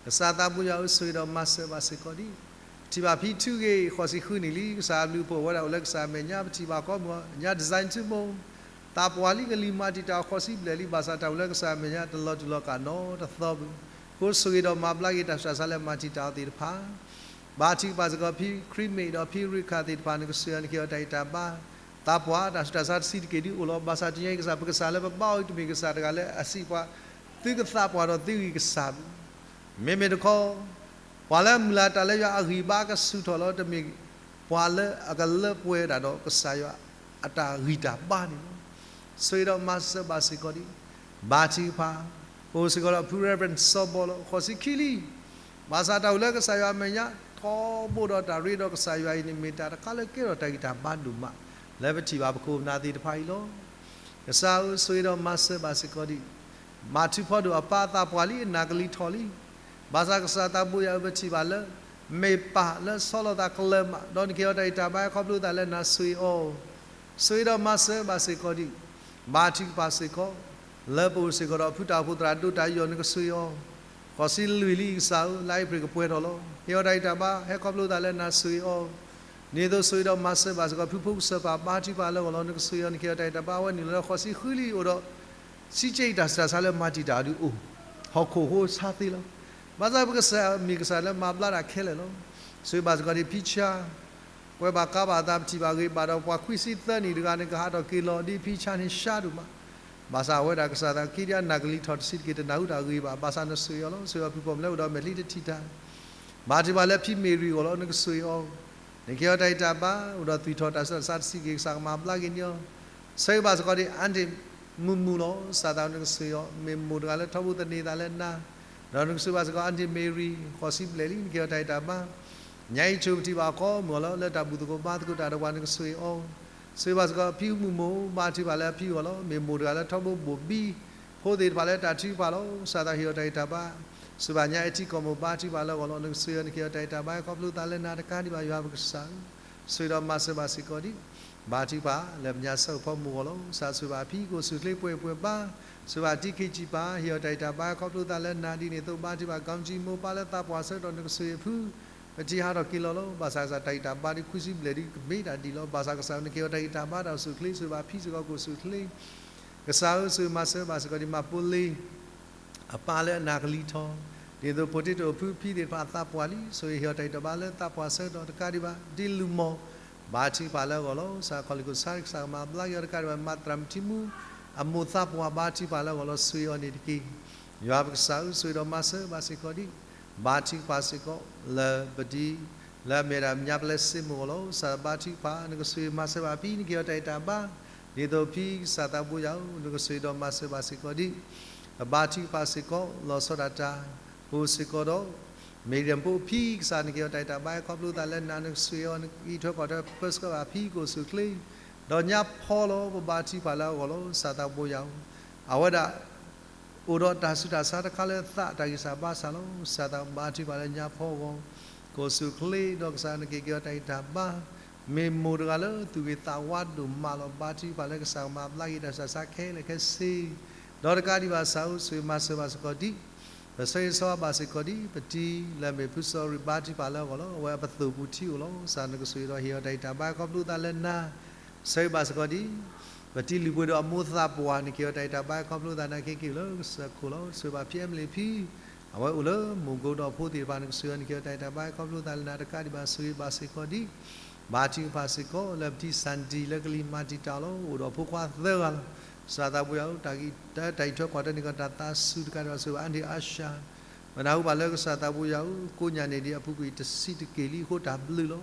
ကစၢ်သးဘိယွၤဧၢ, စူၢ်ဂ့ၤဒီးမၤစၢၤဘၣ်စ့ၢ်ကီးဒံး, ပထံၣ်ဘၣ်ဖံထူဂ့ၤ ဃိးဆံဃုနံၣ်လံ, ကစၢ်အဘျုးအဖှိၣ်ဝဲဒၣ်အိၣ်လၢကစၢ်အမဲာ်ညါ, ပထံၣ်ဘၣ်ကိးမုၢ်ဂီၤ ညါ December ထူမိၢ်, သးပှၢ်လံ ကလံၤမၤတံာ်တာ်ဃိးဆံဘျဲၣ်လံ, ဘၣ်ဆၣ်တၢ်အိၣ်လၢကစၢ်အမဲာ်ညါ တလီၤတူာ်လီၤကာ်နီတသီဘၣ်. အဃိစူၢ်ဂ့ၤဒီးမၤဘျါက့ၤတၢ်ဆူးတၢ်ဆါလၢမၤတံာ်တာ်အီၤသ့ၣ်တဖၣ် ဘါထုကဖၣ်စ့ၢ်ကီးဖံခရံမ့ၣ်ဒီးဖံရ့ခၣ်သ့ၣ်တဖၣ် နကစူၢ်ဂ့ၤအီၤ နကဟ့ၣ်အီၤတၢ်ဂံၢ်တၢ်ဘါ, သးပှၢ်တၢ်ဆူးတၢ်ဆါတဆံးတက့ၢ်ဒုအိၣ်လီၤ. ဘၣ်ဆၣ်တနံၤညါအံၤကစၢ် ပကစၢ်လၢပဘါအီၤအံၤ တမ့ၢ်ကစၢ်တဂၤလၢအစံးပှၤ သုကသးပှၢ်ဒီးသုဂံၢ်ကစၢ်ဘၣ်. မ့မ့ၢ်တခီ ပှၤလၢအမုၢ်လၢ်တၢ်လၢယွၤအဂံၢ်ဘါကဆူၣ်ထီၣ်လီၤ, တမ့ၢ်ပှၤလၢအကလၢပှဲၤဒၣ်ဒီးကစၢ်ယွၤအတၢ်ဂံၢ်တၢ်ဘါန့ၣ်လီၤ. စူၢ်ဂ့ၤဒီးမၤစၢၤဘၣ်စ့ၢ်ကီးဒံး, ဘါထုကဖၣ်, အိၣ်စ့ၢ်ကီးဒီးဖု Reverend စီၤဘီလီၤ, ဃိးဆံခံလံ. ဘၣ်ဆၣ်တၢ်အိၣ်လၢကစၢ်ယွၤအမဲာ်ညါ ထီဘိဒီးတၢ်ရ့ဒီးကစၢ်ယွၤအံၤန့ၣ် မ့ၢ်တၢ်တခါလၢကဲထီၣ်တၢ်ဂံၢ်တၢ်ဘါဒိၣ်မး လၢပထံၣ်ဘၣ်ပခိၣ်ပနၢ်သ့ၣ်တဖၣ်အံၤလီၤ. ကစၢ်ဧၢ, စူၢ်ဂ့ၤဒီးမၤစၢၤဘၣ်စ့ၢ်ကီးဒံး, မၤထူဖီဒိၣ်အပၢ်သးပှၢ်လံ အနၢ်ကလံၤထီၣ်လံ. ဘၣ်ဆၣ်ကစၢ်သးဘိယွၤဧၢ, ပထံၣ်ဘၣ်လၢ မ့ၢ်ပၢ်လၢဆီလီၤသးကလၢၤမး, ဒီးနကဟ့ၣ်အီၤတၢ်ဂံၢ်တၢ်ဘါခီဖျိသးလၢနၤ စူၢ်ဂ့ၤအီၤ, စူၢ်ဂ့ၤဒီးမၤစၢၤဘၣ်စ့ၢ်ကီးဒံး, ဘါထုကဖၣ်စ့ၢ်ကီး, လၢပအိၣ်စ့ၢ်ကီးဒီးဖုတၢ်အိၣ်ဖှိၣ်သရၣ်ဒိၣ်တၢ်ယူးယီၣ် နကစူၢ်ဂ့ၤအီၤ, ဃိးဆံလွံၢ်လံကစၢ်ဧၢ, လါအ့ဖြ့ၣ်ကပှဲၤထီၣ်လီၤ. ဟ့ၣ်အီၤတၢ်ဂံၢ်တၢ်ဘါ ဟဲခီဖျိသးလၢနၤ စူၢ်ဂ့ၤအီၤ, ဒ်သိးစူၢ်ဂ့ၤဒီးမၤစၢၤဘၣ်စ့ၢ်ကီး ဖုဖိကစၢၢ်ပၢ် ဘါထုကဖၣ်လၢအဂီၢ်လီၤ. နကစူၢ်ဂ့ၤအီၤ နကဟ့ၣ်အီၤတၢ်ဂံၢ်တၢ်ဘါ အဝဲနုာ်လီၤလၢဃိးဆံဃုလံ အိၣ်ဒီး ဆံကၠ့ၣ်တၢ်ဆူးတၢ်ဆါလၢမၤတံာ်တာ်အီၤဒုအိၣ်, ဟီၣ်ခိၣ်ဖိဆါသ့လီၤ. ဘၣ်ဆၣ်ပကစၢ်မ့ၢ်ကစၢ်လၢမၤဘျါတၢ်ခဲလၢာ်လီၤ. စူၢ်ဂ့ၤဘၣ်စ့ၢ်ကီးဒံးဖံဆါ, ကွဲးဘၣ်ကါဘၣ်အသး ပထံၣ်ဘၣ်ဂ့ၤဘၣ်ဒီး ပှၤခွံဆံသၢနံၣ်တဂၤန့ၣ် ကဟးထီၣ်က့ၤလီၤဒ်ဖံဆါန့ၣ် ဆါဒိၣ်မး. ဘၣ်ဆၣ်အဝဲဒၣ်ကစၢ်သးခံဒံးအနၢ်ကလံၤထီၣ်တဆံးတက့ၢ် တနၢ်ဟူတၢ်ဂ့ၤဘၣ်. ဘၣ်ဆၣ်နစူၢ်ဂ့ၤအီၤလီၤ. စူၢ်ဂ့ၤအီၤဖုၣ်ဖီၣ်မလဲၣ် အိၣ်ဒီးမဲာ်ချံတထံၣ်တၢ် ဘါထုကဖၣ်လၢဖံမ့ၢ်ရံအဂီၢ်လီၤ. နကစူၢ်ဂ့ၤအီၤ, နကဟ့ၣ်အီၤတၢ်ဂံၢ်တၢ်ဘါ အိၣ်ဒီးသွံၣ်ထီၣ်တၢ်ဆူးတၢ်ဆါတဆံးတက့ၢ် ကစၢ်ကမၤဘျါက့ၤန့ၢ်အီၤ. စူၢ်ဂ့ၤဘၣ်စ့ၢ်ကီးဒံး Aunty မုၢ်မုၢ်လီၤ. ကစၢ်သးနကစူၢ်ဂ့ၤအီၤ မ့ၢ်မိၢ်တဂၤလၢထီဘိသန့ၤသးလၢနၤ, ဒီးနကစူၢ်ဂ့ၤဘၣ်စ့ၢ်ကီး Aunty Mary ဃိးဆံဘျဲၣ်လံ နကဟ့ၣ်အီၤတၢ်ဂံၢ်တၢ်ဘါ. ညါအံၤဆိပထံၣ်ဘၣ်ကိးမုၢ်ဂီၤလီၤ လၢတၢ်ဘူၣ်သကိးဘါသကိးတၢ်ဒီးပှၤ နကစူၢ်ဂ့ၤအီၤ. စူၢ်ဂ့ၤဘၣ်စ့ၢ်ကီးဖံမုၢ်မိၢ် ဘါထုကဖၣ်လၢအဖံအဂီၢ်လီၤ. မ့ၢ်မိၢ်တဂၤလၢထီဘိဘိၣ်ဘံ ဖိသ့ၣ်တဖၣ်လၢတၢ်ထုကဖၣ်လီၤ. ကစၢ်သးဟ့ၣ်အီၤတၢ်ဂံၢ်တၢ်ဘါ, စူၢ်ဘၣ်ညါအဲထံကီၢ်မိၢ်ဘါထုကဖၣ်လၢအဂီၢ်လီၤ. နကစၢ်ယွၤ နကဟ့ၣ်အီၤတၢ်ဂံၢ်တၢ်ဘါ ခီဖျိသးလၢနၤတကးဒံးဘၣ် ယွၤပကစၢ်ဧၢ, ဆိၣ်ဂ့ၤဒီးမၤစၢၤဘၣ်စ့ၢ်ကီးဒံး, ဘါထုကဖၣ်လၢပညါဆၢကဖီမုၢ်အဂီၢ်လီၤ. ကစၢ်ဆိၣ်ဂ့ၤဘၣ်ဖံကီၢ်ဆူၣ်ချ့ပှဲၤပှဲၤဘါ, ဆိၣ်ဂ့ၤဘၣ်ထံခံဆံပၤ ဟ့ၣ်အီၤတၢ်ဂံၢ်တၢ်ဘါ ခီဖျိသးလၢနၤဒ်န့ၣ်အသိး ဘါထုကဖၣ် ကီမတံမိၢ်ပၢ်လၢသးပှၢ် ဆၢကတီၢ် နကဆိၣ်ဂ့ၤအဖု ပထံၣ်ဟးထီၣ်က့ၤလီၤလီၤ. ဘၣ်ဆၣ်ကစၢ်တၢ်ဂံၢ်တၢ်ဘါဒ်ခွံဆံဘျဲၣ်ဒ်ကမ့ၢ်တၢ်ဒ်လီၤ. ဘၣ်ဆၣ်ကစၢ်နကဟ့ၣ်အီၤတၢ်ဂံၢ်တၢ်ဘါတၢ်အိၣ်ဆူၣ်အိၣ်ချ့ ဆိၣ်ဂ့ၤဘၣ်ဖံစ့ၢ်ကီးကီၢ်ဆူၣ်ချ့, ကစၢ်ဧၢ ဆိၣ်ဂ့ၤမၤစၢၤဘၣ်စ့ၢ်ကီးဒံး မၤပိလ့ အပၢ်လၢအနၢ်ကလံၤထီၣ် ဒ်သိး potato အဖုဖံသ့ၣ်တဖၣ်အသးပှၢ်လံ ဆိၣ်ဂ့ၤဟ့ၣ်အီၤတၢ်ဂံၢ်တၢ်ဘါလၢသးပှၢ်ဆၢကတီၢ်တကးဒံးဘၣ် ဒ်လူၤမီၢ် ဘါထုကဖၣ်လၢအဂီၢ်လီၤ. ကစၢ်ခီၣ်လ့ၣ်ခိၣ်ဆါ ကစၢ်ကမၤဘျါက့ၤအီၤတကးဒံးဘၣ် မၤသရၣ်မုၣ်ထံမူ အမိၢ်သးပှၢ်ဘါထုကဖၣ်လၢအဂီၢ်လီၤ. ဆိၣ်ဂ့ၤအီၤန့ၣ်တက့ၢ်. ယွၤပကစၢ်ဧၢ ဆိၣ်ဂ့ၤဒီးမၤစၢၤဘၣ်စ့ၢ်ကီးဒံး ဘါထုကဖၣ်စ့ၢ်ကီး လၢပဒံ လၢအမ့ၢ်ဒၣ်ညါပလဲစ့မိၢ်အဂီၢ်လီၤ. ကစၢ်ဘါထုကဖၣ် နကဆိၣ်ဂ့ၤမၤစၢၤဘၣ်ဖံ နကဟ့ၣ်အီၤတၢ်ဂံၢ်တၢ်ဘါ ဒ်သိးဖံကစၢ်သးဘိယွၤဧၢ နကဆိၣ်ဂ့ၤဒီးမၤစၢၤဘၣ်စ့ၢ်ကီးဒံး ပဘါထုကဖၣ်စ့ၢ်ကီး လီၤဆီဒၣ်တၢ် ပအိၣ်စ့ၢ်ကီးဒီး မ့ၢ်ဒၣ်ဖိဖံကစၢ် နကဟ့ၣ်အီၤတၢ်ဂံၢ်တၢ်ဘါ ခီဖျိသးလၢနၤ နကဆိၣ်ဂ့ၤအီၤ နကအံးထွဲကွၢ်ထွဲ ပၢဆှၢဘၣ်ဖံကီၢ်ဆူၣ်ချ့ ဒီးညါဖီလီၤ ပဘါထုကဖၣ်လၢအဂီၢ်လီၤ. ကစၢ်သးဘိယွၤဧၢ အဝဲဒၣ် အိၣ်ဒီးတၢ်ဆူးတၢ်ဆါတခါလၢသးတၢ်ဂံၢ်စၢ်ဘါစၢ်လီၤ. ကစၢ်သးဘါထုကဖၣ်လၢညါဖီအဂီၢ် ကီၢ်ဆူၣ်ချ့ ဒီးကစၢ်နကဟ့ၣ်က့ၤအီၤတၢ်ဂံၢ်တၢ်ဘါ မ့ၢ်မိၢ်တဂၤလၢသူၣ်ဂ့ၤသးဝါဒိၣ်မးလီၤ. ဘါထုကဖၣ်လၢကစၢ်ကမၤဘျါက့ၤတၢ်ဆူးတၢ်ဆါခဲလၢာ်ခဲဆ့ ဒီးတကးဒံးဘၣ် ကစၢ်ဧၢ ဆိၣ်ဂ့ၤမၤစၢၤဘၣ်စ့ၢ်ကီးဒံး ပဆၢဂ့ၤဆၢဝါဘၣ်စ့ၢ်ကီးဒံး ပတံၤလၢအမ့ၢ်ဖုစီၤရံၣ် ဘါထုကဖၣ်လၢအဂီၢ်လီၤ. အဝဲအပသိၣ်ပူၤထံအိၣ်လီၤ. ကစၢ်နကဆိၣ်ဂ့ၤဒီးဟ့ၣ်အီၤတၢ်ဂံၢ်တၢ်ဘါ ခီဖျိသးလၢနၤ ဆၢဂ့ၤဘၣ်စ့ၢ်ကီးဒံး ပတံၤလုၢ်ပှ့ၤဒီးအမိၢ်သးပှၢ် နကဟ့ၣ်အီၤတၢ်ဂံၢ်တၢ်ဘါ ခီဖျိသးနာ်က့က့ၤလၢကစၢၢ်ခိၣ်လီၤ. ဆိၣ်ဂ့ၤဘၣ်ဖံအဲမလ့ၣ်ဖံ အဝဲအိၣ်လၢမူၢ်ကိဒီးဖိသ့ၣ်တဖၣ် နကဆိၣ်ဂ့ၤအီၤ နကဟ့ၣ်အီၤတၢ်ဂံၢ်တၢ်ဘါ ခီဖျိသးလၢနၤတကးဒံးဘၣ် ဆိၣ်ဂ့ၤဘၣ်စ့ၢ်ကီးဒံး ဘါထုကဖၣ်စ့ၢ်ကီး လၢပတံၤစၣ်တံၤလၢကလံၤမၤတံာ်တာ်အီၤလီၤ. အိၣ်ဒီးဖိခွါသၢဂၤလီၤ. ကစၢ်သးဘိယွၤဧၢ တၢ်အံးထွဲကွၢ်ထွဲန့ၢ်ကီးတၢ်သးစူၤတကးဒံးဘၣ် ဆိၣ်ဂ့ၤဘၣ်အါဒံအါရှါ ပနၢ်ဟူဘၣ်လၢကစၢ်သးဘိယွၤဧၢ ကိးညါန့ၣ်ဒံးအပူၤကွံာ်တဆံးတက့ၢ်လံအဃိတၢ်ဘျုးလီၤ.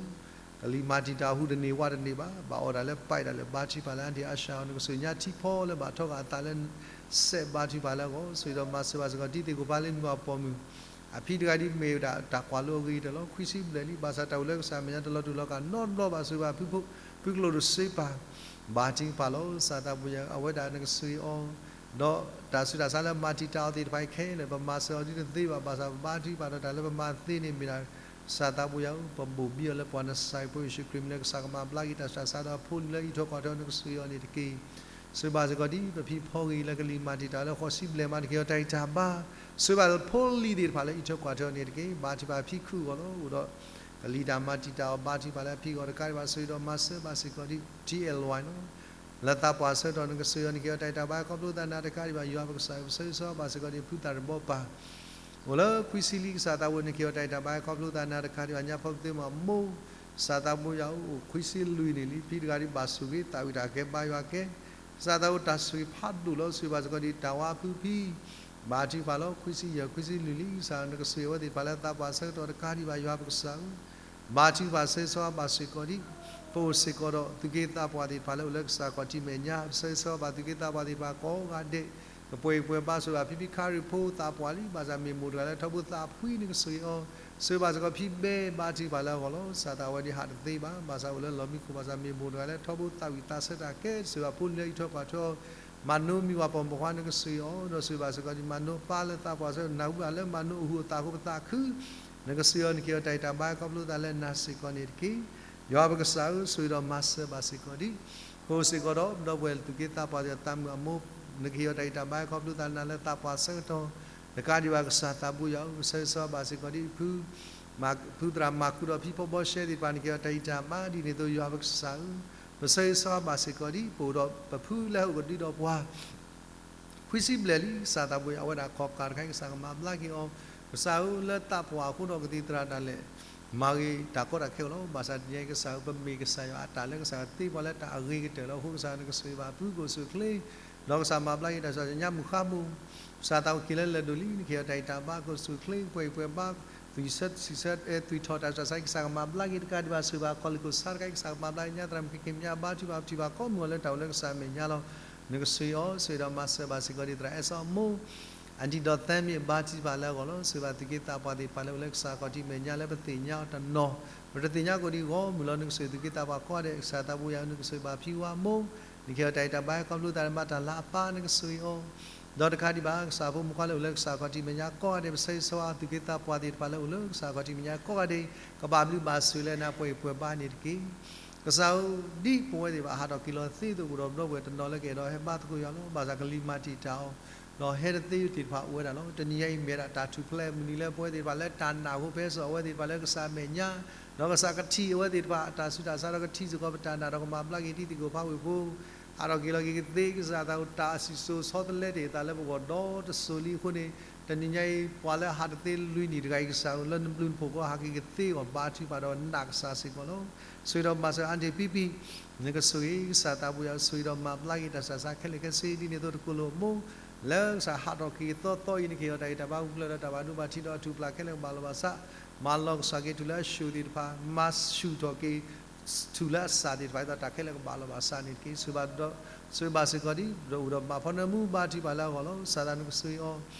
ကလံၤမၤတံာ်တာ်အဟူးတန့ၢ်ဝးတန့ၢ်ဘၣ်. ဘၣ်အီၣ်တၢ်လၢပာ်အီၤတၢ်လၢဘါထုကဖၣ်လၢအါဒံအါရှါအီၤ နကဆိၣ်ဂ့ၤညါထံဖီလၢဘၣ်ထီဂာ်အသးလၢ စဲးဘါထုကဖၣ်လၢအဂီၢ် ဆိၣ်ဂ့ၤဒီးမၤစၢၤဘၣ်စ့ၢ်ကီး တံၤသကိးပၤလၢမုၢ်အပိာ်မုၣ် အဖံတဂၤဒ်မ့ၢ်ဝဲဒၣ်တၢ်ကွၢ်လိအဂ့ၤကတၢၢ်လီၤ. ခွံဆံဘျဲၣ်လံ ဘၣ်ဆၣ်တၢ်အိၣ်လၢကစၢ်အမဲာ်ညါတလီၤတူာ်လီၤကာ်နီတဘျီဘၣ် ဆိၣ်ဂ့ၤဘၣ်ဖုဖိ ဖုကျိၣ်ဒိၣ်စ့ပၤ ဘါထုကဖၣ်လီၤ. ကစၢ်သးဘိယွၤဧၢ အဝဲဒၣ်နကဆိၣ်ဂ့ၤအီၤ ဒီးတၢ်ဆူးတၢ်ဆါလၢမၤတံာ်တာ်အီၤသ့ၣ်တဖၣ်ခဲလၢာ် ပမၤစၢၤအီၤဒ်တသ့ဘၣ် ဘၣ်ဆၣ်ပဘါထုကဖၣ်ဒီးတၢ်လၢပမၤသ့န့ၣ်မ့ၢ်ဒၣ် ကစၢ်သးဘိယွၤဧၢ ပဘိၣ်ဘံအီၤလၢပှၤနစၢ်ဖိယ့ၣ်ၡူးခရံာ်အမံၤလၢ ကစၢ်ကမၤဘျါက့ၤတၢ်ဆူးတၢ်ဆါဒီးဖိလံၤလၢအံးထွဲကွၢ်ထွဲအီၤ နကဆိၣ်ဂ့ၤအီၤန့ၣ်တက့ၢ်. ဆိၣ်ဂ့ၤဘၣ်စ့ၢ်ကီးဒ်ပဖံဖီဂ့ၤလၢကလံၤမၤတံာ်တာ်လၢဃိးဆံဘျဲၣ်မး နကဟ့ၣ်အီၤတၢ်ဂံၢ်တၢ်ဘါ ဆိၣ်ဂ့ၤဘၣ်လၢဖိလံၤသ့ၣ်တဖၣ်လၢအံးထွဲကွၢ်ထွဲအီၤန့ၣ်တက့ၢ်. ဘါထုကဖၣ်ဖံခုၣ်အဂီၢ်လီၤ. အိၣ်ဒီးကလံၤတၢ်မၤတံာ်တာ်အီၤ ဘါထုကဖၣ်လၢအဖံအဂီၢ်တကးဒံးဘၣ် ဆိၣ်ဂ့ၤဒီးမၤစၢၤဘၣ်စ့ၢ်ကီးဒ် ထံအဲၣ်လွဲၣ်လီၤ. လၢသးပှၢ်ဆၢကတီၢ် နကဆိၣ်ဂ့ၤအီၤ နကဟ့ၣ်အီၤတၢ်ဂံၢ်တၢ်ဘါ ခီဖျိသးနၤတကးဒံးဘၣ် ယွၤပကစၢ်ဧၢ ပဆၢဂ့ၤဆၢဝါဘၣ်စ့ၢ်ကီးဒ် ဖုသၣ်တဘီပၤ အိၣ်လၢခွံဆံလံ ကစၢ်သးဘိ နကဟ့ၣ်အီၤတၢ်ဂံၢ်တၢ်ဘါ ခီဖျိသးနၤတကးဒံးဘၣ် ညါဖီကသ့မီၤအမိၢ် ကစၢ်သးဘိယွၤဧၢ အိၣ်ခွံဆံလွံၢ်နံၣ်လံ ဖံတဂၤဒ်ဘၣ်ဆိၣ်ဂ့ၤ သးဝံၣ်တၢ်ကဲဘါယွၤကဲ ကစၢ်သးဘိတၢ်ဆိၣ်ဂ့ၤဖးဒိၣ်လီၤ. ဆိၣ်ဂ့ၤဘၣ်စ့ၢ်ကီးဒ်တၢ်ဝါဖုဖံ ဘါထုကဖၣ်လီၤ ခွံဆံယဲၢ် ခွံဆံလွံၢ်လံ ကစၢ်နကဆိၣ်ဂ့ၤအဝဲသ့ၣ်တဖၣ်လၢ သးပှၢ်ဆၢကတီၢ်တကးဒံးဘၣ် ယွၤပကစၢ်ဧၢ ဘါထုကဖၣ်ဆၢဂ့ၤဆၢဝါဘၣ်စ့ၢ်ကီးဒ် ပအိၣ်စ့ၢ်ကီးဒီးသူၣ်က့သးပှၢ်သ့ၣ်တဖၣ်လၢအိၣ်လၢကစၢ်ခီၣ်ထံးမဲာ်ညါ ပဆၢဂ့ၤဆၢဝါဘၣ်သူၣ်က့သးပှၢ်သ့ၣ်တဖၣ်ကိးဂၤဒဲး ကပှဲၤဂံၢ်ပှဲၤဘါ ဆိၣ်ဂ့ၤဘၣ်ဖံဖံခါရံၣ်ဖိသးပှၢ်လံ ဘၣ်ဆၣ်မ့ၢ်မိၢ်တဂၤလၢထီဘိသးဖှံ နကဆိၣ်ဂ့ၤအီၤ ဆိၣ်ဂ့ၤဘၣ်စ့ၢ်ကီးဖံဘဲ ဘါထုကဖၣ်လၢအဂီၢ်လီၤ. ကစၢ်သးဝဲဒၣ်ဟးတသ့ဘၣ် ဘၣ်ဆၣ်အိၣ်လၢလီၢ်မံခိၣ် ဘၣ်ဆၣ်မ့ၢ်မိၢ်တဂၤလၢထီဘိသးဝံၣ်သးဆၢတၢ်ကဲ ဆိၣ်ဂ့ၤဘၣ်ဖိလံၤလၢအံးထွဲကွၢ်ထွဲအီၤ မၤနိမံၤဝါပှၤပိာ်ခွါ နကဆိၣ်ဂ့ၤအီၤ ဒီးဆိၣ်ဂ့ၤဘၣ်စ့ၢ်ကီးဒ်မၤနိအပၢ်လၢသးပှၢ်ဆၢ နၢ်ဟူဘၣ်လၢမၤနိအဟူးအသးအဃိ ပသးခု နကဆိၣ်ဂ့ၤအီၤ နကဟ့ၣ်အီၤတၢ်ဂံၢ်တၢ်ဘါ ခီဖျိသးလၢနၤစ့ၢ်ကီးန့ၣ်တက့ၢ်. ယွၤပကစၢ်ဧၢ ဆိၣ်ဂ့ၤဒီးမၤစၢၤဘၣ်စ့ၢ်ကီးဒ် ပအိၣ်စ့ၢ်ကီးဒီး ပဒီပုၢ်ဝဲၢ်လၢသူၣ်က့သးပှၢ်သ့ၣ်ဒီးသးမုၣ်အမိၢ် နကဟ့ၣ်အီၤတၢ်ဂံၢ်တၢ်ဘါ ခီဖျိသးလၢနၤလၢသးပှၢ်ဆၢကတီၢ် တကးဒံးဘၣ် ကစၢ်သးဘိယွၤဧၢ ပဆၢဂ့ၤဆၢဝါဘၣ်စ့ၢ်ကီးဒ် ဖု ဖုသရၣ်မၤကူဒီးဖံဖီဘီရှဲသ့ၣ်တဖၣ် နကဟ့ၣ်အီၤတၢ်ဂံၢ်တၢ်ဘါ ဒ်န့ၣ်အသိး ယွၤပကစၢ်ဧၢ ပဆၢဂ့ၤဆၢဝါဘၣ်စ့ၢ်ကီးဒ် ပအိၣ်ဒီးပဖုလၢဟဲအိၣ်ကဒုဒီးပှၤ ခွံဆံဘျဲၣ်လံ ကစၢ်သးဘိယွၤ အဝဲဒၣ်ခီၣ်ကၢ်တခါအံၤ ကစၢ်ကမၤဘျါက့ၤအီၤ ကစၢ်ဧၢ လၢသးပှၢ်အဃိဒီးကသံၣ်သရၣ်ဒၣ်လဲာ် မၤဂ့ၤတၢ်ကီတၢ်ခဲအိၣ်လီၤ. ဘၣ်ဆၣ်တနံၤအံၤ ကစၢ်ဧၢ ပမ့ၢ်ကစၢ်ယွၤအတၢ်လၢကစၢ်ကသ့ပှၤလၢတၢ်အဂ့ၤကတၢၢ်လီၤ. အဃိကစၢ်နကဆိၣ်ဂ့ၤဘၣ်ဖုကိၣ်ဆူၣ်ချ့ ဒီးကစၢ်မၤဘျါက့ၤတၢ်ဆူညါမုၢ်ဃါဘိ ကစၢ်သးအိၣ်ခံးလၢလၢၢ်ဒိၣ်လံ နကဟ့ၣ်အီၤတၢ်ဂံၢ်တၢ်ဘါ ကိၣ်ဆူၣ်ချ့ ပှဲၤဂံၢ်ပှဲၤဘါ သွံၣ်ဆၢသွံၣ်ဆၢ အဲ သွံၣ်ထီၣ်တၢ်ဆူးတၢ်ဆါ ကစၢ်ကမၤဘျါက့ၤတကးဒံးဘၣ် ဆိၣ်ဂ့ၤဘၣ်ခီၣ်လ့ၣ်ခိၣ်ဆါတခါအံၤ ကစၢ်ကမၤဘျါက့ၤ ညါသရၣ်မုၣ်ခဲက့ၤမါ ဘါထုကဖၣ်ပထံၣ်ဘၣ်ကိးမုၢ်ဂီၤလၢတၢ်အိၣ်လၢကစၢ်အမဲာ်ညါလီၤ. နကဆိၣ်ဂ့ၤအီၤ ဆိၣ်ဂ့ၤဒီးမၤစၢၤဘၣ်စ့ၢ်ကီးဒ်သရၣ်အဲၣ်စီအမိၢ် အဒံၣ်ဒီးသၢမံၤ ဘါထုကဖၣ်လၢအဂီၢ်လီၤ. ဆိၣ်ဂ့ၤဘၣ်သူၣ်က့သးပှၢ်သ့ၣ်တဖၣ်လၢအိၣ်လၢကစၢ်ခီၣ်ထံးမဲာ်ညါလၢပသ့ၣ်ညါအီၤတနီၤ ပတသ့ၣ်ညါကိးဒံးဂီၢ်မုၢ်လီၤ. နကဆိၣ်ဂ့ၤသူၣ်က့သးပှၢ်ကိးဂၤဒဲး ကစၢ်သးဘိယွၤဧၢ နကဆိၣ်ဂ့ၤဘၣ်ဖံဝါအမိၢ် နကဟ့ၣ်အီၤတၢ်ဂံၢ်တၢ်ဘါ ခီဖျိသးလၢမၤတၢ်လၤအပၢ် နကဆိၣ်ဂ့ၤအီၤ ဒီးတကးဒံးဘၣ် ကစၢ်ဖိမုၣ်ဖိလၢအိၣ်လၢကစၢ်ခီၣ်ထံးမဲာ်ညါကိးဂၤဒဲး, ပဆၢဂ့ၤဆၢဝါသူၣ်က့သးပှၢ်သ့ၣ်တဖၣ်လၢအိၣ်လၢကစၢ်ခီၣ်ထံးမဲာ်ညါကိးဂၤဒဲး, ကဘၣ်ဘျုးဘၣ်ဆိၣ်ဂ့ၤလၢနၤပှဲၤပှဲၤဘၣ်န့ၣ်တက့ၢ်. ကစၢ်ဧၢ, ဒ်ပဝဲသ့ၣ်တဖၣ်ဟးထီၣ်က့ၤလီၤသ့အသိး အိၣ်ဒီးပဒီပုၢ်ဝဲၢ်တနီၤလၢကအဲၣ်ဒိးဟဲဘါသကိးယွၤလီၤ. ဘၣ်ဆၣ်ကလံၤမၤတံာ်တာ်အီၤ, ဒီးဟဲတသ့သ့ၣ်တဖၣ်အိၣ်ဝဲဒၣ်လီၤ. တနံၤညါအံၤမ့ၢ်ဝဲဒၣ်တၢ်ထူၣ်ဖျဲးမုၢ်နံၤလၢ ပဝဲသ့ၣ်တဖၣ်လၢတၢ်နာ်အဃိ ပဟဲစိာ်အဝဲသ့ၣ်တဖၣ်လၢကစၢ်မဲာ်ညါ, ဒီးကစၢ်ကထံၣ်အဝဲသ့ၣ်တဖၣ်အတၢ်ဆူးတၢ်ဆါ ဒီးကထံၣ်စ့ၢ်ကီးပတၢ်နာ် ဒီးကမၤဘျါက့ၤတံၤသကိးဖးဝ့ၢ်ဖိ ဟးထီၣ်က့ၤလီၤက့ၤကသ့ ကစၢ်သးအိၣ် တၢ်အစံၣ်စိၤဆီတလဲတ့ၢ်အသးလၢပဂီၢ်ဒီတစိၤလံအဃိန့ၣ်, တနံၤညါအံၤ ပှၤလၢအဟးတသ့လွံၢ်နံၣ်တဂၤအံၤ ကစၢ်ဧၢ, လၢနဘျုးနဖှိၣ်ကီ ဟးက့ၤကသ့အဂီၢ် ဘါထုကဖၣ်ဒီးနာ်ကစၢ်စ့ၢ်ကီးလီၤ. ဆိၣ်ဂ့ၤဒီးမၤစၢၤအါတ့ၢ်ပံပံ, နကဆိၣ်ဂ့ၤ ကစၢ်သးဘိယွၤဧၢ, ဆိၣ်ဂ့ၤဒီးမၤဘျါက့ၤတၢ်ဆူးတၢ်ဆါခဲလၢာ်ခဲဆ့ ဒ်န့ၣ်အသိးတကိၢ်လိာ်အမိၢ် လၢကစၢ်ဟးထီၣ်က့ၤသီသီအံၤ နကဟ့ၣ်အီၤတၢ်ဂံၢ်တၢ်ဘါ ဂုာ်ကျဲၤဒီးတၢ်ဘၣ်ဒိဘၣ်ထံးဒီးအထူၣ်အပျၢ်ခဲလၢာ် ကဘၣ်လီၤဘၣ်စး, မၤလီၤကဆှီက့ၤထူၣ်လၢအဆူၣ်သ့ၣ်တဖၣ်, မၤဆူၣ်ထီၣ်က့ၤ ထူၣ်လၢအစၢ်သ့ၣ်တဖၣ် ဒ်သိးတၢ်ခဲလၢာ်ကဘၣ်လီၤဘၣ်စးန့ၣ်တက့ၢ်. ဆိၣ်ဂ့ၤဘၣ်စ့ၢ်ကီးဒ် ဒီးအိၣ်ဒီးမၤဖီနၢမူ ဘါထုကဖၣ်လၢအဂီၢ်လီၤ. ကစၢ်သးနကဆိၣ်ဂ့ၤ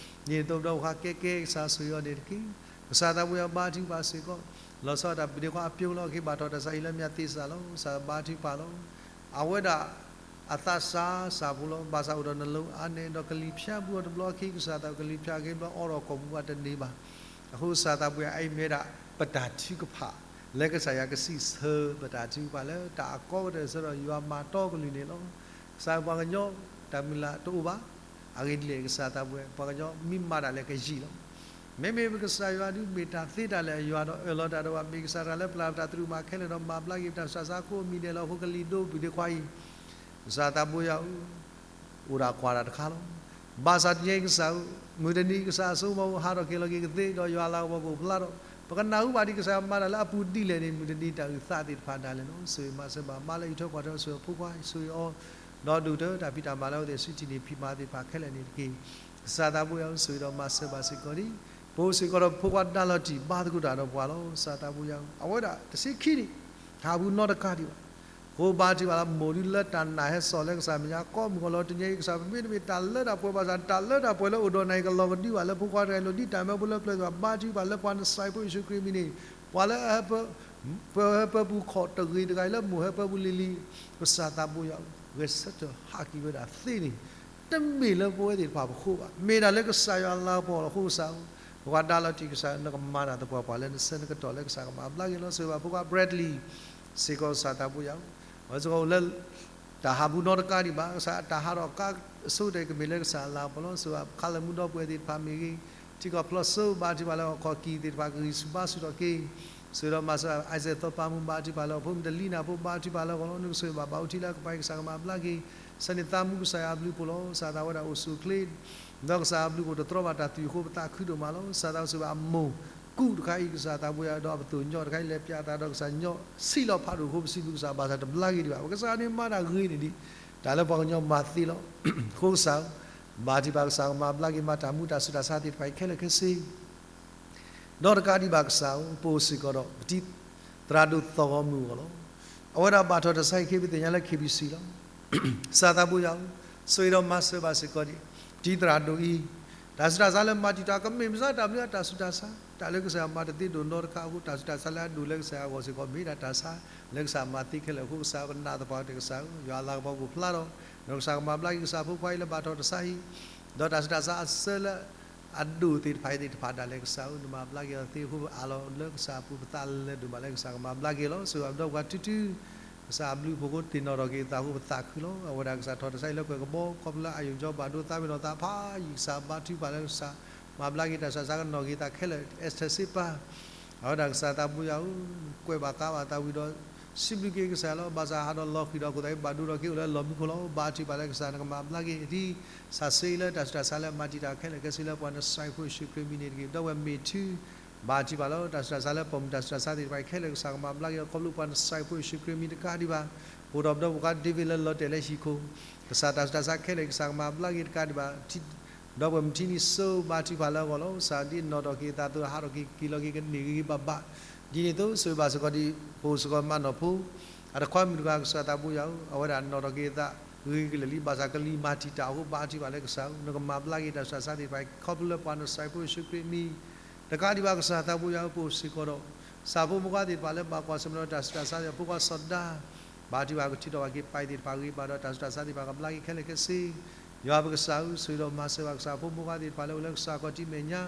အီၤ, ဒ်န့ၣ်အသိးဒီးပှၤကဲကဲ ကစၢ်ဆိၣ်ဂ့ၤအီၤန့ၣ်တက့ၢ်. ကစၢ်သးဘိယွၤ ဘါထုကဖၣ်စ့ၢ်ကီး, လီၤဆီဒၣ်တၢ်ဘုၣ်ဒ့ခွါအပျိလီၤ က့ၤဘၣ်ထီၣ်တၢ်ဆါဟံၣ်လၢမၠၣ်သ့စးလီၤ. ကစၢ်ဘါထုကဖၣ်လီၤ. အဝဲဒၣ် အသးစၢ်စၢ်ဖိလီၤ. ဘၣ်ဆၣ်အိၣ်ဒီးနလိၤအါန့ၢ်ဒီး ကလံၤဖၠါပူၤအီၤတဘျီအခံ ကစၢ်သး ကလံၤဖၠါက့ၤဘျီ အိးထီၣ်ကိာ်ပူၤဘၣ်တန့ၢ်ဘၣ်. အဃိကစၢ်သးဘိယွၤ အအံၤမ့ၢ်ဝဲဒၣ် ပတၢ်ထုကဖၣ် လၢကစၢ်ယွၤကစံးဆၢ ပတၢ်ထုကဖၣ်လၢတၢ်အကီကတၢၢ်ဆၢဒီးယွၤမၤတီကလုၢ်န့ၣ်လီၤ. ကစၢ်ပှၤကညီ တၢ်မုၢ်လၢ်တအိၣ်ဘၣ်. အဂ့ၢ်ဒ်လဲၣ် ကစၢ်သးဘိယွၤ ပှၤကညီမ့ၢ်မၤတၢ်လၢကယံာ်လီၤ. မ့မ့ၢ်ပကစၢ်ယွၤဒုးမ့ၢ်တၢ်သ့တၢ်လၢအယွၤဒီးအၢၣ်လီၤတၢ်ဒီးဘၣ် မ့ၢ်ကစၢ်တဂၤလၢပျၢ်ပတၢ်သရူးမၤခဲလၢာ်ဒီး မၤဘျါက့ၤပတၢ်ဆူးတၢ်ဆါ ကိးမံၤဒဲးလီၤ. အဃိကလံၤဒိဘုၣ်ဒ့ခွါအံၤ ကစၢ်သးဘိယွၤဧၢ, အိၣ်ဒၣ်ကွၢ်တၢ်တခါလီၤ. ဘၣ်ဆၣ်တနံၤအံၤကစၢ်ဧၢ, မုၢ်တနံၤကစၢ်အစိကမီၤ ဟးထီၣ်က့ၤလီၤက့ၤကသ့ ဒီးယွၤအလၤကပီၤကအိၣ်ဖျါဒီး ပကနၢ်ဟူဘၣ်ဒ်ကစၢ်ယွၤမၤတၢ်လၢအပူၤဒ်လဲၣ်န့ၣ် မုၢ်တနံၤတၢ်အုၣ်သးသ့ၣ်တဖၣ်ဒၣ်လဲာ်လီၤ. ဆိၣ်ဂ့ၤမၤစၢၤဘၣ်မါလၢအအံးထွဲကွၢ်ထွဲ ဆိၣ်ဂ့ၤဖိခွါ ဆိၣ်ဂ့ၤအီၤ, ဒီးဒိၣ်ကတၢၢ်တၢ်ဖံးတၢ်မၤလၢအဝဲသ့ၣ်ဆူထံၣ်န့ၢ်ဖံးမၤသ့ၣ်တဖၣ်ခဲလၢာ်န့ၣ်တက့ၢ်. ကစၢ်သးဘိယွၤဧၢ, ဆိၣ်ဂ့ၤဒီးမၤစၢၤဘၣ်စ့ၢ်ကီးဒ် ပအိၣ်စ့ၢ်ကီးဒီးဖိခွါဒါလီၤတံၢ် ဘါသကိးတၢ်ဒီးပှၤလီၤ. ကစၢ်သးဘိယွၤဧၢ, အဝဲဒၣ်တဆံခံနံၣ် ဟးပူၤနီတကးဒံးဘၣ်. အဃိဘါထုကဖၣ်လၢမိၢ်ဒုးလၢတၢ်နာ်ဟဲစိာ်လၢကစၢ်မဲာ်ညါ ကိးမုၢ်ကီးလီၤ. တနံၤအံၤကစၢ် ပမ့တမ့ၢ်တၢ်လၢတၢ်ပှဲၤဘၣ်ဆၣ် တၢ်လၢတၢ်ပှဲၤလၢအိၣ်ဒီးနၤအံၤ ကလီၤကဒုဘၣ်လၢဖိခွါတဂၤအလိၤ ဒ်တၢ်မၢဖိလၢပျၢၤသ့ၣ်တဖၣ် ဘါထုကဖၣ်လၢပှၤနစၢ်ဖိယ့ၣ်ၡူးခရံာ်အမံၤန့ၣ်, ပှၤလၢအဟၢဖၢ ပှၤဟၢဖၢပူၤခီၣ်တဂ့ၤတဂၤအံၤလၢမိၢ်ဟၢဖၢပူၤလံၤလံၤ, ကစၢ်သးဘိယွၤဧၢ, ဂဲၤဆၢထၢၣ်ဟးက့ၤဝဲဒၣ်သ့န့ၣ် တမ့ၢ်လၢပဝဲသ့ၣ်တဖၣ်ပဃိဘၣ်, မ့ၢ်ဒၣ်လၢကစၢ်ယွၤအလၤကပီၤလီၤ. အဃိကစၢ်ဧၢ, ပှၤဒါလီၤတံၢ်ကစၢ် နကမၤတၢ်သပှၢ်ပှၢ်လၢနဆၢနကတီၢ်လၢကစၢ်ကမၤဘျါက့ၤလီၤ. ဆိၣ်ဂ့ၤဘၣ်ဖိခွါ Bradley စ့ၢ်ကီး ကစၢ်သးဘိယွၤဧၢ, အဝဲစ့ၢ်ကီးအိၣ်လၢ တၢ်ဟးပူၤနီတကးဒံးဘၣ်, ကစၢ်တၢ်ဟးထီၣ်ကါအဆိကတၢၢ်အံၤ ကမ့ၢ်လၢကစၢ်အလၤကပီၤလီၤ. ဆိၣ်ဂ့ၤဘၣ်ခးလၢမူဒီပုၢ်ဝဲၢ်သ့ၣ်တဖၣ်မ့ၢ်ဂ့ၤ, ထံကီၢ်ဖျီစိ ဘါထုကဖၣ်လၢအခီၣ်ကံၢ်သ့ၣ်တဖၣ် ကဂံၢ်ဆူၣ်ဘါဆူၣ်ထီၣ်က့ၤ, ဆိၣ်ဂ့ၤဒီးမၤစၢၤ Isaac သီပၤမူ ဘါထုကဖၣ်လၢအဖိမုၣ်တလံနၢ်ဖိ ဘါထုကဖၣ်လၢအဂီၢ်လီၤ. နကဆိၣ်ဂ့ၤဘၣ် ဘၣ်အူထံလၢအကပၤ ကစၢ်ကမၤဘျါက့ၤ, ဆၢန့ၢ်သးမူ ကစၢ်ယွၤအဘျုးအဖှိၣ်လီၤ. ကစၢ်သးဝဲဒၣ်အိၣ်ဆူၣ်အိၣ်ချ့ ဒီးကစၢ်အဘျုးအဖှိၣ်တတြီဘၣ်တၢ်သွံၣ်အဃိ ပသးခုဒိၣ်မးလီၤ. ကစၢ်သးဆိၣ်ဂ့ၤဘၣ်အမိၢ်ကူးတခါအံၤ ကစၢ်သးဘိယွၤ ဒီးအပသိၣ်ညီတခါအံၤ လဲၤပၠးအသးဒီးကစၢ်ညီ ဆံးလီၤဖးဒိၣ်အဃိ ပစံးဘျုးကစၢ် ဘၣ်ဆၣ်တဘျါက့ၤဒံးဘၣ်. ပကစၢ်န့ၣ်မၤတၢ်ဂ့ၤန့ၢ်ဒံး တၢ်လၢပှၤကညီမၤသ့လီၤ. အဃိကစၢ်ဧၢ, ဘါထုကဖၣ်ကစၢ်ကမၤဘျါက့ၤ မၤတၢ်မူတၢ်ဆူးတၢ်ဆါသ့ၣ်တဖၣ်အံၤခဲလၢာ်ခဲဆ့ ဒီးတကးဒံးဘၣ်ကစၢ်ဧၢ, ပအိၣ်စ့ၢ်ကီးဒီး ပတံၤသရၣ်ဒိၣ်သီၣ်ဂီၤမုၢ်အဂီၢ်လီၤ. အဝဲဒၣ်ဘၣ်ထီၣ်တၢ်ဆါဟံၣ်ခဲအံၤ ပသ့ၣ်ညါလၢ K B C လီၤ. ကစၢ်သးဘိယွၤဧၢ, ဆိၣ်ဂ့ၤဒီးမၤစၢၤဘၣ်စ့ၢ်ကီးဒံး ပတံၤသရၣ်ဒိၣ်အံၤ, တၢ်ဆူးတၢ်ဆါလၢမၤတံာ်တာ် ကမ့ၢ်မ့ၢ်စ့ၢ်တၢ်ဘျုးအတၢ်ဆူးတၢ်ဆါ, တၢ်လၢကစၢ်ယွၤမၤတသ့ဒိၣ်နီတခါအဃိ တၢ်ဆူးတၢ်ဆါလၢအဒိၣ်လၢကစၢ်ယွၤအဂီၢ်စ့ၢ်ကီး မ့ၢ်ဒၣ်တၢ်ဆါလၢကစၢ်မၤသ့ခဲလၢာ်အဃိ ကစၢ်ဧၢ ပနာ်သပှၢ်ကတၢၢ်ကစၢ်ဧၢ, ယွၤအလၤကပီၤကအိၣ်ဖျါဒီး ဒီးကစၢ်ကမၤဘျါက့ၤကစၢ်ဖိခွါအံၤလၢဘၣ်ထီၣ်တၢ်ဆါဟံၣ် ဒီးတၢ်ဆူးတၢ်ဆါအဆၢလၢ အဒိၣ်သ့ၣ်တဖၣ်အံၤသ့ၣ်တဖၣ်ဒၣ်လဲာ် ကစၢ်ဧၢ နမၤဘျါက့ၤအီၤသ့အဃိ ပအးလီၤလၢကစၢ်အပူၤ ပသးလၢာ်ဒိၣ်မးလၢကစၢ်ကမၤဘျါက့ၤလီၤ. ဆိၣ်ဂ့ၤအဒီပုၢ်ဝဲၢ်ထူထူ, ကစၢ်အဘျုးအဖှိၣ်အဃိ သ့ၣ်နီၣ်ထီၣ်က့ၤအသးအဃိ ပသးခုလီၤ. အဝဲဒၣ်ကစၢ်ထီၣ်တၢ်ဆါဟံၣ်လၢကွဲၢ်ကဘီ ခီဖျိလၢအယိာ်ကၠီဘၣ်ဒိသးပ့ၤနီၣ်သးဖးယံာ် ကစၢ်ဘါထုကဖၣ်လၢကစၢ် မၤဘျါက့ၤတၢ်ဆူးတၢ်ဆါ ကနီၣ်က့ၤသးခဲလၢာ် Esther စ့ပၤ အဝဲဒၣ်ကစၢ်သးဘိယွၤဧၢ, ကွဲးဘၣ်ကါဘၣ်သးဝံၤဒီး စံးဘျုးက့ၤကစၢ်လီၤ. ဘၣ်ဆၣ်ဟးဒီးလီၤဃံၤဒီးခိၣ်သးအံၤ ဘၣ်ဒိဒီးက့ၤအိၣ်လၢလီၢ်မူခိၣ်လီၤ. ဘါထုကဖၣ်လၢကစၢ် နကမၤဘျါက့ၤအထံ စးဆ့လၢတၢ်ဆူးတၢ်ဆါလၢမၤတံာ်တာ်ခဲလၢာ်ခဲဆ့လၢပှၤနစၢ်ဖိယ့ၣ်ၡူးခရံာ်မံၤန့ၣ်တက့ၢ်. ဒီပုၢ်ဝဲၢ်မ့ၢ်ထူ ဘါထုကဖၣ်လီၤ. တၢ်ဆူးတၢ်ဆါလၢပိာ်မုၣ်တၢ်ဆူးတၢ်ဆါသ့ၣ်တဖၣ်ခဲလၢာ် ကစၢ်ကမၤဘျါက့ၤအီၤ ခီဖျိပှၤနစၢ်ဖိယ့ၣ်ၡူးခရံာ်မံၤတကးဒံးဘၣ်. အိၣ်ဒီးပဒီပုၢ်ဝဲၢ် David လၢလီၤတဲာ်လၢဟံၣ်ခိၣ် ကစၢ်တၢ်ဆူးတၢ်ဆါခဲလၢာ် ကစၢ်ကမၤဘျါက့ၤတကးဒံးဘၣ်. ဒီပုၢ်ဝဲၢ်မုၣ်ထံနံၤစိ ဘါထုကဖၣ်လၢအဂီၢ်လီၤ. ကစၢ်ဒ်နီၣ်ထီၣ်က့ၤအသးအသိး ဟးထီၣ်က့ၤက့ၤလီၤက့ၤကန့ၢ်ဂ့ၤဂ့ၤဘၣ်ဘၣ်. ဒ်န့ၣ်အသိး ဆိၣ်ဂ့ၤဘၣ်စ့ၢ်ကီးဒ် ပအိၣ်စ့ၢ်ကီးမၤနီၣ်ဖိ အတခွါမုၣ်တဂၤ ကစၢ်သးဘိယွၤဧၢ, အဝဲဒၣ်နီၣ်ထီၣ်က့ၤအသးဂ့ၤကလဲာ်လံ ဘၣ်ဆၣ်ကလံၤမၤတံာ်တာ်အဃိ ဘါထုကဖၣ်လၢကစၢ်ဧၢ, နကမၤဘျါက့ၤတၢ်ဆူးတၢ်ဆါသ့ၣ်တဖၣ် ခီဖျိလၢပှၤနစၢ်ဖိယ့ၣ်ၡူးခရံာ်မံၤ တကးဒံးဘၣ် ကစၢ်သးဘိယွၤဧၢ, ပအိၣ်စ့ၢ်ကီးဒီး ကစၢ်ဖိမုၣ်ခွါသ့ၣ်တဖၣ်လၢဘၣ်ကွၢ်ဆၢၣ်မဲာ်ဒီးတၢ်ဆူးတၢ်ဆါသ့ၣ်တဖၣ် ဖိခွါစီၤဒါ ဘါထုကဖၣ်ကထုးထီၣ်ဘၣ်က့ၤပၢ်အံၤသ့ၣ်တဖၣ်ဂ့ၤဘၣ်ဒီး တၢ်ဆူးတၢ်ဆါသ့ၣ်တဖၣ်ကဘျါက့ၤခဲလၢာ်ခဲဆ့ ယွၤပကစၢ်ဧၢ, ဆိၣ်ဂ့ၤဒီးမၤစၢၤဘၣ်ကစၢ်ဖိမုၣ်ဖိခွါသ့ၣ်တဖၣ်လၢအိၣ်လၢကစၢ်ခီၣ်ထံးမဲာ်ညါ,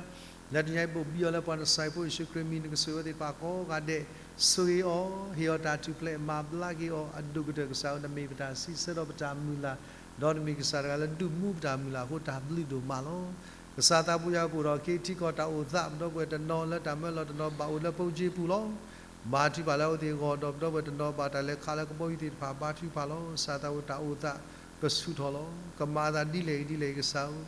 လၢတနံၤအံၤ ဘိးဘံအီၤလၢပှၤနစၤရ့းဖိယ့ၣ်ၡူးခရံာ်မံၤ, နကဆိၣ်ဂ့ၤဝဲသ့ၣ်တဖၣ်ကိးဂၤဒဲး, ဆိၣ်ဂ့ၤအီၤ, ဟ့ၣ်အီၤတၢ်ထူၣ်ဖျဲး, မၤဘျါက့ၤအီၤ, အဒိၣ်ကတၢၢ်ကစၢ်ဧၢ, နမ့ၢ်ပတၢ်စံးဆၢဒီးပတၢ်မုၢ်လၢ်, ဒီးနမ့ၢ်ကစၢ်တဂၤလၢဒုးမူပတၢ်မုၢ်လၢ်အဃိ တၢ်ဘျုးဒိၣ်မးလီၤ. ကစၢ်သးပူၤယၤဧၢ, ပအိၣ်ဒီးအခ့ထံကီၢ်တၢ်အိၣ်သး, ပဒီပုၢ်ဝဲၢ်တနီၤလၢတၢ်မၢလီၤတနီၤဘၣ်အိၣ်လၢပိကၠ့ပူၤလီၤ. ဘါထုကဖၣ်လၢအဝဲသ့ၣ်အဂီၢ်, ဒီးပဒီပုၢ်ဝဲၢ်တနီၤဘၣ်တၢ်လဲၤခးလၢကဘီယူၤသ့ၣ်တဖၣ်, ဘါထုကဖၣ်လီၤ. ကစၢ်သးပူၤတၢ်အိၣ်သးကဆူၣ်ထီၣ်လီၤ. ကမၤအသးဒ်လဲၣ်ဂ့ၤဒ်လဲၣ်ဂ့ၤကစၢ်ဧၢ,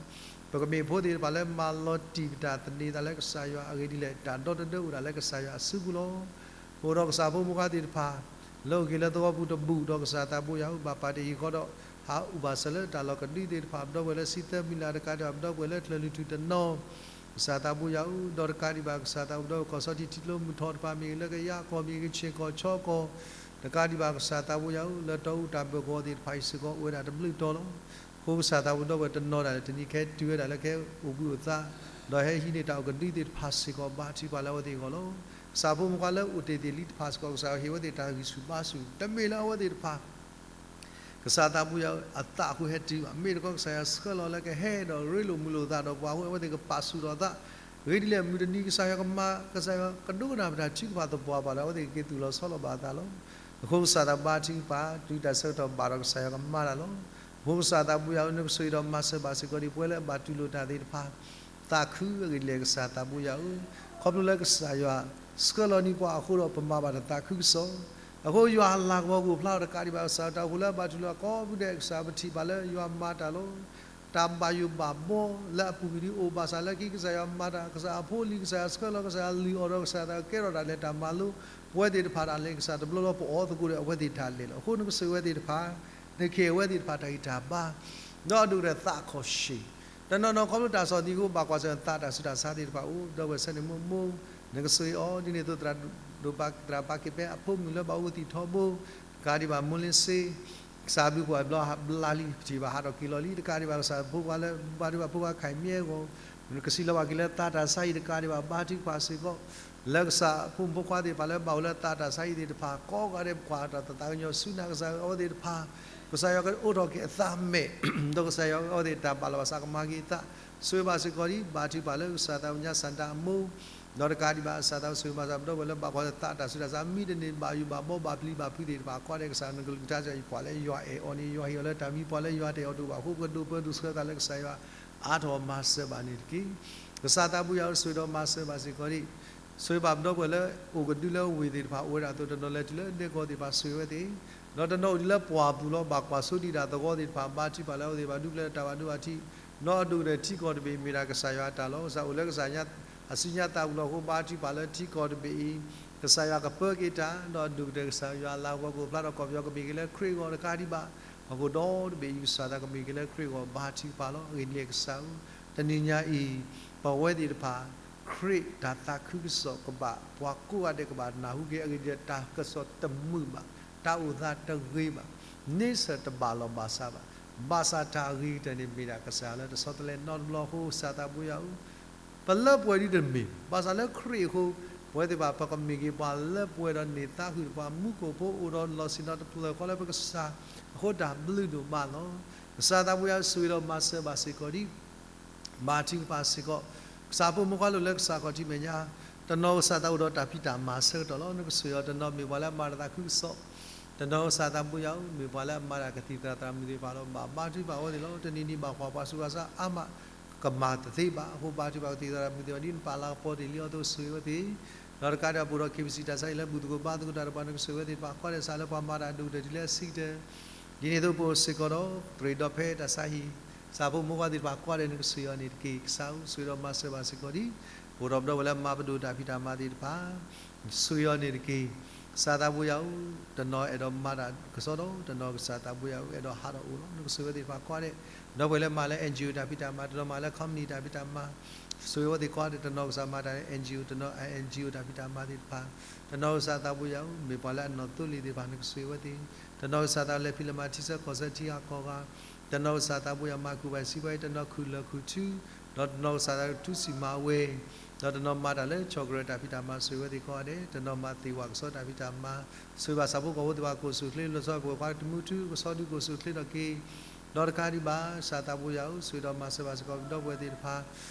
ပကမ့ၢ်ဖိသ့ၣ်တဖၣ်လၢမၤလီၤတံၢ်ပတၢ်သန့ၤသးလၢကစၢ်ယွၤအဂ့ၢ်ဒ်လဲၣ်, တၢ်ဒီတဒၢအိၣ်ဒၣ်လၢကစၢ်ယွၤအစုပူၤလီၤ. ပအိၣ်ဒီးကစၢ်ဖိမုၣ်ဖိခွါသ့ၣ်တဖၣ် လၢအိၣ်က့ၤလၢသဝီပူၤတဘူၣ်, ဒီးကစၢ်သးပူၤယၤဧၢ, ဘၣ်ပာ်တ့ၢ်ဟံၣ်ဃီဒီး ဟးအိၣ်ဘၣ်စၢၤလၢတၢ်လီၢ်ကဒုသ့ၣ်တဖၣ်, ပဒီပုၢ်ဝဲၢ်လၢစံသၢမံၤလၢ်တကးဒံးဘၣ်, ပဒီပုၢ်ဝဲၢ်လၢချၢၣ်လွံၢ်ထူၣ်တနီၤ, ကစၢ်သးပူၤယၤဧၢ, ဒီးတကးဒံးဘၣ်ကစၢ်သးပူၤ ပဒီပုၢ်ဝဲၢ်ကီၢ်စီထံးထံကျိမုၢ်ထီၣ်တဖၣ်မ့ၢ်ဂ့ၤ, လၢကယၤကီၢ်မ့ၢ်ဂ့ၤ, ကဆ့ၣ်ကီၢ်ဆီကီၢ်, တကးဒံးဘၣ်ကစၢ်သးပူၤယၤဧၢ, လၢတီအူတၢ်ဘၢၣ်ကဝီၤသ့ၣ်တဖၣ်အံၤစ့ၢ်ကီး အိၣ်ဝဲဒၣ်တဘျုးတီၤလီၤ. အဃိကစၢ်သးပူၤ ပဒီပုၢ်ဝဲၢ်တနီၤဒၣ်လဲာ် တနံၤခဲတုၤဝဲဒၣ်လၢကဟဲအိၣ်ဘှံးအိၣ်သါ, ဒီးဟဲဟံးန့ၢ်တၢ်အိၣ်ကဒုသ့ၣ်တဖၣ်စ့ၢ်ကီး ဘါထုကဖၣ်လၢအဝဲသ့ၣ်အဂီၢ်လီၤ. ကစၢ်ဖိမုၣ်ဖိခွါလၢအိၣ်တ့ၢ်သ့ၣ်လံတဖၣ်စ့ၢ်ကီး ကစၢ်ယွၤဟ့ၣ်ဝဲသ့ၣ်တၢ်ဂံၢ်ဆူၣ်ဘါဆူၣ်, တမ့ၢ်လၢအဝဲသ့ၣ်တဖၣ် ကစၢ်သးပူၤယၤဧၢ အသးအဃိဟဲတုၤဘၣ်, မ့ၢ်တခီကစၢ်ယွၤဆှၢလီၤလၢကဟဲဒီးရ့လိာ်မုာ်လိာ်သးဒီးပှၤအဃိ အဝဲသ့ၣ်ကပာ်ဆူၣ်ထီၣ်အသး, အဂ့ၢ်ဒ်လဲၣ် မုၢ်တနံၤကစၢ်ယွၤကမၤ, ကစၢ်ယွၤကဒိကနၣ်ပတၢ်ထုကဖၣ်သပှၢ်ပှၢ်ဒီး အဝဲသ့ၣ်ကက့ၤသူၣ်လီၤဆီလီၤဘၣ်အသးလီၤ. အဃိကစၢ်သးဘါထုကဖၣ် တုၤတၢ်ဆၢကတီၢ်ဘၣ်ဒီးကစၢ်ယွၤကမၤတၢ်လီၤ. အဃိကစၢ်သးပူၤယၤဧၢ နကဆိၣ်ဂ့ၤဒီးမၤစၢၤဘၣ်စ့ၢ်ကီးဒံး ပဝဲလၢအဘၣ်တူၢ်လိာ်တၢ်သ့ၣ်တဖၣ် သးခုအဂ့ၢ်ဒ်လဲၣ်ကစၢ်သးပူၤယၤဧၢ, ခီဖျိလၢကစၢ်ယွၤဆှၢလီၤန့ၢ်ပှၤအဃိဒီး ပမၤဘၣ်တၢ်သးခုကစီၣ်, အဃိယွၤအလၤကပီၤကအိၣ်ဖျါထီၣ်တကးဒံးဘၣ် ကစၢ်တၢ်အိၣ်ဖှိၣ်လၢအဘၣ်တူၢ်လိာ်ကိးပူၤဒဲး ကစၢ်ပထံၣ်ဘၣ်လၢယွၤမၤတၢ်လီၤ. တၢ်ဘၣ်ယိၣ်ဘၣ်ဘီလၢအပူၤကွံာ်ဒ်အိၣ်ဘၣ်ဆၣ်လၢခံ ကစၢ်ယွၤမၤတၢ်, ကစၢ်အဖိလံၤ ကစၢ်ယွၤဆှၢလီၤ ကစၢ်ယွၤလုၢ်အီၣ်ဒီး ကစၢ်ယွၤကဲထီၣ်တၢ်လဲၤတၢ်မၤလိ ပဝဲသ့ၣ်တဖၣ်တၢ်လဲၤ ကစၢ်တဘျီလီၤပအီၣ်သကိးဒီးအဝဲသ့ၣ်တၢ်လဲၤလီၤ. အဃိနကဆိၣ်ဂ့ၤဝဲသ့ၣ်တဖၣ်, နကဟ့ၣ်ဝဲသ့ၣ်တဖၣ်တၢ်ဂံၢ်တၢ်ဘါ ဒီးအဒိၣ်ကတၢၢ်သးခီၣ်ဆံး, တနီၤနီၤခီဖျိတၢ်ဆီၣ်သနံးအဃိ ဘၣ်ကွၢ်ဆၢၣ်သးတၢ်ဆူးတၢ်ဆါသ့ၣ်တဖၣ်အိၣ်, ဒီပုၢ်ဝဲၢ်ဆၢန့ၣ်မိၢ်မိၢ်, နကဆိၣ်ဂ့ၤအီၤ, ဒ်န့ၣ်အသိးသရၣ်ဒိၣ်ဘါ သရၣ်ဘါက့ၤပဲအဖိမုၣ်လၢဘၣ်အိၣ်သံၣ်ထီဘိ, တကးဒံးဘၣ် မိၢ်လ့စ့ ကစၢ်ဘျုးပှၤဘျီဘျါလံ ပထံၣ်ဘၣ်ဟးထီၣ်က့ၤလီၤလံ, တကးဒံးဘၣ်ကစၢ်ဖိခွါလၢ ဘါထုကဖၣ်ဖိခွါခဲအံၤမ့ၢ်အဂီၢ်, နကစံးလီၤဘၣ်က့ၤလၢသးတၢ်ဆါဟံၣ်တကးဒံးဘၣ် ဘါထုကဖၣ်စ့ၢ်ကီး လၢကစၢ်ဖိမုၣ်ဖိခွါသ့ၣ်တဖၣ်လၢဘၣ်အိၣ်လၢသးတၢ်ဆါဟံၣ်သ့ၣ်တဖၣ် ကိးဂၤဒဲး ပကွၢ်တၢ်သးကညီၤဆူနၤကစၢ်ဧၢ, အဝဲသ့ၣ်တဖၣ် ကစၢ်ယွၤကအိးထီၣ်က့ၤအသးမဲာ်, ဒီးကစၢ်ယွၤအဝဲသ့ၣ်တၢ်ဘၣ်လီၤဘၣ်စးကမၤက့ၤအသး, ဆိၣ်ဂ့ၤဘၣ်စ့ၢ်ကီးဒံး ဘါထုကဖၣ်လၢကစၢ်သးပူၤညါစၣ်တၢ်အမိၢ်, ဒီးတကးဒံးဘၣ် ကစၢ်သးပူၤဆိၣ်ဂ့ၤမၤစၢၤ ပဒီပုၢ်ဝဲၢ်လၢဘၣ်ကွၢ်သးတၢ်ဆူးတၢ်ဆါ မ့တမ့ၢ်ဘၣ်ယိၣ်ဘၣ်ဘီ ဘၣ်ပျံၤဘၣ်ဖုးသ့ၣ်တဖၣ် ကိးဂၤဒဲး ကစၢ်နကလုၢ်ကထါစ့ၢ်ကီး ပှၤလၢယွၤအဲၣ်အီၤန့ၣ် ယွၤဟ့ၣ်အီၤလၢတၢ်မံၤ ပှၤလၢယွၤတအဲၣ်အီၤတအိၣ်ဘၣ်အဃိ ပကဒိးပၢဒိးဆှၢသးလၢကစၢ်ယွၤ အါထီၣ်မၤစၢၤဘၣ်န့ၣ်တက့ၢ်. ကစၢ်သးပူၤယၤဧၢ ဆိၣ်ဂ့ၤဒီးမၤစၢၤဘၣ်စ့ၢ်ကီးဒံး ဆိၣ်ဂ့ၤဘၣ်ပဒီပုၢ်ဝဲၢ်လၢအိၣ်ကဒုလၢဝ့ၢ်သ့ၣ်တဖၣ် အိၣ်ဝဲဒၣ်အသိး တနီၤလဲၤတုၤလၢဒဲကဝီၤသ့ၣ်တဖၣ် ဆိၣ်ဂ့ၤဝဲသ့ၣ်, ဒီးတနီၤအိၣ်ဒံးလၢပှၢ်ပူၤလီၤ ဘၣ်ကွၢ်ဆိဒံးတၢ်သဝီသ့ၣ်တဖၣ် ဘါထုကဖၣ်လၢအဝဲသ့ၣ်ဘၣ်ဒူပျဲၢ်တၢ်ဘၣ်ဒိဘၣ်ထံး, ဒီးအဒိၣ်ကတၢၢ်ထံကီၢ်တဘ့ၣ်မ့ၢ်ဒၣ်ကစၢ်ယွၤအတၢ်လီၤ. ကစၢ်အိၣ်လၢကစၢ်ညါ အစုညါသးပူၤလီၤအဃိ ဘါထုကဖၣ်လၢထံကီၢ်တဘ့ၣ်အံၤ ကစၢ်ယွၤကပၢက့ၤတၢ်, ဒီးအဒိၣ်ကတၢၢ်ကစၢ်ယွၤလၤကပီၤကအိၣ်ဖျါထီၣ် ကီၢ်ပယီၤကမ့ၢ်က့ၤလၢခရံာ်အဂီၢ်တကးဒံးဘၣ်, ဟီၣ်ခိၣ်ဒီတဘ့ၣ်အံၤ ကစၢ်သးကမ့ၢ်က့ၤလၢခရံာ်အဂီၢ် ဘါထုကဖၣ်လီၤ. အဂ့ၢ်ဒ်လဲၣ်ကစၢ်ဧၢ, တနံၤညါအံၤ ပဝဲသ့ၣ်တဖၣ် ခရံာ်တၢ်သးခုကစီၣ်ကဘၣ် ပှၤကိးဂၤဒဲးကဘၣ်နၢ်ဟူက့ၤ အဂ့ၢ်ဒ်လဲၣ် တၢ်ကစီၣ်တမုာ်ဘၣ်, တၢ်အိၣ်သးတဂ့ၤဘၣ်, န့ဆၢၣ်တဘၣ်လီၢ်ဘၣ်စးဘၣ်, ဘၣ်ဆၣ်တၢ်ဂ့ၤကတၢၢ်န့ၣ်မ့ၢ်ဒၣ်ကစၢ်လၢတဆီတလဲနီတဘျီအဃိ ကစၢ်သးပူၤယၤဧၢ ပလၢပှဲၤဒ်တမ့ၢ်, ဘၣ်ဆၣ်လၢခရံာ်အဃိ ပဝဲသ့ၣ်တဖၣ် ပကမ့ၢ်က့ၤပှၤလၢပှဲၤဒီးန့ၢ်သးဃုာ်တဖၣ် မူခိၣ်ဖိအိၣ်ဒီးလီၢ်ဆ့ၣ်နီၤတဖျၢၣ်ဃီလၢပကစၢ်အဃိ တၢ်ဘျုးဒိၣ်မးလီၤ. ကစၢ်သးပူၤယၤဧၢ ဆိၣ်ဂ့ၤဒီးမၤစၢၤဘၣ်စ့ၢ်ကီးဒံး ဘါထုကဖၣ်စ့ၢ်ကီး ကစၢ်ဖိမုၣ်ဖိခွါလၢအိၣ်လၢကစၢ်ခီၣ်ထံးမဲာ်ညါ, တနီၤကစၢ်သးအိၣ်ဒီးတၢ်ဖံးတၢ်မၤဆၢကတီၢ်လီၤ. နကဆိၣ်ဂ့ၤအီၤ တနီၤမ့ၢ်ပှၤလၢအမၤတၢ်သးခုကစီၣ်, တနီၤကစၢ်သးပူၤယၤဧၢ မ့ၢ်ပှၤလၢအမၤတၢ်ကသံၣ်သရၣ်သရၣ်မုၣ်သ့ၣ်တဖၣ်လီၤ. ဘၣ်ဘါထုကဖၣ်အဝဲသ့ၣ်လီၤ. တနံၤနံၤဘၣ်ကွၢ်ပှၤဆူးပှၤဆါအါမး ကမၤတသ့ဘၣ်အဃိ ဘါထုကဖၣ်ကသံၣ်သရၣ်မုၣ်သ့ၣ်တဖၣ် ဒ်နပာ်လၤကပီၤတ့ၢ်လံအသိး ဆိၣ်ဂ့ၤအဝဲသ့ၣ်, ဒီးတကးဒံးဘၣ် ပအိၣ်ဒီး KBC တၢ်ဆါဟံၣ်လၢဘူၣ်သကိးဘါသကိးတၢ်တဖၣ် နကဆိၣ်ဂ့ၤအဝဲသ့ၣ်တဖၣ် ကိးဂၤဒဲး ကစၢ်လၢပှၤမၤတၢ်အဒိၣ်ကတၢၢ်တုၤလၢအဆံးကတၢၢ် ဒ်န့ၣ်အသိး ပအိၣ်စ့ၢ်ကီးဒီး သရ့ဒီဖဲတၢ်ဆါဟံၣ် ကစၢ်ဖိမုၣ်ဖိခွါသ့ၣ်တဖၣ် ကိးဂၤဒဲး နကဆိၣ်ဂ့ၤအီၤန့ၣ်တက့ၢ်. ကစၢ်ဧၢ ဆိၣ်ဂ့ၤဒီးမၤစၢၤဘၣ်စ့ၢ်ကီးဒံး ပအိၣ်ဒီးပဒီပုၢ်ဝဲၢ်လၢမၤပဒိၣ်တၢ်ဖံးတၢ်မၤသ့ၣ်တဖၣ် ဆိၣ်ဂ့ၤအီၤန့ၣ်တက့ၢ်. ကစၢ်သးပူၤယၤဧၢ တနီၤအဲၣ်ဒိးမၤတၢ်ကစီဒီး တနီၤကစၢ်သးပူၤယၤဧၢ အဲၣ်ဒိးဟးထီၣ်အိၣ်လီၤ. နကဆိၣ်ဂ့ၤဝဲသ့ၣ်တဖၣ် ကိးဂၤဒဲး ဒီပုၢ်ဝဲၢ်လၢမၤလၢ NGO တၢ်ဖံးတၢ်မၤ တနီၤမၤလၢ company တၢ်ဖံးတၢ်မၤ ဆိၣ်ဂ့ၤဝဲသ့ၣ်ကိးဂၤဒဲး တနီၤကစၢ်မၤတၢ်လၢ NGO တနီၤ NGO တၢ်ဖံးတၢ်မၤသ့ၣ်တဖၣ် တနီၤကစၢ်သးပူၤယၤဧၢ မ့ၢ်ပှၤလၢအနီၣ်သိလ့ၣ်သ့ၣ်တဖၣ် နကဆိၣ်ဂ့ၤဝဲသ့ၣ် တနီၤကစၢ်သးလဲၤဖံးလဲၤမၤထံဆၢကီၢ်ဆၢထံဂၤကီၢ်ဂၤ တနီၤကစၢ်သးပူၤယၤမၤကူၣ်ဘၣ်စံးဘၣ်အံၤ တနီၤခုၣ်လၢာ်ခုၣ်ထူ ဒီးတနီၤကစၢ်သးတူၢ်စံၣ်မၤဝဲ ဒီးတနီၤမၤတၢ်လၢ chocolate တၢ်ဖံးတၢ်မၤ ဆိၣ်ဂ့ၤဝဲသ့ၣ်ကိးဂၤဒဲး တနီၤမၤသ့ၣ်ဝၣ်ကစီတၢ်ဖံးတၢ်မၤ ဆိၣ်ဂ့ၤဘၣ်ဆၣ်ဖိကီၢ်ဖိသ့ၣ်တဖၣ် ကိၢ်ဆူၣ်ချ့ လီၤဆီပှဲၤခွါတမူထူ ကဆီဒုးကိၢ်ဆူၣ်ချ့ထီၣ်က့ၤ ဒီးတကးဒံးဘၣ် ကစၢ်သးပူၤယွၤဧၢ, ဆိၣ်ဂ့ၤဒီးမၤစၢၤဘၣ်စ့ၢ်ကီး ပဒီပုၢ်ဝဲၢ်သ့ၣ်တဖၣ်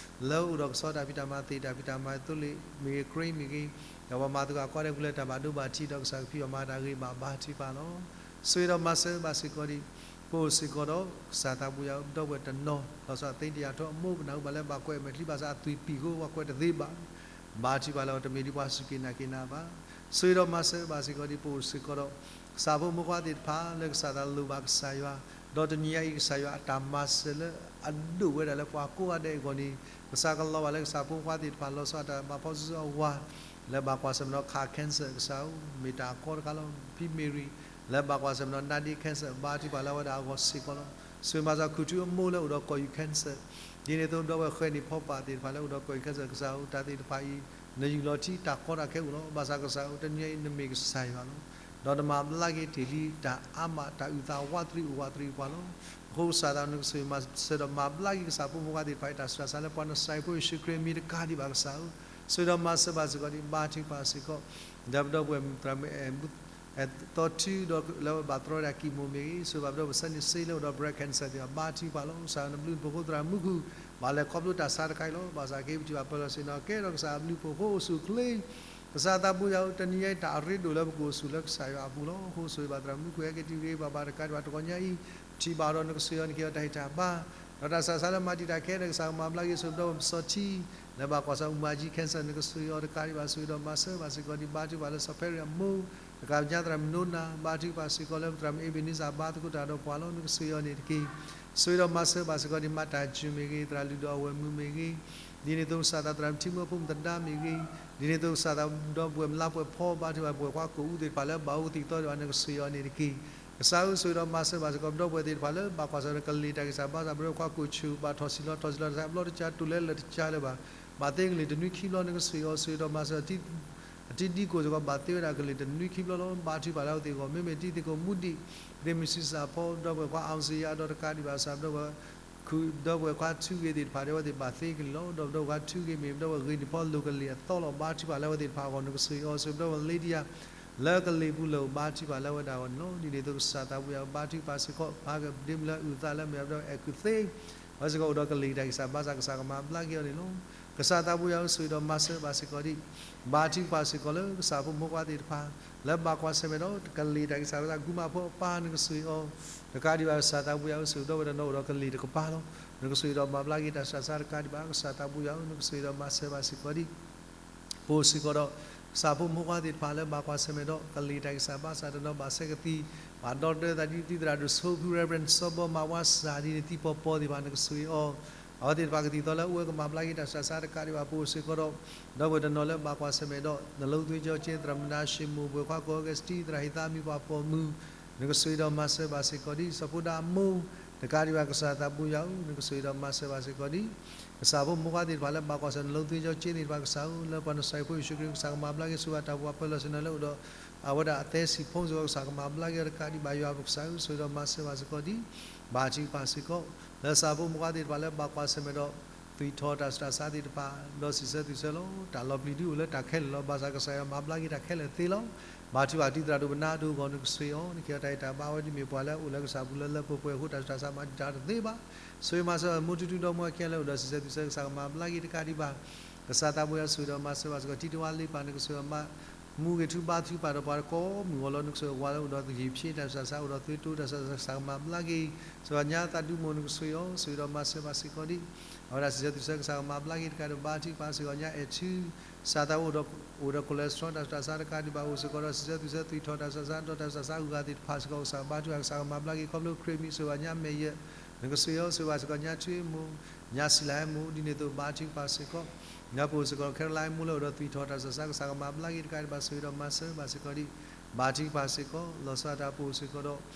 လၢအိၣ်ဒီးကဆီတၢ်ဖံးတၢ်မၤ သ့ၣ်တၢ်ဖံးတၢ်မၤ သိလ့ၣ်မ့ၢ်ဂ့ၤ ကြၢးမ့ၢ်ဂ့ၤ, ဒီးပှၤမၤသကိးအကွၢ်ဒဲးပူၤလၢတၢ်ဘၣ်ဒိဘၣ်ထံးဒီးကစၢ်ကဖံးဘၣ်မၤတၢ်ဂ့ၤဘၣ် ဘါထုကဖၣ်လီၤ. ဆိၣ်ဂ့ၤဒီးမၤစၢၤဘၣ်စ့ၢ်ကီးဒံး ပအိၣ်စ့ၢ်ကီးဒီး ကစၢ်သးပူၤယွၤဧၢ, ပဒီပုၢ်ဝဲၢ်တနီၤ လီၤဆီဒၣ်တၢ်အမိၢ် ပနၢ်ဟူဘၣ်လၢဘၣ်ကွဲးအမဲာ်ချံ ဘၣ်ဆၣ်အသွံၣ်ပံာ်ဃိ ပှၤကွဲးတသ့ဘၣ် ဘါထုကဖၣ်လၢ တမ့ၢ်ဒ်ပှၤစူၢ်က့ၤနာ်က့ၤနၤဘၣ်. ဆိၣ်ဂ့ၤဒီးမၤစၢၤဘၣ်စ့ၢ်ကီးဒံး ပအိၣ်စ့ၢ်ကီးဒီး ကစၢ်ဖိမုၣ်ဖိခွါသ့ၣ်တဖၣ် လၢကစၢ်သးလိၣ်ဘၣ်ကစၢ်ယွၤ, ဒီးတနံၤညါအံၤ ကစၢ်ယွၤအတၢ်မၤစၢၤလၢအဒိၣ်ဝဲဒၣ်လၢပှၤကိးဂၤဒဲးအဂီၢ်န့ၣ် ကစၢ်ကလီၤဘၣ်လၢကစၢ်ဖိခွါသ့ၣ်တဖၣ် လီၤဆီဒၣ်တၢ်ဘၣ်ဖီစုအဝၤ လၢဘၣ်ကွၢ်ဆၢၣ်မဲာ်ဒီးခး cancer ကစၢ်ဧၢ, မ့ၢ်တၢ်ကီတခါလီၤ. ဖံမ့ၢ်ရံၤ လၢဘၣ်ကွၢ်ဆၢၣ်မဲာ်ဒီး နာဒ့ cancer ဘါထုကဖၣ်လၢအဝဲဒၣ်အဂီၢ်စ့ၢ်ကီးလီၤ. ဆိၣ်ဂ့ၤမၤစၢၤခူၣ်ထူအမိၢ်လၢအိၣ်ဒီးကီၢ်ယူၤ cancer, ဒ်န့ၣ်အသိး ဒီပုၢ်ဝဲၢ်ဃဲန့ၣ်ဖီၣ်ပာ်သ့ၣ်တဖၣ်လၢအိၣ်ဒီးကီၢ်ယူၤ cancer ကစၢ်ဧၢ, တၢ်သ့ၣ်တဖၣ်အံၤ နယူၢ်လီၤထံ တၢ်ကီတၢ်ခဲအိၣ်လီၤ. ဘၣ်ဆၣ်ကစၢ်ဧၢ တနံၤညါအံၤ နမ့ၢ်ကစၢ်ယွၤလီၤ. ဒီးနမၤဘျါက့ၤတ့ၢ်လံ တၢ်အါမး တၢ်အုၣ်သးဝးတရံးအိၣ်ဝးတရံးပှၤလီၤ. အဃိကစၢ်သးနကဆိၣ်ဂ့ၤမၤစၢၤဒီးမၤဘျါက့ၤကစၢ်ဖိမုၣ်ဖိခွါသ့ၣ်တဖၣ်အံၤ တၢ်ဆူးတၢ်ဆါလၢပှၤနစၢ်ဖိယ့ၣ်ၡူးခရံာ်အမံၤတကးဒံးဘၣ်ကစၢ်ဧၢ, ဆိၣ်ဂ့ၤဒီးမၤစၢၤဘၣ်စ့ၢ်ကီးဒံး ဘါထုကဖၣ်စ့ၢ်ကီး ဒီးပဒီပုၢ်ဝဲၢ်သရၣ်မုၣ် အဲၣ်သီထူဒီးလၢဘၣ်တြီဒၣ်ကံၢ်မိၢ်မ့ၢ်ဂ့ၤ, ဆိၣ်ဂ့ၤဘၣ်ပဒီပုၢ်ဝဲၢ် စဲန့ၣ်စ့လၢအိၣ်ဒီး breast cancer သ့ၣ်တဖၣ် ဘါထုကဖၣ်လီၤ. ကစၢ်နဘျုးနဖှိၣ်အဃိသရၣ်မုၣ်ခုၣ် ဘၣ်လဲၤခီဖျိတၢ်ဆါတခါအံၤလီၤ. ဘၣ်ဆၣ်က့ၤပထံၣ်ဘၣ်ပၢၢ်လီၤဆ့ၣ်နီၤ ကဲထီၣ်ကစၢ်အဘျုးဖှိၣ်အဃိအိၣ်ဆူၣ်အိၣ်ချ့ ကစၢ်သးပူၤယွၤဧၢ, တနံၤညါအံၤတၢ်အရ့ဒိၣ်လၢပကအိၣ်ဆူၣ်လၢကစၢ်ယွၤအပူၤလီၤ. အဃိဆိၣ်ဂ့ၤဘၣ်သရၣ်မုၣ်ခုၣ် ဟဲက့ၤတုၤဂ့ၤ ဘၣ်ဘၣ်တကးဒံးဘၣ်တဂီၤညါအံၤ ပထံၣ်ဘၣ်ဒီးနကဆိၣ်ဂ့ၤအီၤ နကဟ့ၣ်အီၤတၢ်ဟ့ၣ်တၢ်ဘါ ဒီးတၢ်ဆူးတၢ်ဆါလၢမၤတံာ်တာ်ခဲလၢာ် ကစၢ်ကမၤဘျါက့ၤ ဆိၣ်ဂ့ၤပဒီပုၢ်ဝဲၢ်ပစီၤထံ လၢဘၣ်ကွၢ်ဆၢၣ်မဲာ် cancer နကဆိၣ်ဂ့ၤအီၤတကးဒံးဘၣ် ဆိၣ်ဂ့ၤဒီးမၤစၢၤဘၣ်စ့ၢ်ကီးဒံး ဘါထုကဖၣ်လၢ စီၤဖဲရံၣ် အမိၢ် တကးညါသရၣ်မုၣ်နိနၤ ဘါထုကဖၣ်စ့ၢ်ကီးလၢသရၣ်မုၣ်အ့ဘ့းနံစၢ် ဘါသကိးတၢ်ဒီးပှၤလီၤ နကဆိၣ်ဂ့ၤအီၤန့ၣ်တက့ၢ်. ဆိၣ်ဂ့ၤဒီးမၤစၢၤဘၣ်စ့ၢ်ကီးဒံး မၤတၢ်စူၤမ့ၢ်ဂ့ၤ သရၣ်လုၢ်ဒိၣ်အဝဲၢ်မုၣ်မ့ၢ်ဂ့ၤ, ဒ်န့ၣ်အသိးကစၢ်သးသရၣ်မုၣ်ထံမုၢ်ဖိမုၣ်သဒါမ့ၢ်ဂ့ၤ, ဒ်န့ၣ်အသိးကစၢ်သးဒီပုၢ်ဝဲၢ်မလါပှဲၤဖီ ဘါထုကဖၣ်ပှဲၤကွၢ်ကိာ်အူသ့ၣ်တဖၣ်လၢဘၣ်အိၣ်ကသံၣ်ကသီဒံးဘၣ် နကဆိၣ်ဂ့ၤအီၤန့ၣ်တက့ၢ်. ကစၢ်ဧၢ ဆိၣ်ဂ့ၤဒီးမၤစၢၤဘၣ်စ့ၢ်ကီး ပဒီပုၢ်ဝဲၢ်သ့ၣ်တဖၣ်လၢဘၣ်ကွၢ်ဆၢၣ်မဲာ်ကလ့ၢ်တၢ်ဂံၢ်စၢ်ဘါစၢ် ပဒီပုၢ်ဝဲၢ်ကွၢ်ကိာ်ဆူၣ် ဘၣ်ထီၣ်ဆံးလီၤထီၣ်ဆံးလီၤ တၢ်ဆါဘျီတကၢ်တိၢ်လၢလၢာ်တကၢ်လၢၤဘၣ်, ဘၣ်သ့ကလ့ၢ်တနွံခံဘျီ နကဆိၣ်ဂ့ၤအီၤ ဆိၣ်ဂ့ၤဒီးမၤစၢၤ အတံဒံကိၣ်စ့ၢ်ကီး ဘၣ်သ့ဝဲဒၣ်ကလ့ၢ် တနွံခံဘျီလီၤ. ဘါထုကဖၣ်လၢအဝဲသ့ၣ်အဂီၢ် မ့မ့ၢ်တံသုးခိၣ်မူဒံး ပဒ့မုၣ်ဆံးစၢ်ဖီ ပဒီပုၢ်ဝဲၢ်ခွါအီစံယါ ဒီးတကးဒံးဘၣ်ကစၢ် ပဒီပုၢ်ဝဲၢ် ပဒီပုၢ်ဝဲၢ်ခွါထူဂ့ၤသ့ၣ်တဖၣ်ဒီး အဝဲသ့ၣ်ဘၣ်သ့ကလ့ၢ်လီၤ. ဒီးပဒီပုၢ်ဝဲၢ်ခွါထူဂ့ၤမ့ၢ် ပဒီပုၢ်ဝဲၢ်ဂ့ၤန့ၣ်ဖီ လိၤကလ့ၢ်အသီလီၤ. ဘါထုကဖၣ်လၢအဝဲသ့ၣ်တဖၣ်အဂီၢ် နကဆိၣ်ဂ့ၤအီၤ ဆိၣ်ဂ့ၤပဒီပုၢ်ဝဲၢ်လ့ဒံယါ လၢကလ့ၢ်ပူၤလၢာ် ဘါထုကဖၣ်လၢအဝဲဒၣ်အဂီၢ်န့ၣ်လီၤ. ဒ်န့ၣ်အသိးကစၢ်သးပူၤယွၤ ဘါထုကဖၣ်စ့ၢ်ကီး ပှၤကဒ့မုၣ်လၢအုၣ်သးလၢမ့ၢ်အဒီးအဲၣ်ကူၣ်သ့ အဝဲစ့ၢ်ကီးအိၣ်ဒီးကလ့ၢ်တၢ်ဂံၢ်စၢ်ဘါစၢ် ကစၢ်ကမၤဘျါက့ၤအီၤန့ၣ်လီၤ. ကစၢ်သးပူၤယွၤဧၢ ဆိၣ်ဂ့ၤဒီးမၤစၢၤဘၣ်စ့ၢ်ကီးဒံး ဘါထုကဖၣ်စ့ၢ်ကီးလၢကစၢ်ဖိမုၣ်ဖိခွါသ့ၣ်တဖၣ် လၢဘၣ်ကွၢ်ဆၢၣ်မဲာ်ဒီး ကလ့ၢ်တၢ်ဂံၢ်စၢ်ဘါစၢ် ကူမးဖိအပၢ် နကဆိၣ်ဂ့ၤအီၤ တကးဒံးဘၣ် ကစၢ်သးပူၤယွၤဧၢ ဆိၣ်ဂ့ၤဒီပုၢ်ဝဲၢ်တနီၤအိၣ်ဒီးကလ့ၢ်တကပၤလီၤ. နကဆိၣ်ဂ့ၤဒီးမၤဘျါက့ၤတၢ်ဆူးတၢ်ဆါတကးဒံးဘၣ် ကစၢ်သးပူၤယွၤဧၢ နကဆိၣ်ဂ့ၤဒီးမၤစၢၤဘၣ်စ့ၢ်ကီးဒံး ပအိၣ်စ့ၢ်ကီးဒီး ကစၢ်ဖိမုၣ်ဖိခွါသ့ၣ်တဖၣ်လၢဘၣ်ကွၢ်ဆၢၣ်မဲာ်ဒီး ကလ့ၢ်တၢ်ဂံၢ်စၢ်ဘါစၢ်တနီၤဘၣ်ဆဲးကသံၣ် ဘၣ်ဒီသဒၢသးဒ်သုသရၣ်ဒိၣ်ဆိဖု Reverend စီၤဘီမးဝါစၢ် ဒ်န့ၣ်သံပီၤပီၤသ့ၣ်တဖၣ် နကဆိၣ်ဂ့ၤအီၤ အဝဲသ့ၣ်တဖၣ်ကသံၣ်သီလၢအဝဲကမၤဘျါက့ၤတၢ်ဆူးတၢ်ဆါတကးဒံးဘၣ် ပအိၣ်စ့ၢ်ကီးဒီး ဒီပုၢ်ဝဲၢ်တနီၤလၢဘၣ်ကွၢ်ဆၢၣ်မဲာ်ဒီး နလိသ့ကၠီက့ သရၣ်မုၣ်နၤၡ့ၣ်မိၣ် ပှဲၤခွါကိာ်အီကူးစတံ သရၣ်ဟ့ၣ်သးမံၤပှၤပိာ်မုၣ် နကဆိၣ်ဂ့ၤဒီးမၤစၢၤဘၣ်စ့ၢ်ကီးဒံး စီၤဖိဒါအမိၢ် တကးဒံးဘၣ် ကစၢ်သးပူၤယွၤဧၢ နကဆိၣ်ဂ့ၤဒီးမၤစၢၤဘၣ်စ့ၢ်ကီးဒံး ကစၢ်ဖိမုၣ်ဖိခွါသ့ၣ်တဖၣ်လၢဘၣ်ကွၢ်ဆၢၣ် နလိသ့ကၠီက့သ့ၣ်တဖၣ် ကစၢ်ဧၢ လၢပှၤနစၢ်ဖိယ့ၣ်ၡူးခရံာ် ကစၢ်ကမၤဘျါက့ၤ ဆိၣ်ဂ့ၤတၢ်ပှၤပၢၤလီၢ်ဆ့ၣ်နီၤလၢအိၣ်ဒီး အဝဲဒၣ်အသဲစံာ်ဖိစ့ၢ်ကီး ကစၢ်ကမၤဘျါက့ၤအီၤတကးဒံးဘၣ် ယွၤပကစၢ်ဧၢ ဆိၣ်ဂ့ၤဒီးမၤစၢၤဘၣ်စ့ၢ်ကီးဒံး ဘါထုကဖၣ်စ့ၢ်ကီး လၢကစၢ်ဖိမုၣ်ဖိခွါသ့ၣ်တဖၣ်လၢဘၣ်ကွၢ်ဆၢၣ်မဲာ်ဒီး သွံၣ်ထီၣ်တၢ်ဆူးတၢ်ဆါသ့ၣ်တဖၣ် ဒီးစံးဆၢသွံၣ်ဆၢလီၤ. တၢ်လီၤပျံၤဒုးအိၣ်လၢတၢ်ခဲလၢာ်လီၤ. ဘၣ်ဆၣ်ကစၢ်ယွၤမၤဘျါက့ၤတၢ်ခဲလၢာ်သ့လီၤ. ဘါထုကဖၣ်သုသရၣ်ဒိၣ်ပနါဒိၣ်အဂီၢ် နကဆိၣ်ဂ့ၤအီၤ နကဟ့ၣ်အီၤတၢ်အဲၣ်တၢ်ဘါ အဝဲဒ်မ့ၢ်ပှၤလၢအအိၣ်လၢကစၢ်ပူၤလၢလၢပှဲၤပှဲၤအဃိ တၢ်ဆူးတၢ်ဆါမၤတံာ်တာ်တသ့ဘၣ်. ဆိၣ်ဂ့ၤမၤစၢၤ မိၢ်ထူထူဒီးမိၢ်အခံဂၤလၢအိၣ်ဒီးစံးဆၢသွံၣ်ဆၢ ကစၢ်ကမၤဘျါက့ၤတကးဒံးဘၣ် ကစၢ်သးပူၤယွၤ ဆိၣ်ဂ့ၤဒီးမၤစၢၤဘၣ်စ့ၢ်ကီး ထံတဝါလ့ပၢ် နကဆိၣ်ဂ့ၤမၤ မူဂ့ၤထူဘါထုကဖၣ်ဒီးပှၤကိးမုၢ်ဂီၤလီၤ. နကဆိၣ်ဂ့ၤပှၤလၢအိၣ်ဒီးသဟံၣ်ဖျ့တၢ်ဆူးတၢ်ဆါ အိၣ်ဒီးသွံၣ်တိတၢ်ဆူးတၢ်ဆါ ကစၢ်ကမၤဘျါက့ၤ ဆိၣ်ဂ့ၤညါသးဒူမိၢ် နကဆိၣ်ဂ့ၤအီၤ ဆိၣ်ဂ့ၤဒီးမၤစၢၤဘၣ်စ့ၢ်ကီးဒံး အဝဲဒၣ်စံးဆၢသွံၣ်ဆၢ ကစၢ်ကမၤဘျါက့ၤတကးဒံး ဘါထုကဖၣ်စ့ၢ်ကီးညါ အဲၣ်ထူ ကစၢ်သးအိၣ်ဒီး အိၣ်ဒီး cholesterol တၢ်ဆူးတၢ်ဆါတကးဒံးဘၣ် အိၣ်စ့ၢ်ကီးဒီး စံးဆၢသွံၣ်ဆၢ သွံၣ်ထီၣ်တၢ်ဆူးတၢ်ဆါ ဒီးတၢ်ဆူးတၢ်ဆါအဂုၤအဂၤသ့ၣ်တဖၣ်စ့ၢ်ကီး ကစၢ်ဘါထုကဖၣ် ကစၢ်ကမၤဘျါက့ၤ ခီဖျိခရံာ်အမံၤ ဆိၣ်ဂ့ၤညါမဲာ်ယဲၢ် နကဆိၣ်ဂ့ၤအီၤ ဆိၣ်ဂ့ၤဘၣ်စ့ၢ်ကီးညါထူအ့ၣ်မိၢ် ညါစံလၤအဲၣ်မိၢ် ဒ်န့ၣ်အသိးဘါထုကဖၣ်စ့ၢ်ကီး ညါပအိၣ်စ့ၢ်ကီး ခဲရလါမိၢ်လၢအိၣ်ဒီးသွံၣ်ထီၣ်တၢ်ဆူးတၢ်ဆါ ကစၢ်ကမၤဘျါက့ၤတကးဒံးဘၣ် ဆိၣ်ဂ့ၤဒီးမၤစၢၤဘၣ်စ့ၢ်ကီးဒံး ဘါထုကဖၣ်စ့ၢ်ကီး လီၤဆီဒၣ်တၢ်ပအိၣ်စ့ၢ်ကီးဒီး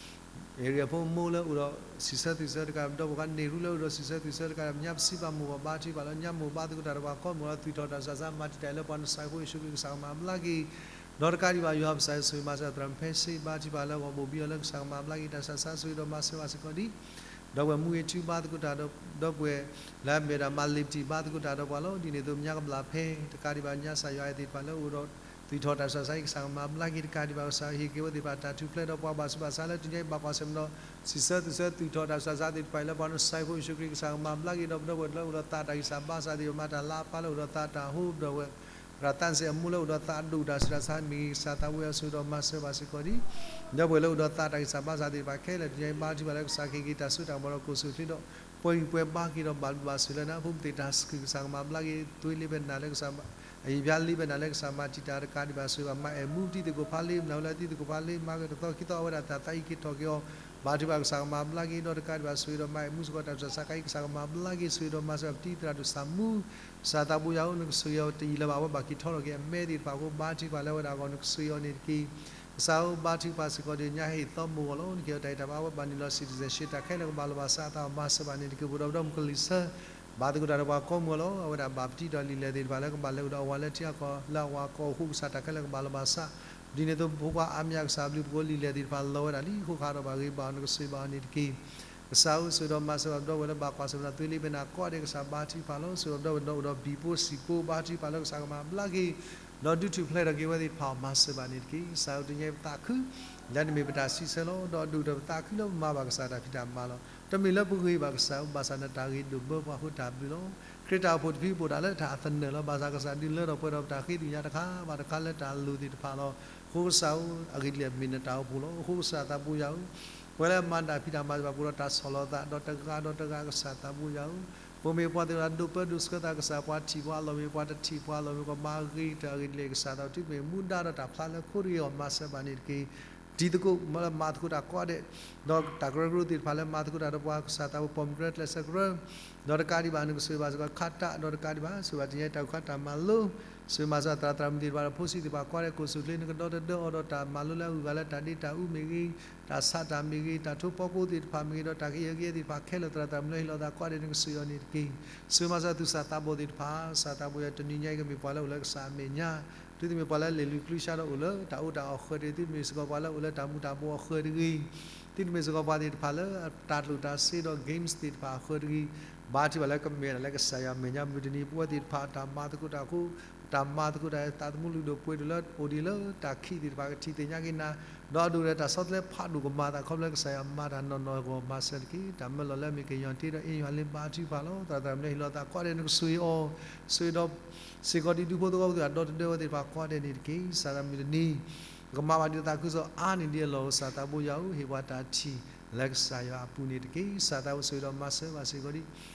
အဲရံဖိမိၢ်လၢအိၣ်ဒီး စံးဆၢသွံၣ်ဆၢတကး ဒီးပှၤန့ၢ်ရူလၢအိၣ်ဒီးစံးဆၢသွံၣ်ဆၢတကး ညါပစံးဘၣ်မိၢ်ဂီၢ်ဘါထုကဖၣ်လၢညါမိၢ်ဘါသကိးတၢ်ဒီးပှၤကိးမုၢ်ဂီၤလၢသွံၣ်ထီၣ်တၢ်ဆူးတၢ်ဆါ မၤတံာ်တာ်လၢပှၤနစၢ်ဖိယ့ၣ်ၡူးခရံာ် ကစၢ်ကမၤဘျါက့ၤ ဒီးတကးဒံးဘၣ်ယွၤပကစၢ်ယ့ၣ်ၡူးမၤစၢၤသရၣ်ဖဲစ့ ဘါထုကဖၣ်လၢအဂီၢ်ဘိၣ်ဘံအီၤလၢကစၢ်ကမၤဘျါက့ၤတၢ်ဆူးတၢ်ဆါ ဆိၣ်ဂ့ၤဒီးမၤစၢၤဘၣ်စ့ၢ်ကီးဒံး ဒီပုၢ်ဝဲၢ်မူဂ့ၤထူဘါသကိးတၢ်ဒီး ဒီပုၢ်ဝဲၢ်လၢအမ့ၢ်ဝဲဒၣ်မၤလ့ၤပတံၢ်ဘါသကိးတၢ်ဒီးပှၤလီၤ. ဒ်န့ၣ်အသိးညါကဘျၣ်ဖဲ တကးဒံးဘၣ်ညါစၢ်ယွၤအဲၣ်သ့ၣ်တဖၣ်လၢအိၣ်ဒီး သုးထီၣ်တၢ်ဆူးတၢ်ဆါအံၤ ကစၢ်ကမၤဘျါက့ၤတကးဒံးဘၣ် ကစၢ်ဟ့ၣ်က့ၤဝဲသ့ၣ်တဖၣ်တၢ်ထူၣ်ဖျဲးဒီးပှၤဘၣ်ဆူးဘၣ်ဆါလၢတနံၤအံၤ ဘၣ်ကွၢ်ဆၢၣ်မဲာ်ဒီး စံးဆၢသုးဆၢသုးထီၣ်တၢ်ဆူးတၢ်ဆါသ့ၣ်တဖၣ်အံၤ လၢပှၤနဆှဲဖိယ့ၣ်ၡူးခရံာ် ကစၢ်ကမၤဘျါက့ၤ ဒီးပဒီပုၢ်ဝဲၢ်လၢအိၣ်ဒီးသးတၢ်ဂံၢ်စၢ်ဘါစၢ်သ့ၣ်တဖၣ် မၤတၢ်လၤအါပှၤလၢအိၣ်ဒီးသးတၢ်ဟူ ပဒီပုၢ်ဝဲၢ် သရၣ်သၣ်စ့ၣ်အမိၢ်လၢအိၣ်ဒီးသးအဒိၣ်တၢ်ဆူးတၢ်ဆါမ့ၢ်ဂ့ၤ ကစၢ်သးဘိယွၤအိၣ်ဆိးဒီးမၤစၢၤဘၣ်စ့ၢ်ကီးဒံး ဒီပုၢ်ဝဲၢ်လၢအိၣ်ဒီးသးတၢ်ဂံၢ်စၢ်ဘါစၢ်သ့ၣ်တဖၣ်ခဲလၢာ် တနံၤအံၤဘါထုကဖၣ်လၢကစၢ်ကဟ့ၣ်က့ၤတၢ်စိတၢ်ကမီၤဒီးကိၣ်ဆူၣ်ချ့ဒီး ပှဲၤဂံၢ်ပှဲၤဘါက့ၤဒီးဘၣ်ဘျုးဘၣ်ဆိၣ်လၢနၤ ဖိမုၣ်သ့ၣ်တၢ်ဆှုၣ် ကစၢ်ကမၤဘျါက့ၤ သွ့လ့ဘဲနၤလၢကစၢ် အယံာ်ဖျါလ့ဘဲနၤလၢကစၢ် မၤတံာ်တာ်တကးဒံးဘၣ် ဆိၣ်ဂ့ၤဘၣ်မၤအဲၣ်မူပတံၤသကိးဖးလ့ မနုၤလဲၣ်တံၤသကိးဖးလ့ မၤကတသီခံသီအဝဲဒၣ်တၢ်သးအံၤက့ၤထီၣ်က့ၤအီၤ ဘါထုကဖၣ်ကစၢ်ကမၤဘျါက့ၤ ဒီးတကးဒံးဘၣ် ဆိၣ်ဂ့ၤဒီးမၤအဲၣ်မူစ့ၢ်ကီး တၢ်ဆူးတၢ်ဆါခါအံၤ ကစၢ်ကမၤဘျါက့ၤ ဆိၣ်ဂ့ၤဒီးမၤစၢၤပတံၤသရၣ်ဒိၣ်စၢ်မူ ကစၢ်သးဘိယွၤဧၢ နကဆိၣ်ဂ့ၤအီၤတယံာ်လၢၤဘၣ် အဝဲဘၣ်က့ၤထီထီၣ်က့ၤအမဲသ့ၣ်တဖၣ်အဃိ ဘါထုကဖၣ်လၢအဝဲဒၣ်အဂီၢ် နကဆိၣ်ဂ့ၤအီၤန့ၣ်တက့ၢ်. ကစၢ်ဧၢ ဘါထုကဖၣ်စ့ၢ်ကီးဒီး ညါဟ့ၣ်သီမိၢ်ဂီၢ်လီၤ နကဟ့ၣ်အီၤတၢ်အဲၣ်တၢ်ဘၣ် အဝဲဘၣ်နုာ်လီၤ citizenship တၢ်ခဲလၢာ်ကဘၣ်လိာ်ဘၣ်စးအသးအီၤ မၤစၢၤဘၣ်န့ၣ်တက့ၢ်. ပဒီပုၢ်ဝဲၢ်ဒီးမုၢ်ကလံၤဆၢ ဘၣ်သကိးတၢ်ဒီးပှၤကိးမုၢ်ဂီၢ်လီၤ အဝဲဒၣ်ဘၣ်ပတံၤဒီးလံာ်လဲၢ်သ့ၣ်တဖၣ်လၢကဘၣ်လဲၤအိၣ်ဒီးအဝၤလၢထံအကီၢ် လၢအဝၤကီၢ်အဃိ ကစၢ်တၢ်ခဲလၢာ်ကဘၣ်လိာ်ဘၣ်စး ဒ်န့ၣ်အသိး ဖိခွါအါမံၤအါ ကစၢ်အဘျုးပကိးလံာ်လဲၢ်သ့ၣ်တဖၣ်လီၤဝဲဒၣ်လံ အဃိဃါဒီးဘၣ်ဂ့ၤဘၣ်အီၤ နကဆိၣ်ဂ့ၤဘၣ်အီၤန့ၣ်တက့ၢ်. ကစၢ်ဧၢ ဆိၣ်ဂ့ၤဒီးမၤစၢၤဘၣ်ပဒီပုၢ်ဝဲၢ်လၢဘၣ်ကွၢ်ဆၢၣ်မဲာ်ဒီး သွ့လ့ဘဲနၤကိးဂၤဒဲးကစၢ်ဘါထုကဖၣ်လီၤ. ဆိၣ်ဂ့ၤဒီးပဒီပုၢ်ဝဲၢ်လၢအိၣ်ဒီးဘံၣ်ဖိစံၣ်ဖိ ဘါထုကဖၣ်လၢကစၢ်ကမၤဘျါက့ၤ ဒီးဒုးထူၣ်ဖျဲးထီၣ်က့ၤဝဲသ့ၣ်တဖၣ်အီၤ မၤစၢၤဘၣ်န့ၣ်တက့ၢ်. ကစၢ်ဧၢ တနံၤအံၤပသးခု လၢနမ့ၢ်ပတၢ်စံးဆၢလီၤ ဒီးဒုးဒီးပသးခုလၢပမၤဘၣ်ကစၢ်တၢ်ဖံးတၢ်မၤလီၤ. တမ့ၢ်လၢပဂ့ၤဘၣ်ကစၢ်ဧၢ ဘၣ်ဆၣ်နတၢ်ဂ့ၤဒိၣ်ဘၢပှၤအဃိတၢ်ဘျုးလီၤ. ခရံာ်တၢ်အိၣ်ဖှိၣ်တဖုအိၣ်ဒၣ်လၢတၢ်အသနၢၣ်လီၤ. ဘၣ်ဆၣ်ကစၢ်ဒုးလၢထီၣ်ပှဲၤထီၣ်ပတၢ်ဃ့သ့ၣ်ညါတခါဘၣ်တခါလၢတၢ်လိၣ်သ့ၣ်တဖၣ်လီၤ. အဃိကစၢ်ဧၢ အဂ့ၢ်ဒ်လဲၣ်မ့ၢ်နတၢ်အိၣ်ဖှိၣ်လီၤ. အဃိကစၢ်သးဘိယွၤဧၢ ပဝဲလၢမၤတၢ်ဖံးတၢ်မၤသ့ၣ်တဖၣ် ပအိၣ်ဒီးတၢ်ဆီၣ်လီၤသး ဒီးတဂၤဒီးတဂၤကစၢ်သးဘိယွၤဧၢ ပမ့ၢ်ပှၤသ့ၣ်တဖၣ်ဒိးပၢဒိးဆှၢသး ကစၢ်ပှၤထံၣ်ပှၤလီၤ မ့ၢ်ပှၤတထံၣ်ပှၤလီၤ မ့ၢ်ပှၤမၤဂ့ၤတၢ်အဂ့ၢ်ဒ်လဲၣ် ကစၢ်သးဘိ တုၤမ့ၢ်မူဒါဒီးတၢ်ဖျါလၢခိတဂ့ၤအီၤ မၤစၢၤဘၣ်န့ၣ်တက့ၢ်. တံၤသကိးလၢမၤသကိးတၢ်ကိးဂၤဒဲး ဒီးတၢ်ကရၢကရိသ့ၣ်တဖၣ်လၢမၤသကိးတၢ်ဒီးပှၤကစၢ်သးဘိ ပိာ်မုၣ်ကရၢ ကျဲးစၢးကရၢ ဒီးတကးဒံးဘၣ် နကဆိၣ်ဂ့ၤဘၣ်စ့ၢ်ကီး ခးတၢ် ဒီးတကးဒံးဘၣ် ဆိၣ်ဂ့ၤဘၣ်တနံၤအံၤ တၢ်အုၣ်ခးတၢ်မၤလိ ဆိၣ်ဂ့ၤမၤစၢၤသရၣ်သရၣ်မုၣ်သ့ၣ်တဖၣ်ဒီး ဖိဆံးသ့ၣ်တဖၣ်ကိးဂၤဒဲး ကိၣ်ဆူၣ်ချ့ နကဒီသဒၢအီၤဒီးတၢ်မၤလိလၢအဂုၤအဂၤလၢတၢ်ဒ့တၢ်အူမ့ၢ်ဂ့ၤ, တၢ်ဆးတၢ်မ့ၢ်ဂ့ၤ, တၢ်ထိပီကိသ့ၣ်တဖၣ်မ့ၢ်ဂ့ၤ, ဒီးတၢ်ကယဲၢ်ကယဲၢ်သ့ၣ်တဖၣ်ခဲလၢာ် သရၣ်သရၣ်မုၣ်လၢဟ့ၣ်လီၤသးကိးဂၤဒဲး နကဆိၣ်ဂ့ၤအီၤန့ၣ်တက့ၢ်. ဆိၣ်ဂ့ၤမၤစၢၤသုးကစၢ်သးဘိသ့ၣ်တဖၣ်, ကစၢ်သးဘိယွၤ တနံၤညါအံၤ ကမ့ၢ်ပှၤလၢအိၣ်လၢကစၢ်အမဲာ်ညါ သုတမ့ၢ်ပှၤလၢလဲၤလုၢ်ကျူဆါဒီးအိၣ်လၢတၢ်အီၣ်တၢ်အီအဃၢၤတဂ့ၤ, သုတမ့ၢ်စ့ၢ်ကီးပှၤလၢအိၣ်လၢတၢ်မူၤတၢ်ဘှီးအဃၢၤတဂ့ၤ, သုတမ့ၢ်စ့ၢ်ကီးပှၤသ့ၣ်တဖၣ်လၢတၢ်ကျိၣ်တၢ်စ့ဒီး games သ့ၣ်တဖၣ်အဃၢၤတဂ့ၤ, ဘါထုကဖၣ်လၢကမ့ၢ်ဒၣ်လၢကစၢ်ယွၤအမဲာ်ညါ မုၢ်တနံၤ ပဝဲသ့ၣ်တဖၣ်တၢ်မၤသကိးတၢ်အဃိ, တၢ်မၤသကိးတၢ် သးသမူလုၢ်ဒိၣ်ပှ့ၤဒိၣ်လၢအိၣ်ဒံးလၢတၢ်ခံးသ့ၣ်တဖၣ်ကထံၣ်သ့ၣ်ညါက့ၤနၤ, ဒီးအဒိၣ်ဒီးတၢ်ဆီတလဲဖးဒိၣ်ကမၤအသးခီဖျိလၢကစၢ်ယွၤမၤတၢ်နီၢ်နီၢ်အဂီၢ် မၤစၢၤတက့ၢ်. တၢ်မၢလီၤလၢအမ့ၢ်ကယီၢ်တ့ဒီးအ့ယွၤလၢဘါထုကဖၣ်လီၤ. သရၣ်သရၣ်မုၣ်လၢဟ့ၣ်လီၤသးကိးဂၤဒဲး နကဆိၣ်ဂ့ၤအီၤ, ဆိၣ်ဂ့ၤဒီး စ့ၢ်ကီးဒ်ဒူဖိသဝီဖိသ့ၣ်တဖၣ်ဒီသဒၢဝဲသ့ၣ်တဖၣ်ကိးဂၤဒဲးန့ၣ်တက့ၢ်. ကစၢ်သးမုၢ်တနံၤ ကမၤဘၣ်ဒံးသးခုကစီၣ်အါန့ၢ်ဒံးအလီၢ် ကစၢ်သးဘိယွၤဧၢ, ဟ့ၣ်ပှၤတၢ်ထံၣ်လၢကစၢ်ယွၤအပူၤန့ၣ်တက့ၢ်. ကစၢ်သးဘိဆိၣ်ဂ့ၤဒီးမၤစၢၤဘၣ်စ့ၢ်ကီးဒံး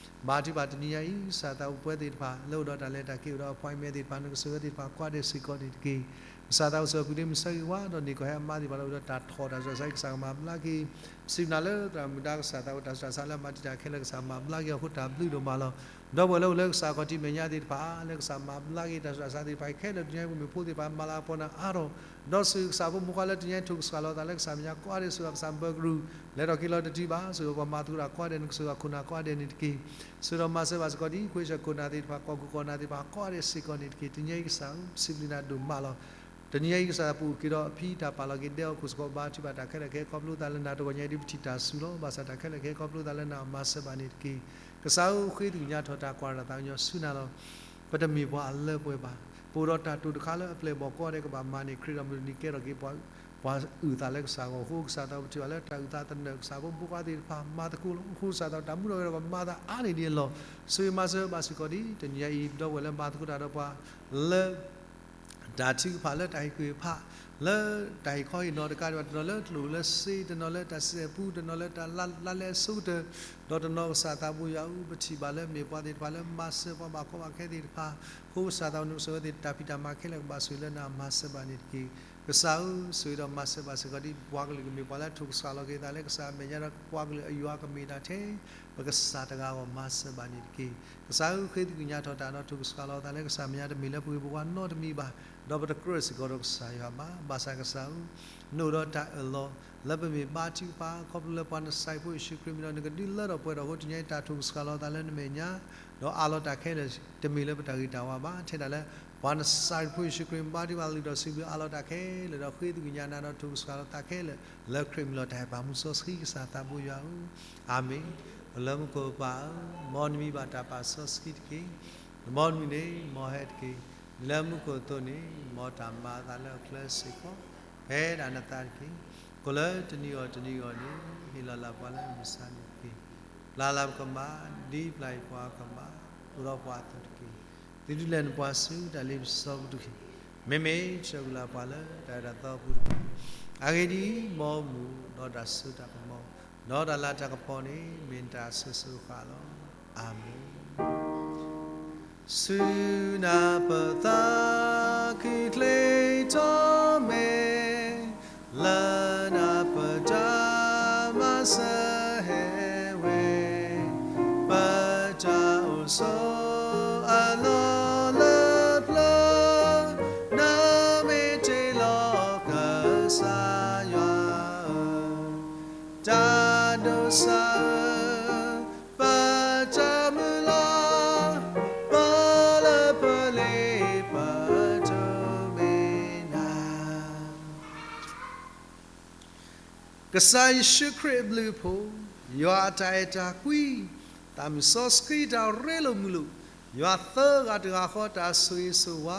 ဘါထုကဖၣ်တနံၤညါအံၤ ကစၢ်သးဘိပဝဲသ့ၣ်တဖၣ် လၢအိၣ်ဒီးတၢ်လဲၤတၢ်က့ၤ အိၣ်ဒီး appointment သ့ၣ်တဖၣ် နကဆိၣ်ဂ့ၤသ့ၣ်တဖၣ်ကိးဂၤဒဲးစ့ၢ်ကီးန့ၣ်တက့ၢ်. ကစၢ်သးဘိဆိၣ်ဂ့ၤပူၤဒ့မုၣ်ဆၢဂ့ၤဝါ ဒီးန့ၢ်ကီၢ်ဟဲအမါသ့ၣ်တဖၣ်လၢအိၣ်ဒီးတၢ်ထီၣ်တၢ်စူၢ်တၢ်စါ ကစၢ်ကမၤဘျါက့ၤ, ပစံးဘျုးနၤလၢသရၣ်မုၣ်ဒါကစၢ်သးဘိ တၢ်ဆူးတၢ်ဆါလၢအမၤတံာ်တာ်ခဲလၢာ် ကစၢ်မၤဘျါက့ၤအီၤအဃိ တၢ်ဘျုးဒိၣ်မးလီၤ. ဒီပုၢ်ဝဲၢ်လၢအိၣ်လၢကစၢ်ခီၣ်ထံးမဲာ်ညါသ့ၣ်တဖၣ် လၢကစၢ်မၤဘျါက့ၤတၢ်ဆူးတၢ်ဆါသ့ၣ်တဖၣ်ခဲလၢာ် တနံၤညါအံၤ ပမ့ၢ်ဖိသ့ၣ်တဖၣ် မၤလၤကပီၤနၤအါထီၣ် ဒီးစ့ၢ်ကီးကစၢ်ဖိမုၣ်ခွါလၢတနံၤညါအံၤ ထိၣ်ကစှၤလီၤသးလၢကစၢ်မဲာ်ညါ ကိးဂၤဒဲးစ့ၢ်ကီး ကစၢ်ဘၢကရူၢ် လဲၤထီၣ်က့ၤလီၤတတုၤဘၣ် စ့ၢ်ကီးပှၤမၤသကိးတၢ်ကိးဂၤဒဲး နကစၢ်ယွၤခိၣ်နၢ်ကိးဂၤဒဲးန့ၣ်တက့ၢ်. ဆိၣ်ဂ့ၤဒီးမၤစၢၤဘၣ်စ့ၢ်ကီးဒ် ခွံဆၢခိၣ်နၢ်သ့ၣ်တဖၣ် ကီၢ်ခိၣ်ကီၢ်နၢ်သ့ၣ်တဖၣ်ကိးဂၤဒဲးစ့ၢ်ကီးန့ၣ်တက့ၢ်. တနံၤညါအံၤကစၢ်ဧၢ ပစံးဘျုးနၤဒိၣ်မးလီၤ. တနံၤညါအံၤကစၢ်ပအိၣ်က့ၤဒီးအဖံတၢ်ပာ်လီၤက့ၤဒဲးအီၤ ခိၣ်စ့ၢ်ကီး ဘါထုကဖၣ်တၢ်ခဲလၢာ်ခဲဆ့ ခီဖျိသးလၢနၤ တဂီၤညါအံၤဒ်ပထံၣ်တၢ်စူၤလီၤ. ဘၣ်ဆၣ်တၢ်ခဲလၢာ်ခဲဆ့ ခီဖျိသးလၢနၤ မၤစၢၤဘၣ်န့ၣ်တက့ၢ်. ကစၢ်ဧၢ ဃ့သကွံၢ်ညါထီၣ်တၢ်ကွၢ်တၢ်သးကညီၤဆူနၤလီၤ. ပတမ့ၢ်ပှၤအလၢပှဲၤဘၣ်. ပအိၣ်ဒီးတၢ်တိာ်တခါလၢအပျဲၢ်အဘီၣ်ကိးဂၤဒဲးကဘၣ်မၤန့ၢ် ခရံာ်ဒီးမုၢ်တနံၤကဲထီၣ်က့ၤပှၤ ပှၤအုၣ်သးလၢကစၢ်အဂီၢ်အဃိ ကစၢ်သးပထံၣ်ဘၣ်လၢတၢ်အုၣ်သးသနၢၣ် ကစၢ်ဖိမုၣ်ဖိခွါသ့ၣ်တဖၣ်မၤသကိးလီၤ. အဃိကစၢ်သးတၢ်မူထီၣ်ဂဲၤထီၣ်ကမၤသးအါန့ၢ်ဒံးအလီၢ် ဆိၣ်ဂ့ၤမၤစၢၤဘၣ်စ့ၢ်ကီးဒ် တနံၤညါအံၤ ဒီပုၢ်ဝဲၢ်လၢမၤသကိးတၢ်ဒီးပှၤလၢ တၢ်ထုကဖၣ်လၢတၢ်ဟ့ၣ်ကူၣ်ဟ့ၣ်ဖး လၢတၢ်ဟ့ၣ်ခီဟ့ၣ်နီၤတကးဒံးဘၣ် တနီၤလၢကျိၣ်လၢစ့ တနီၤလၢတၢ်စံၣ်ပူ တနီၤလၢတၢ်လါလဲအဆိကတၢၢ် ဒီးတနီၤကစၢ်သးဘိယွၤဧၢ ပထံၣ်ဘၣ်လၢမ့ၢ်ပှၤသ့ၣ်တဖၣ်လၢမၤစၢၤပှၤဘၣ်ကီဘၣ်ခဲသ့ၣ်တဖၣ် အဃိကစၢ်သးနုာ်ဆိၣ်ဂ့ၤသ့ၣ် တၢ်ဖံးတၢ်မၤခဲလၢာ်ကဘၣ်ဆိၣ်ဂ့ၤလၢနၤ မၤစၢၤဘၣ်န့ၣ်တက့ၢ်. ကစၢ်ဧၢ ဆိၣ်ဂ့ၤဒီးမၤစၢၤဘၣ်စ့ၢ်ကီးဒ်ပှၤကလုာ်ကမ့ၢ်ပှၤလၢ ထိၣ်ကစှၤလီၤက့ၤသးလၢကစၢ်မဲာ်ညါဒီး ပှၤကလုာ်အယွၤကမ့ၢ်တၢ်ထဲ ပကစၢ်တဂၤအဂီၢ် မၤစၢၤဘၣ်န့ၣ်တက့ၢ်. ကစၢ်ဧၢ ဃ့သကွံၢ်ညါထီၣ်တၢ်ဒီး ထိၣ်ကစှၤလီၤသးလၢကစၢ်မဲာ်ညါ တမ့ၢ်လၢပဂ့ၤပဝါနီတမံၤဘၣ်, ဒီးပတကြၢးစ့ၢ်ကီးဒီးကစၢ်ယွၤဘၣ်. ဘၣ်ဆၣ်ကစၢ်ဧၢ နအိၣ်ဒီးတၢ်အၢၣ်လီၤ လၢပမ့ၢ်ဘါထုကဖၣ် ခီဖျိလၢပှၤနဆှဲဖိယ့ၣ်ၡူးခရံာ်မံၤဒီး နကဒုးလၢထီၣ်ပှဲၤထီၣ်အဃိ တနံၤညါအံၤ တၢ်ထိၣ်ကစှၤလီၤသးလၢနမဲာ်ညါ ဒီးအးလီၤတၢ်ခဲလၢာ် တမ့ၢ်လၢပတၢ်ဂ့ၤတၢ်ဝါဘၣ်. ထဲဒၣ်လၢ ပှၤနဆှဲဖိယ့ၣ်ၡူးခရံာ် ဘါထုကဖၣ်လုၢ်ထီၣ်စံးဘျုးအးလီၤတၢ်ခဲလၢာ်ဒီး ဃ့သကွံၢ်ညါနၤဒီး ထိၣ်ကစှၤလီၤသးခဲလၢာ် လၢခရံာ်မံၤလီၤ တၢ်အဲၣ်ပာ်မူစီဆှံ ကစၢ်သးဘိယွၤဧၢ, အၤမ့ၣ်. အိၣ်လၢမူခိၣ်ပၢ်ဧၢ, မ်နမံၤဘၣ်တၢ်ပာ်စီဆှံတက့ၢ်. မ်နမံၤန့ၣ် မ်ဟဲတက့ၢ်. ဒ်လၢမူခိၣ်အသိးန့ၣ်, မ်တၢ်မၤအသးလၢအချၢစ့ၢ်ကီး, ဖဲဒၣ်နသးတက့ၢ်. ကိၣ်လၢတနံၤအီၤတနံၤအဂီၢ်န့ၣ်, ဟ့ၣ်လီၤလၢ်ပှၤလၢမုၢ်ဆါန့ၣ်တက့ၢ်. ပျၢ်လၢ်ပကမၢ်, ဒ်ပျၢ်အံၤပှၤကမၢ်, အိၣ်ဒီးပှၤအသိးတက့ၢ်. သုဒုးလဲၤနပှၤဆူတၢ်လ့ပစီပူၤတက့ၢ်. မ့မ့ၢ်ဆှၢက့ၤလၢ်ပှၤလၢတၢ်အၢတၢ်သီအပူၤတက့ၢ်. အဂ့ၢ်ဒ်အံၤ, မ်မူဒီးတၢ်စိတၢ်ကမီၤ, ဒီးတၢ်လၤတၢ်ကပီၤန့ၣ် မ့ၢ်နတၢ်အစိၤစိၤဃၣ်ဃၣ်လီၤ. အၤမ့ၣ်. ဆူနၢ်ပၢၢ်သးခုချ့ထီၣ်မဲာ်, လၢနၢ်ပၢၢ်တၢ်မၤစၢၤဟဲဝဲ, ပတၢ်အိၣ်ဆိးအလီၢ်လၢပျၢၤ, နမ့ၢ်တ့လီၤကစၢ်ယွၤဧၢ, တၢ်ဒိးစၢ်ဧၢ, ပတၢ်မုၢ်လၢ်, ပလၢပလ့ပတိၢ်မ့ၢ်နၤ. ကစၢ်ယ့ၣ်ၡူးခရံာ်အဘျုးအဖှိၣ်, ယွၤအတၢ်အဲၣ်တၢ်ကွံ, သးမုၢ်စီဆှံတၢ်ရ့လိာ်မုာ်လိာ်, ယွၤသၢဂၤတဂၤဃီတၢ်ဆိၣ်ဂ့ၤဆိၣ်ဝါ,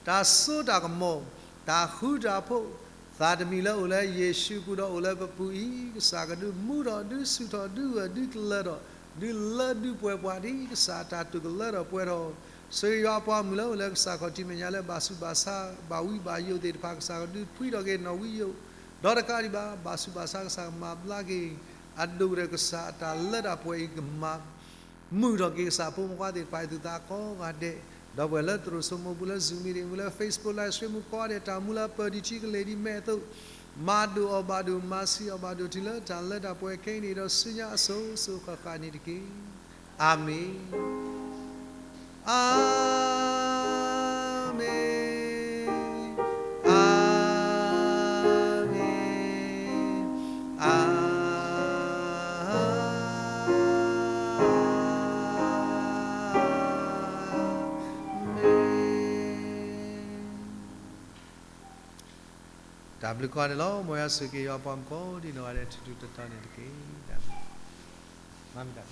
တၢ်စိတၢ်ကမီၤ, တၢ်ဃူတၢ်ဖိး, သးတမံၤလၢအိၣ်လၢယ့ၣ်ၡူးအပူၤဒီးအိၣ်လၢပပူၤအံၤ, ကစၢ်ကဒုးမူထီၣ်ဒုးဆူၣ်ထီၣ်ဒုးဂၢၢ်ဒုးကျၢၤထီၣ်, ဒုးလၢဒုးပှဲၤပှၤဒ်ကစၢ်အတၢ်တိာ်ကလၢထီၣ်ပှဲၤထီၣ်, ဆိၣ်ဂ့ၤယွၤအပှၤမုၢ်လၢအိၣ်လၢကစၢ်ခီၣ်ထံးမဲာ်ညါလၢဘၣ်ဆူးဘၣ်ဆါဘၣ်ဝံဘၣ်ယိးသ့ၣ်တဖၣ် ကစၢ်ကဒုးဖှံထီၣ်က့ၤနီၣ်ဝံယိး, ဒီးတကးဒံးဘၣ် ဘၣ်ဆူးဘၣ်ဆါကစၢ်ကမၤဘျါက့ၤ, အဒိၣ်ကတၢၢ်ကစၢ်အတၢ်လၢတၢ်ပှဲၤအံၤကမၤ မုာ်ထီၣ်က့ၤကစၢ်ဖိမုၣ်ဖိသ့ၣ်တဖၣ်အံၤသူၣ်သးကိးဂၤဒဲး, ဒီပုၢ်ဝဲၢ်လၢသရိာ်စိမိးပူၤလၢ Zoom meeting မူလၢ Facebook live stream မူကိးဂၤဒဲး တၢ်မူလၢပၢၢ်ဒံးထံကလဲၤဒံးမဲာ်အသိး, မၤဒိၣ်အီၤဘၣ်ဒိၣ် မၤဆံးအီၤဘၣ်ဒိၣ် တုၤလၢတၢ်လၢတၢ်ပှဲၤခဲအံၤန့ၣ်ဒီးဆူညါအစိၤစိၤဃၣ်ဃၣ်န့ၣ်တက့ၢ်. အၤမ့ၣ်. အၤမ့ၣ်, အၤမ့ၣ်, အၤမ့ၣ်. တၢ်ဘျုးကိးဂၤဒဲးလီၤ. မ်ယွၤဆိၣ်ဂ့ၤက့ၤယွၤပှၤမုၣ်ကိးဒံနီၢ်ဂၤဒဲး ထူးထူးတီၤတီၤန့ၣ်တက့ၢ်. မၤမတၤ